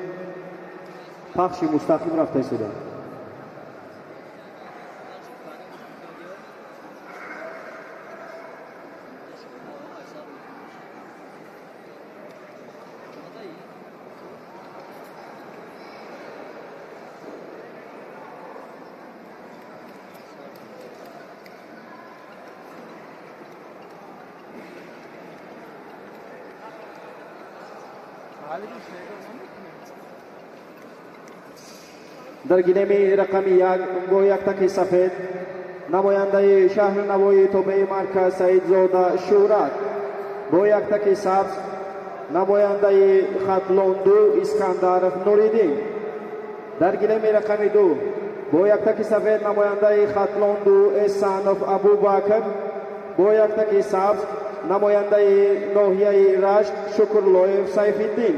Пахши мустақим рафта истода. Дар гилеми рақами 1 бо як таки сафед намояндаи шаҳри Навоии тобеи марказ Саидзода Шӯҳрат, бо як таки сабз намояндаи Хатлон 2 Искандаров Нуриддин. Дар гилеми рақами 2 бо як таки сафед намояндаи Хатлон 2 Эсанов Абубакр, бо як таки сабз намояндаи ноҳияи Рашт Шукурлоев Сайфиддин.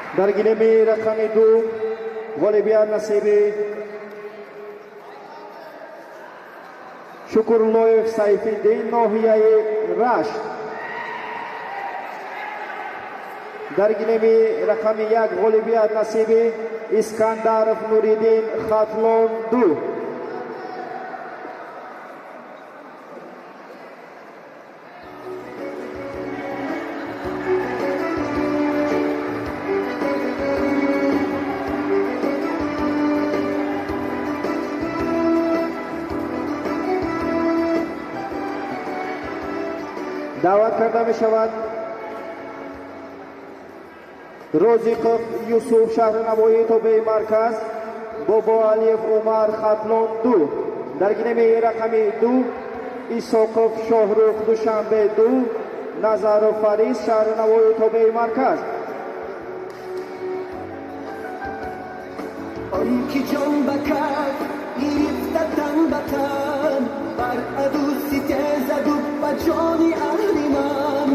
Дар гилеми рақами 2 ғолибият насиби Шукурлоев Сайфиддин, ноҳияи Рашт. Дар гилеми рақами 1 ғолибият насиби Искандаров Нуриддин, Хатлон 2. Даъват карда мешавад Розиқов Юсуф, шаҳри Навоӣ, тобеи марказ, Бобоалиев Умар, Хатлон 2. Дар гилеми рақами 2 Исоқов Шоҳрух, Душанбе 2, Назаров Фарис, шаҳри Навоӣ, тобеи марказ.
Он ки ҷон ба каф гирифта тан ба тан, бар аду ситезаду ба ҷони аҳриман,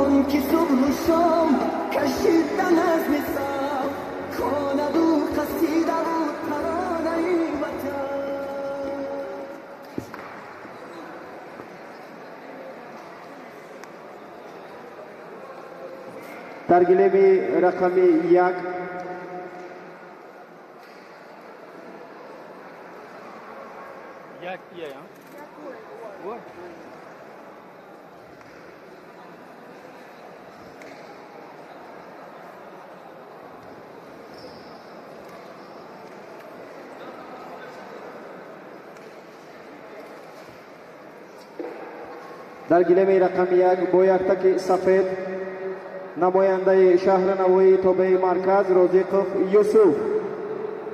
он ки субҳу шом кашида назми саф, хонаду қасидаву таронаи ватан.
Дар гилеми рақами 1
Як я, а?
Дар гилеми рақами 1 бо яктаки сафед намояндаи шаҳри Навоӣ тобеи марказ Розиқов Юсуф,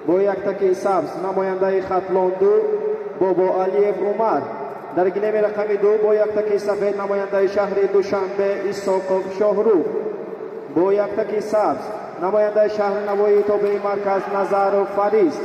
бо яктаки сабз намояндаи Хатлон 2 Бобоалиев Умар. Дар гилеми рақами 2 бо яктаки сафед намояндаи шаҳри Душанбе Исоқов Шоҳрух, бо яктаки сабз намояндаи шаҳри Навоӣ тобеи марказ Назаров Фарис.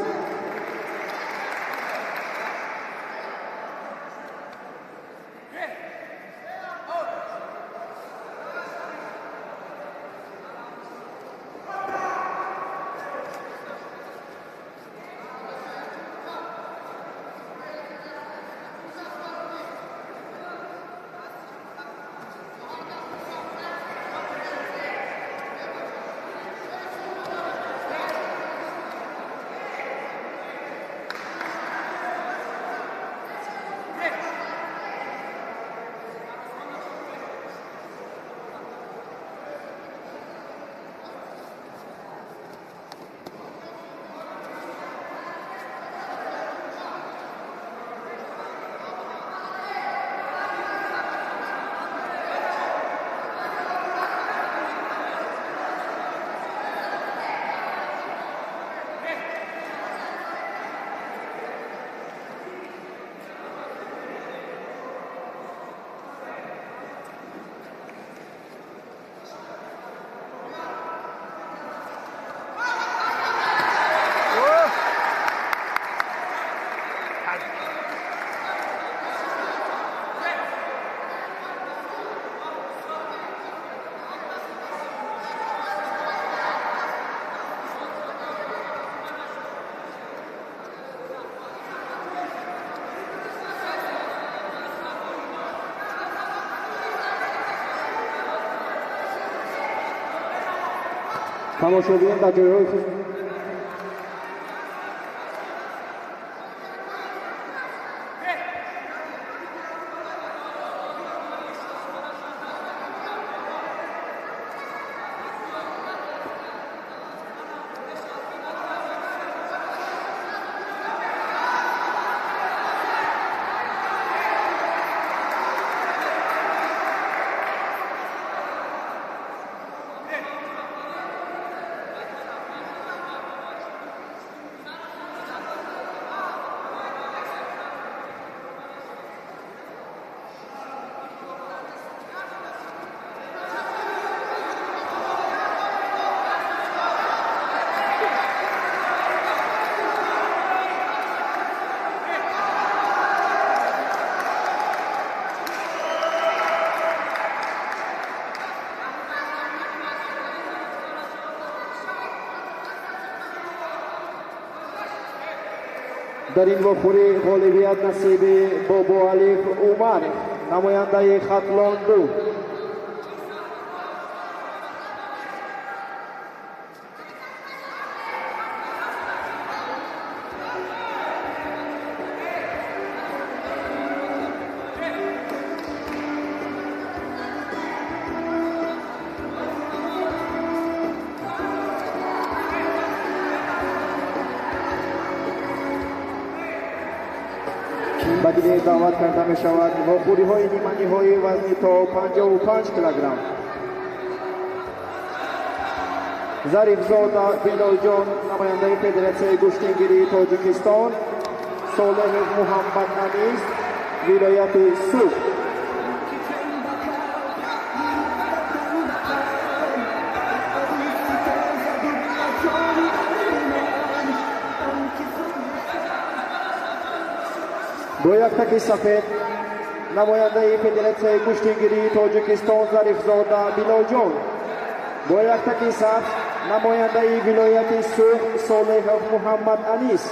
Тамошобинон дар ҷойҳои худ дар ин вохӯрӣ ғолибият насиби Бобоалиев Умар, намояндаи Хатлон 2. Ба дигар даъват карда мешавад вохӯриҳои ниманиҳои вазни то 55 килограмм. Зарифзода Билолҷон, намояндаи Федератсияи гӯштингирии Тоҷикистон, Солеҳов Муҳаммад Анис, вилояти Суғд. Бо яктаки сафед намояндаи Федератсияи гӯштингирии Тоҷикистон Зарифзода Билолҷон, бо яктаки сабз намояндаи вилояти Суғд Солеҳов Муҳаммад Анис.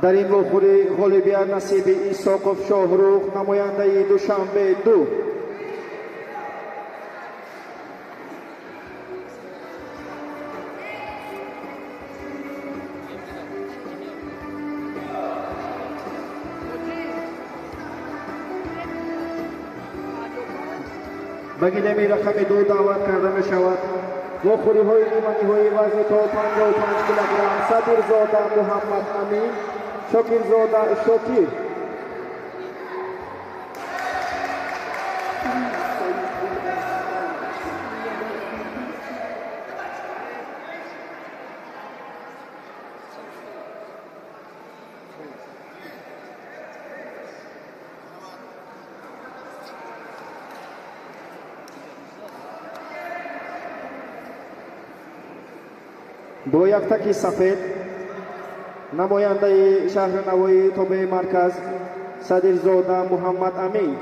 Дар ин вохӯрӣ ғолибият насиби Исоқов Шоҳрух, намояндаи Душанбе 2. Ба гилеми рақами 2 даъват карда мешавад вохӯриҳои ниманиҳои вазни то 55 килограмм Садирзода Муҳаммад Амин, Шокирзода Шокир. Бо яктаки сафед намояндаи шаҳри Навоӣ тобеи марказ Садирзода Муҳаммад Амин,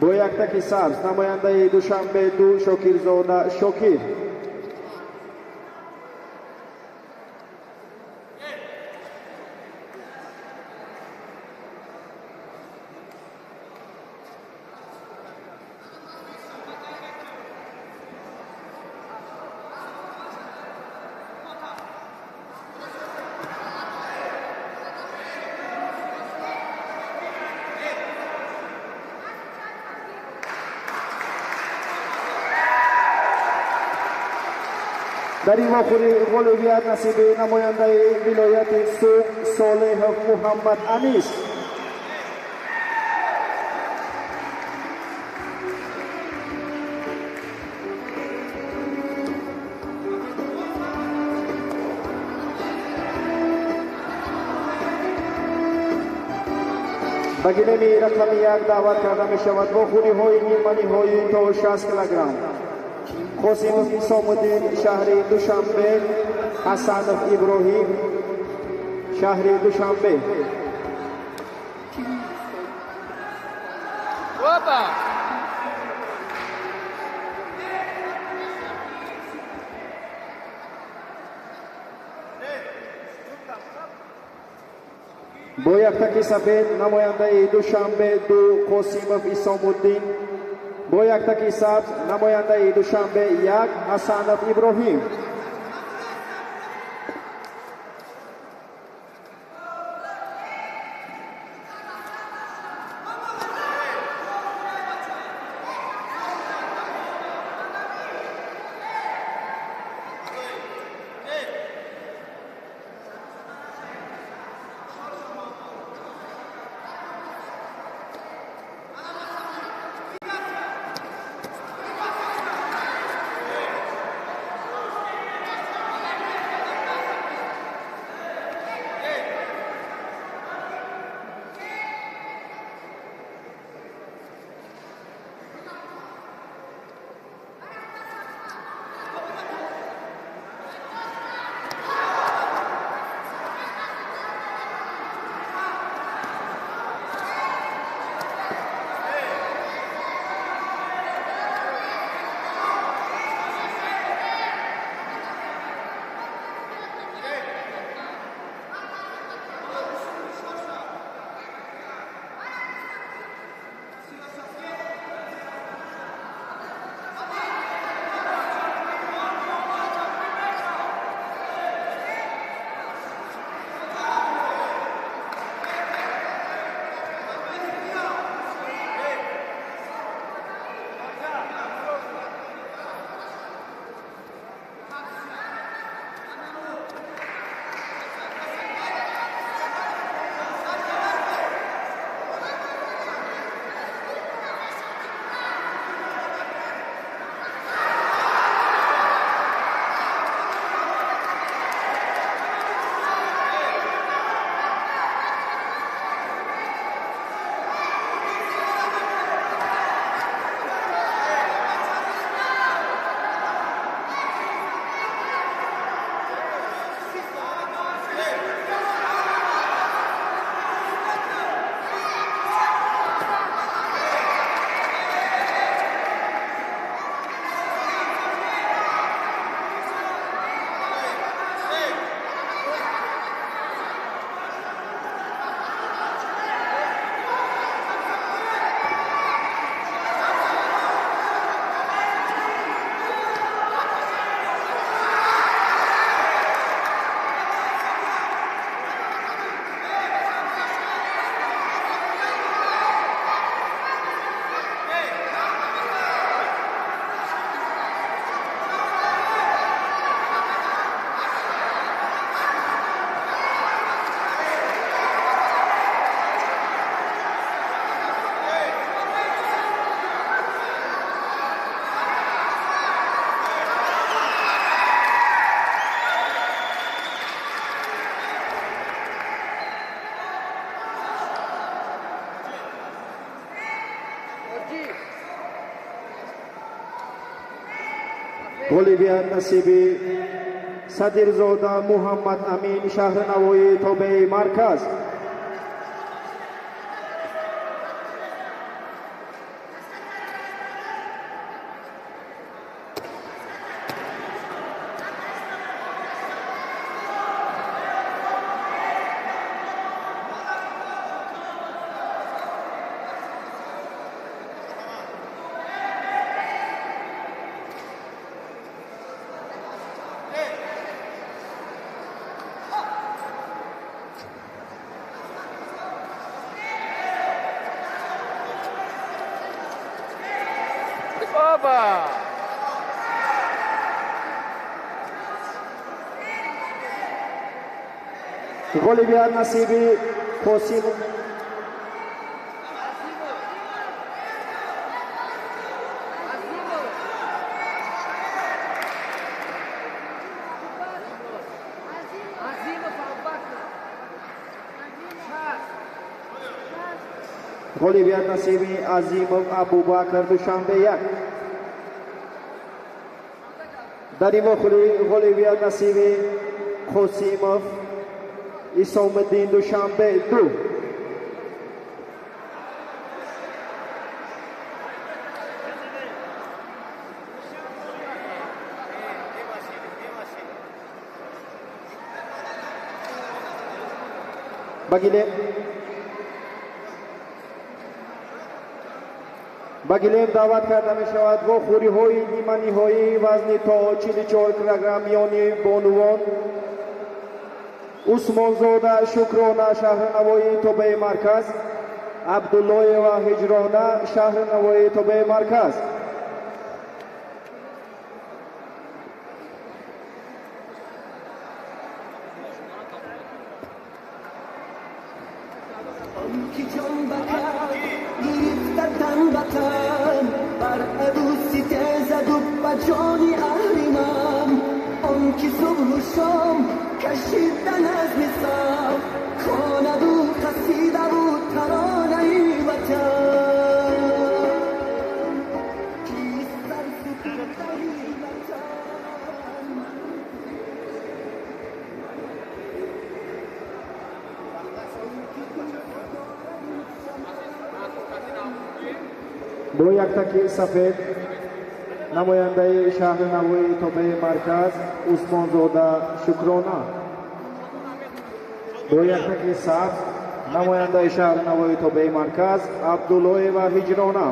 бо яктаки сабз намояндаи Душанбе 2 Шокирзода Шокир. Дар ин вохӯрӣ ғолибият насиби намояндаи вилояти Суғд Солеҳов Муҳаммад Анис. Ба гилеми рақами 1 даъват карда мешавад вохӯриҳои ниманиҳои то 60 килограмм Қосимов Исомуддин, шаҳри Душанбе, Ҳасанов Иброҳим, шаҳри Душанбе.
Опа!
Бо яктаки сафед намояндаи Душанбе 2 Қосимов Исомуддин, бо яктаки сабз намояндаи Душанбе 1 Ҳасанов Иброҳим. Ғолибият насиби Садирзода Муҳаммад Амин, шаҳри Навоӣ, тобеи марказ. Ғолибият насиби Қосим Ғолибият насиби Азимов Абубакр, Душанбе 1. Дар ин вохӯрӣ ғолибият насиби Қосимов Исомиддин, Душанбе 2. Ба гилем даъват карда мешавад вохӯриҳои ниманиҳоии вазни то 44 килограмм миёни бонувон. Усмонзода Шукрона, шаҳри Навоӣ, тобеи марказ. Абдуллоева Ҳиҷрона, шаҳри Навоӣ, тобеи марказ. Бо яктаки сафед намояндаи шаҳри Навоӣ, тобеи марказ Усмонзода Шукрона. Бо яктаки сабз намояндаи шаҳри Навоӣ, тобеи марказ Абдуллоева Ҳиҷрона.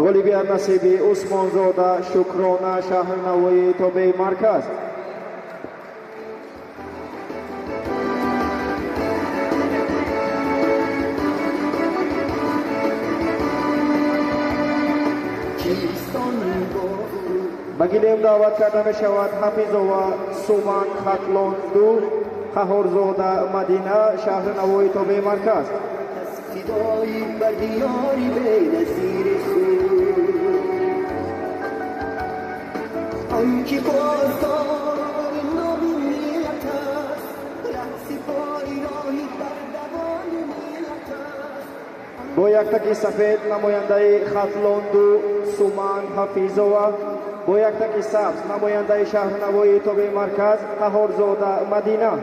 Ғолибият насиби Усмонзода Шукрона, шаҳри Навоӣ, тобеи марказ. Ба гилем даъват карда мешавад Ҳафизова Суман, Хатлон 2, Қаҳорзода Мадина, шаҳри Навоӣ, тобеи марказ.
فدایی بر دیاری بی‌نظیر خود، آن که پاسدار نام ملت است، رهسپار راهی بر دوان ملت است.
Бо яктаки сафед намояндаи Хатлон 2 Суман Ҳафизова, бо яктаки сабз намояндаи шаҳри Навоӣ, тобеи марказ Қаҳорзода Мадина.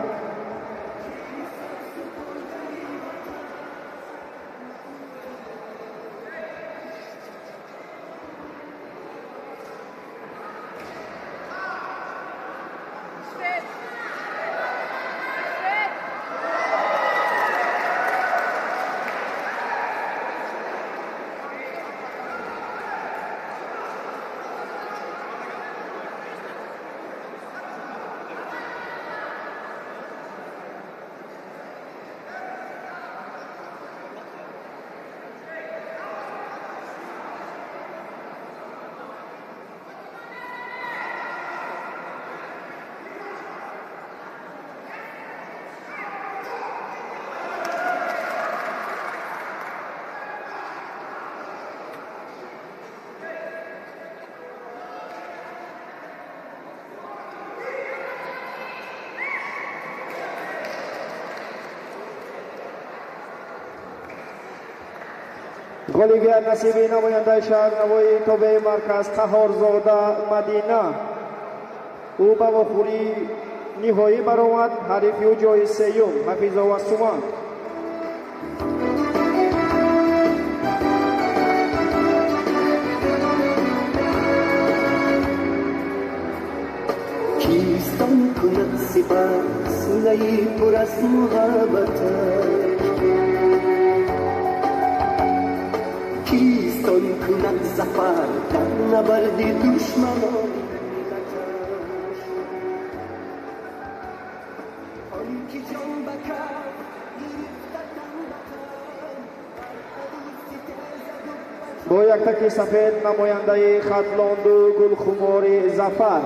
Ғолибият насиби намояндаи шаҳрнавои тобеи марказ Қаҳорзода Мадина. Ӯ ба вохӯрии ниҳоӣ баромад. Ҳарифи ӯ ҷои сеюм Ҳафизова Суман.
Кистон кунад сипас синаи пур аз муҳаббаташ, кистон кунад зафар дар набарди душманони миллаташ. Он ки ҷон ба каф гирифта тан ба тан, бар аду ситезаду
бо яктаки сафед намояндаи Хатлонду Гулхумори Зафар,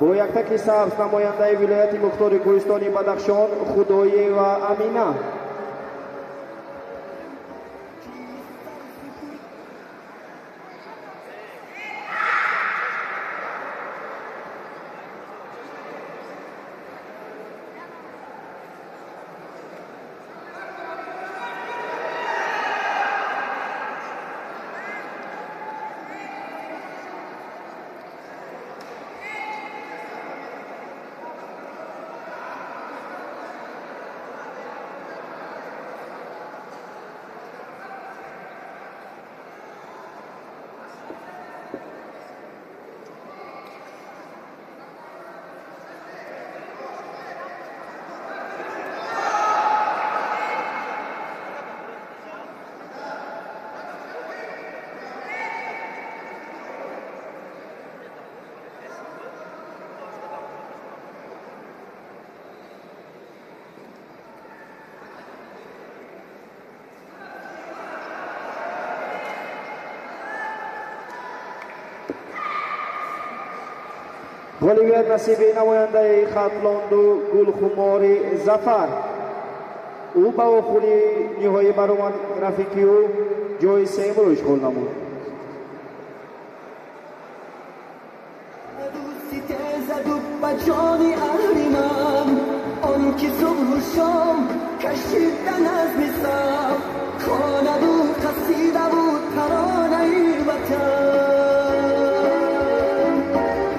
бо яктаки сабз намояндаи вилояти мухтори кӯҳистони Бадахшон Худоева Амина. Ғолибият насиби намояндаи Хатлонду Гулхумори Зафар. Ӯ ба вохӯрии ниҳоӣ баромад. Рафиқи ӯ ҷои сеюмро ишғол намуд.
Аду ситезаду ба ҷони аҳриман, он ки субҳу шом кашида назми саф, хонаду қасидаву таронаи ватан.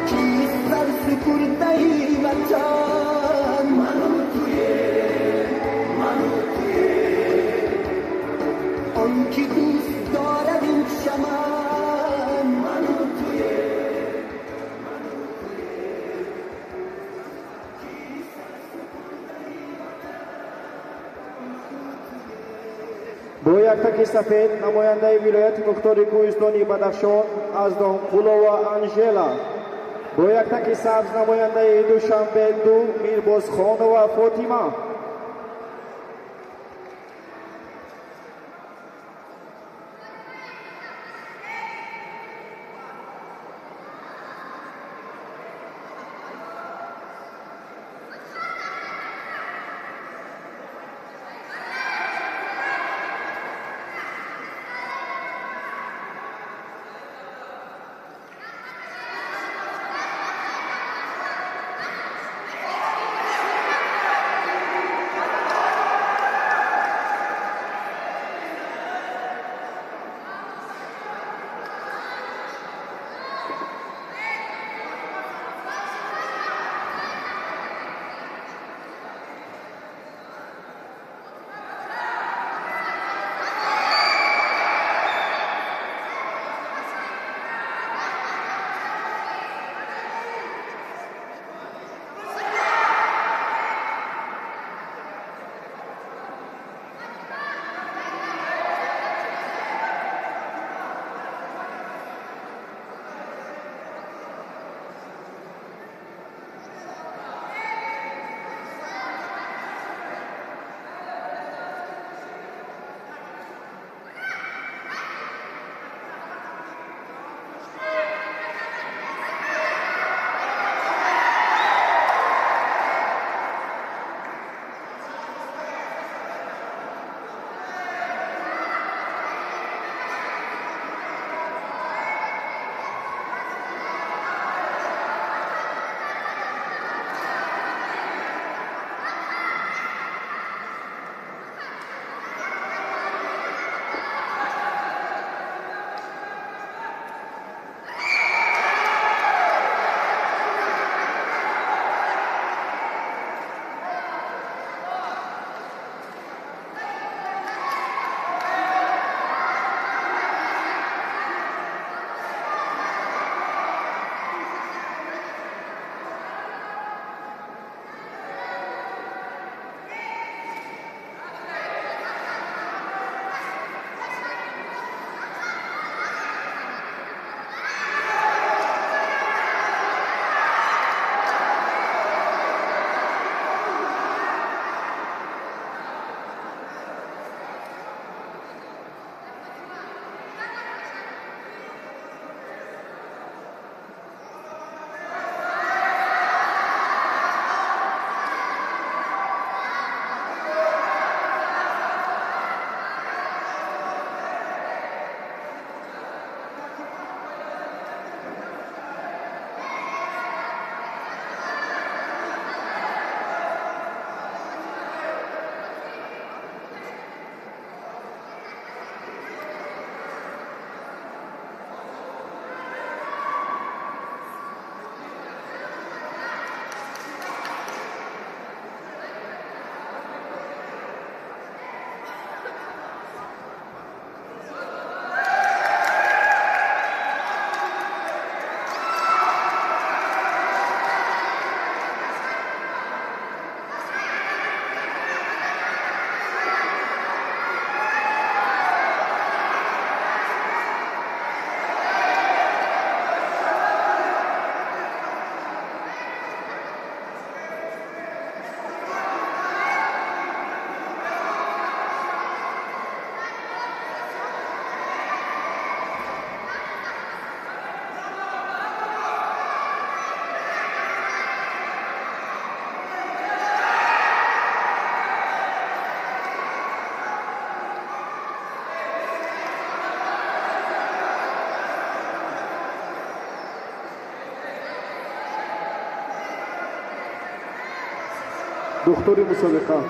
Кист сарсупурдаи ватан? Ману туе, ману туе. Он ки дӯст дорад ин чаман, ману туе, ману туе. Кист сарсупурдаи ватан? Ману туе.
Бо яктаки сафед намояндаи вилояти мухтори кӯҳистони Бадахшон Аздонқулова Анжела, бо яктаки сабз намояндаи Душанбе ду Мирбозхонова Фотима. Духтури мусобиқа.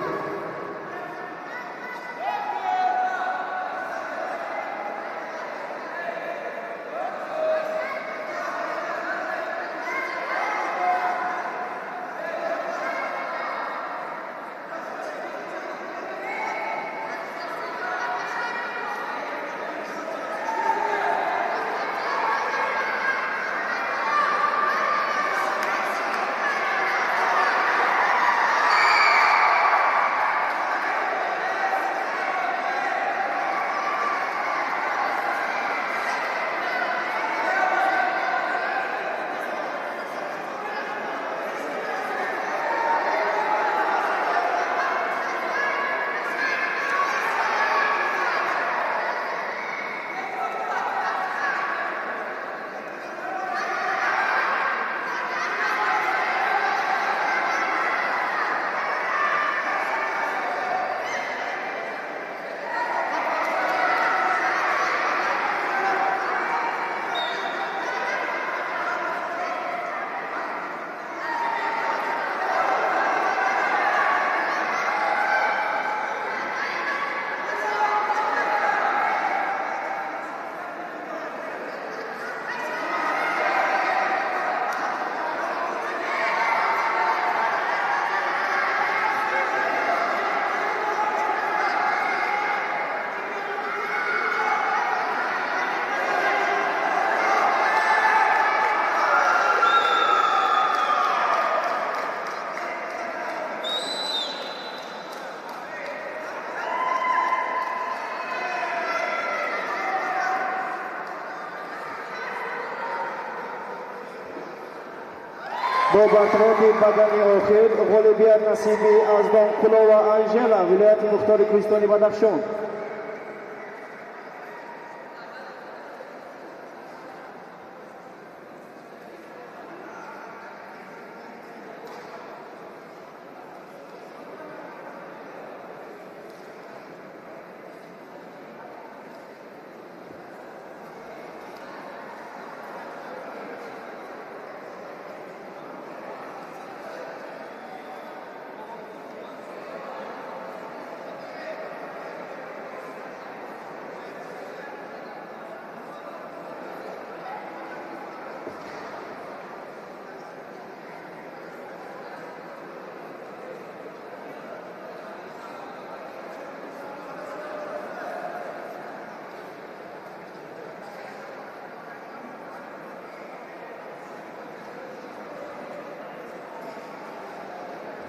Бо бартароти бадани охир ғолибият насиби Аздонқулова Анжела, вилояти мухтори кӯҳистони Бадахшон.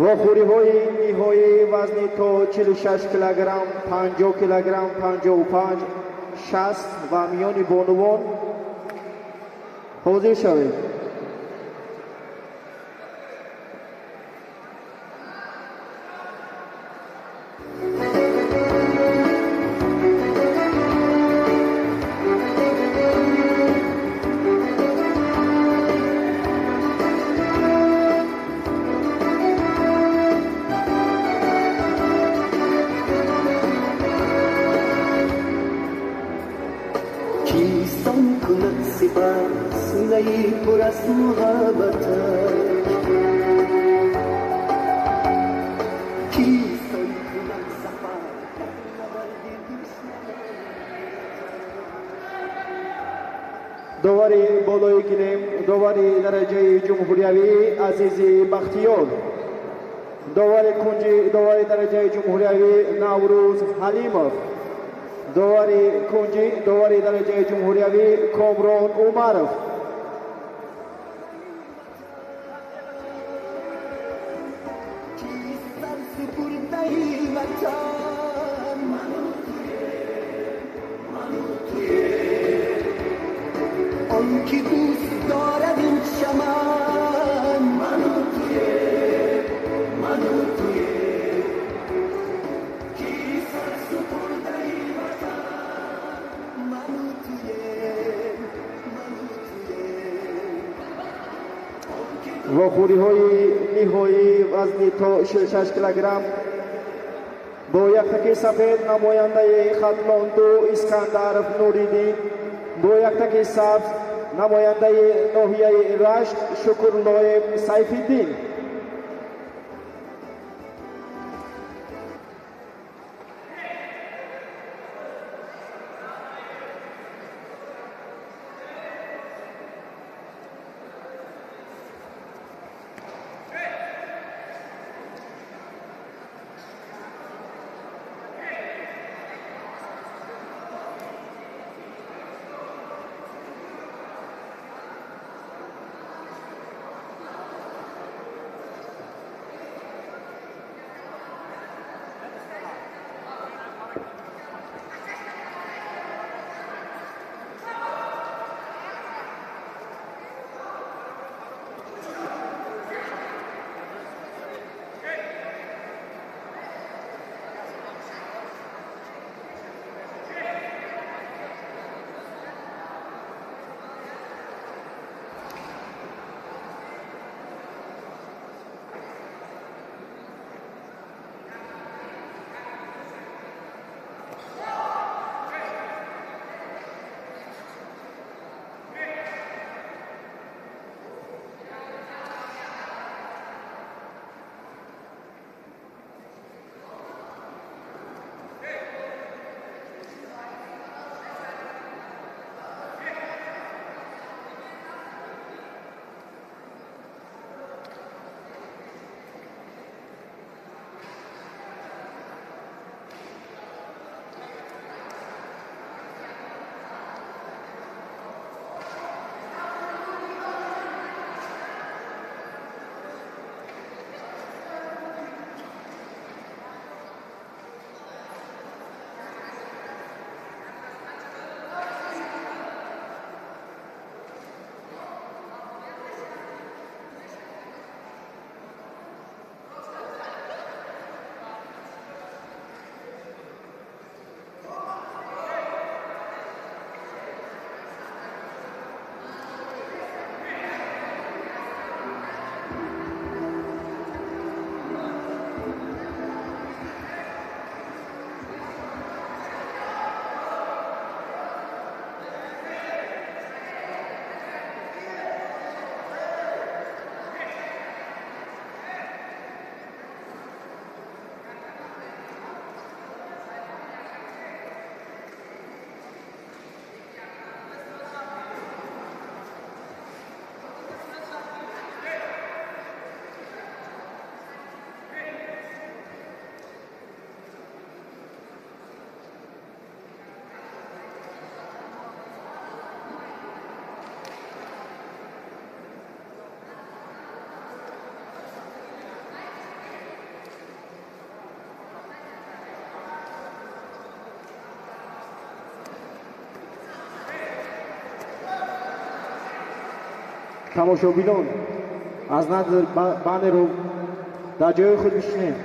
Вохӯриҳои ниҳоии вазни то 46 килограмм, 50 килограмм, 55, 60 ва миёни бонувон ҳозир шавед. Довари болои гилем, довари дараҷаи ҷумҳуриявӣ Азизи Бахтиёр, довари кунҷи довари дараҷаи ҷумҳуриявӣ Наврӯз Ҳалимов, довари кунҷи довари дараҷаи ҷумҳуриявӣ Комрон Умаров.
آن که دوست دارد این چمن منو توی منو توی کی سر سپرده ای وطن منو توی منو توی.
Вохӯриҳои ниҳоии вазни то 46 килограмм бо яктаки сафед намояндаи Хатлон 2 Искандаров Нуриддин, бо яктаки сабз намояндаи ноҳияи Рашт Шукурлоев Сайфиддин. Тамошобинон, аз назар баннеру дар ҷои худ бишинед.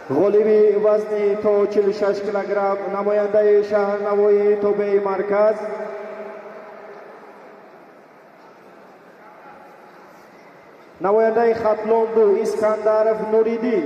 Ғолиби вазни то 46 килограмм, намояндаи шаҳрнавои тобеи марказ, намояндаи Хатлонду Искандаров Нуриддин.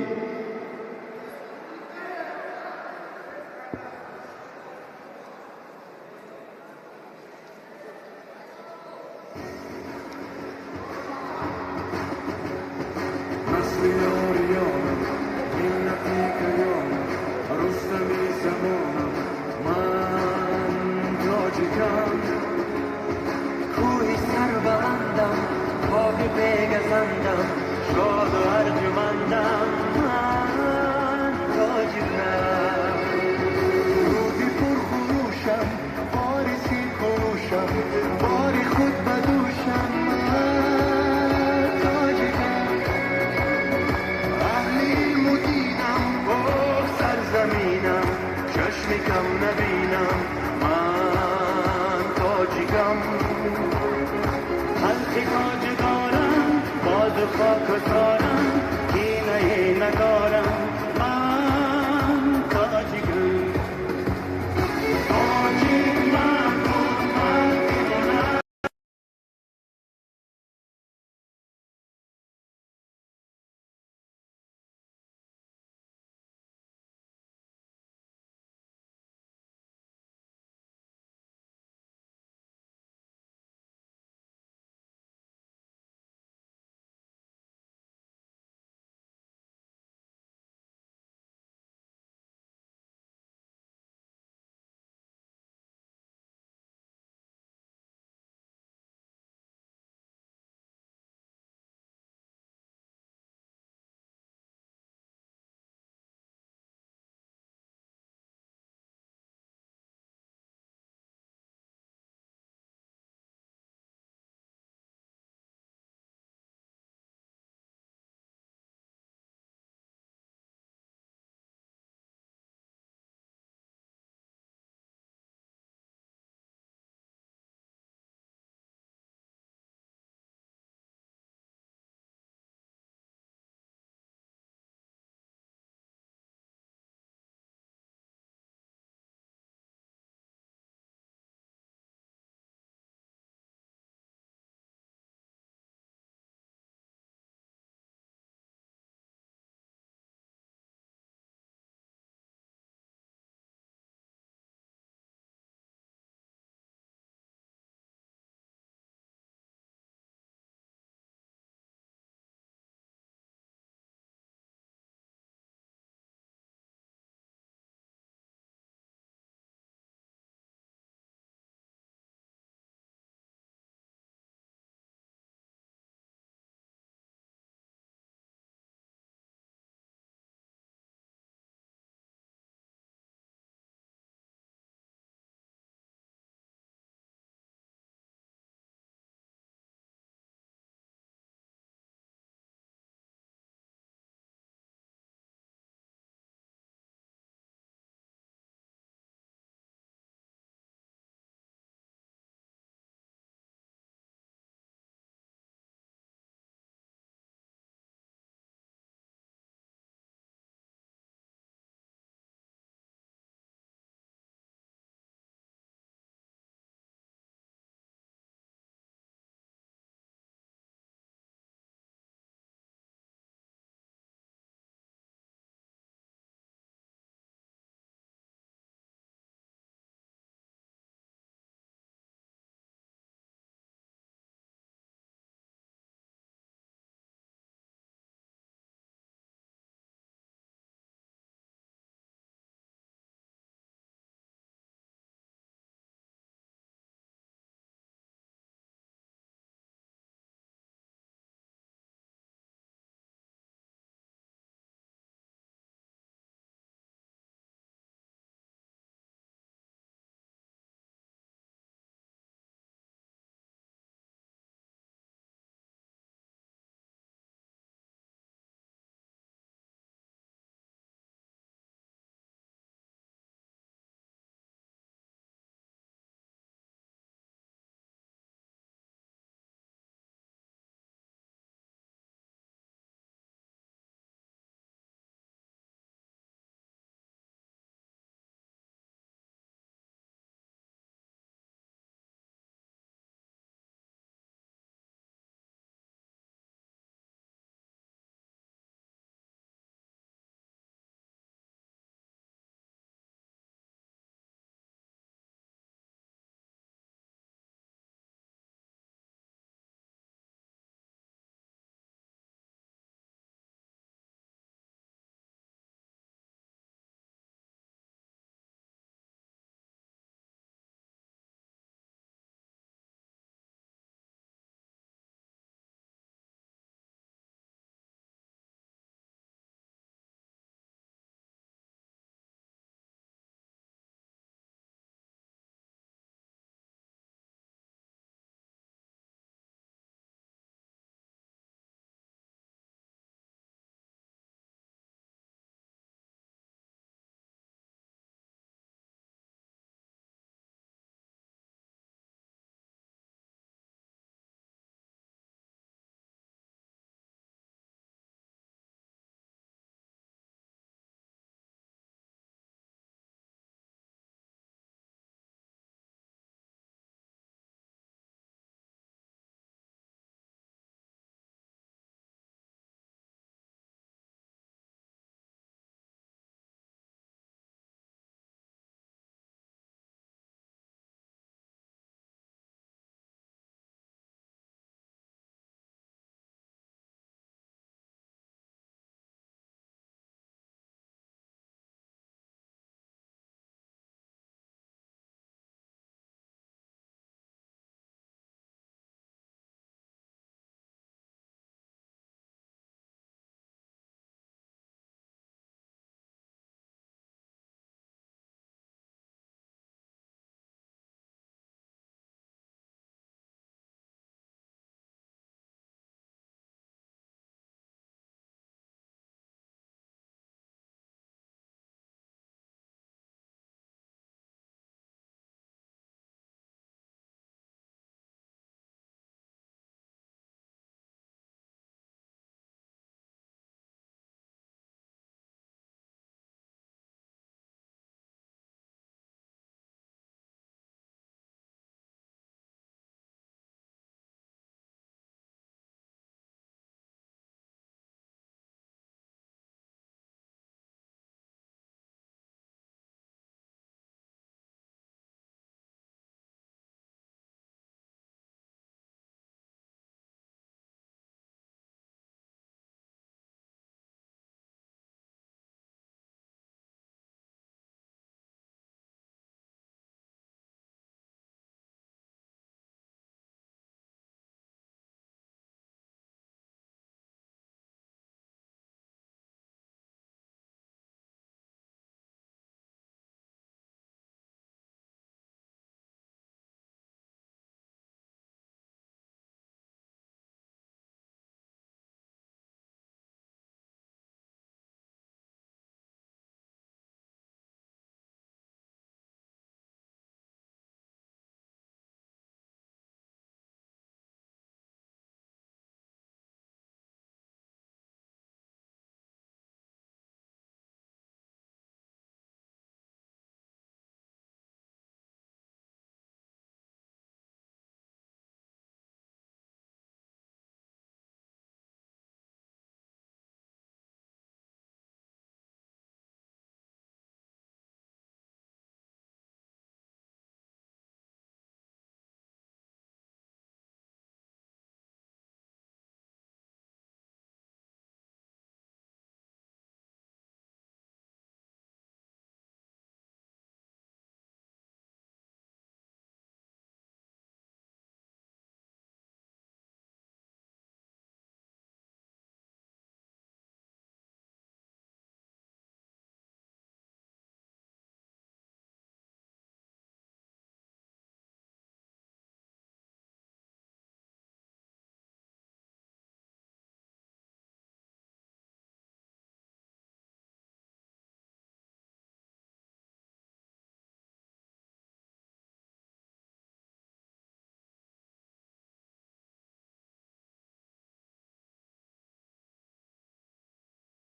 خاک و سارم کینه ندارم.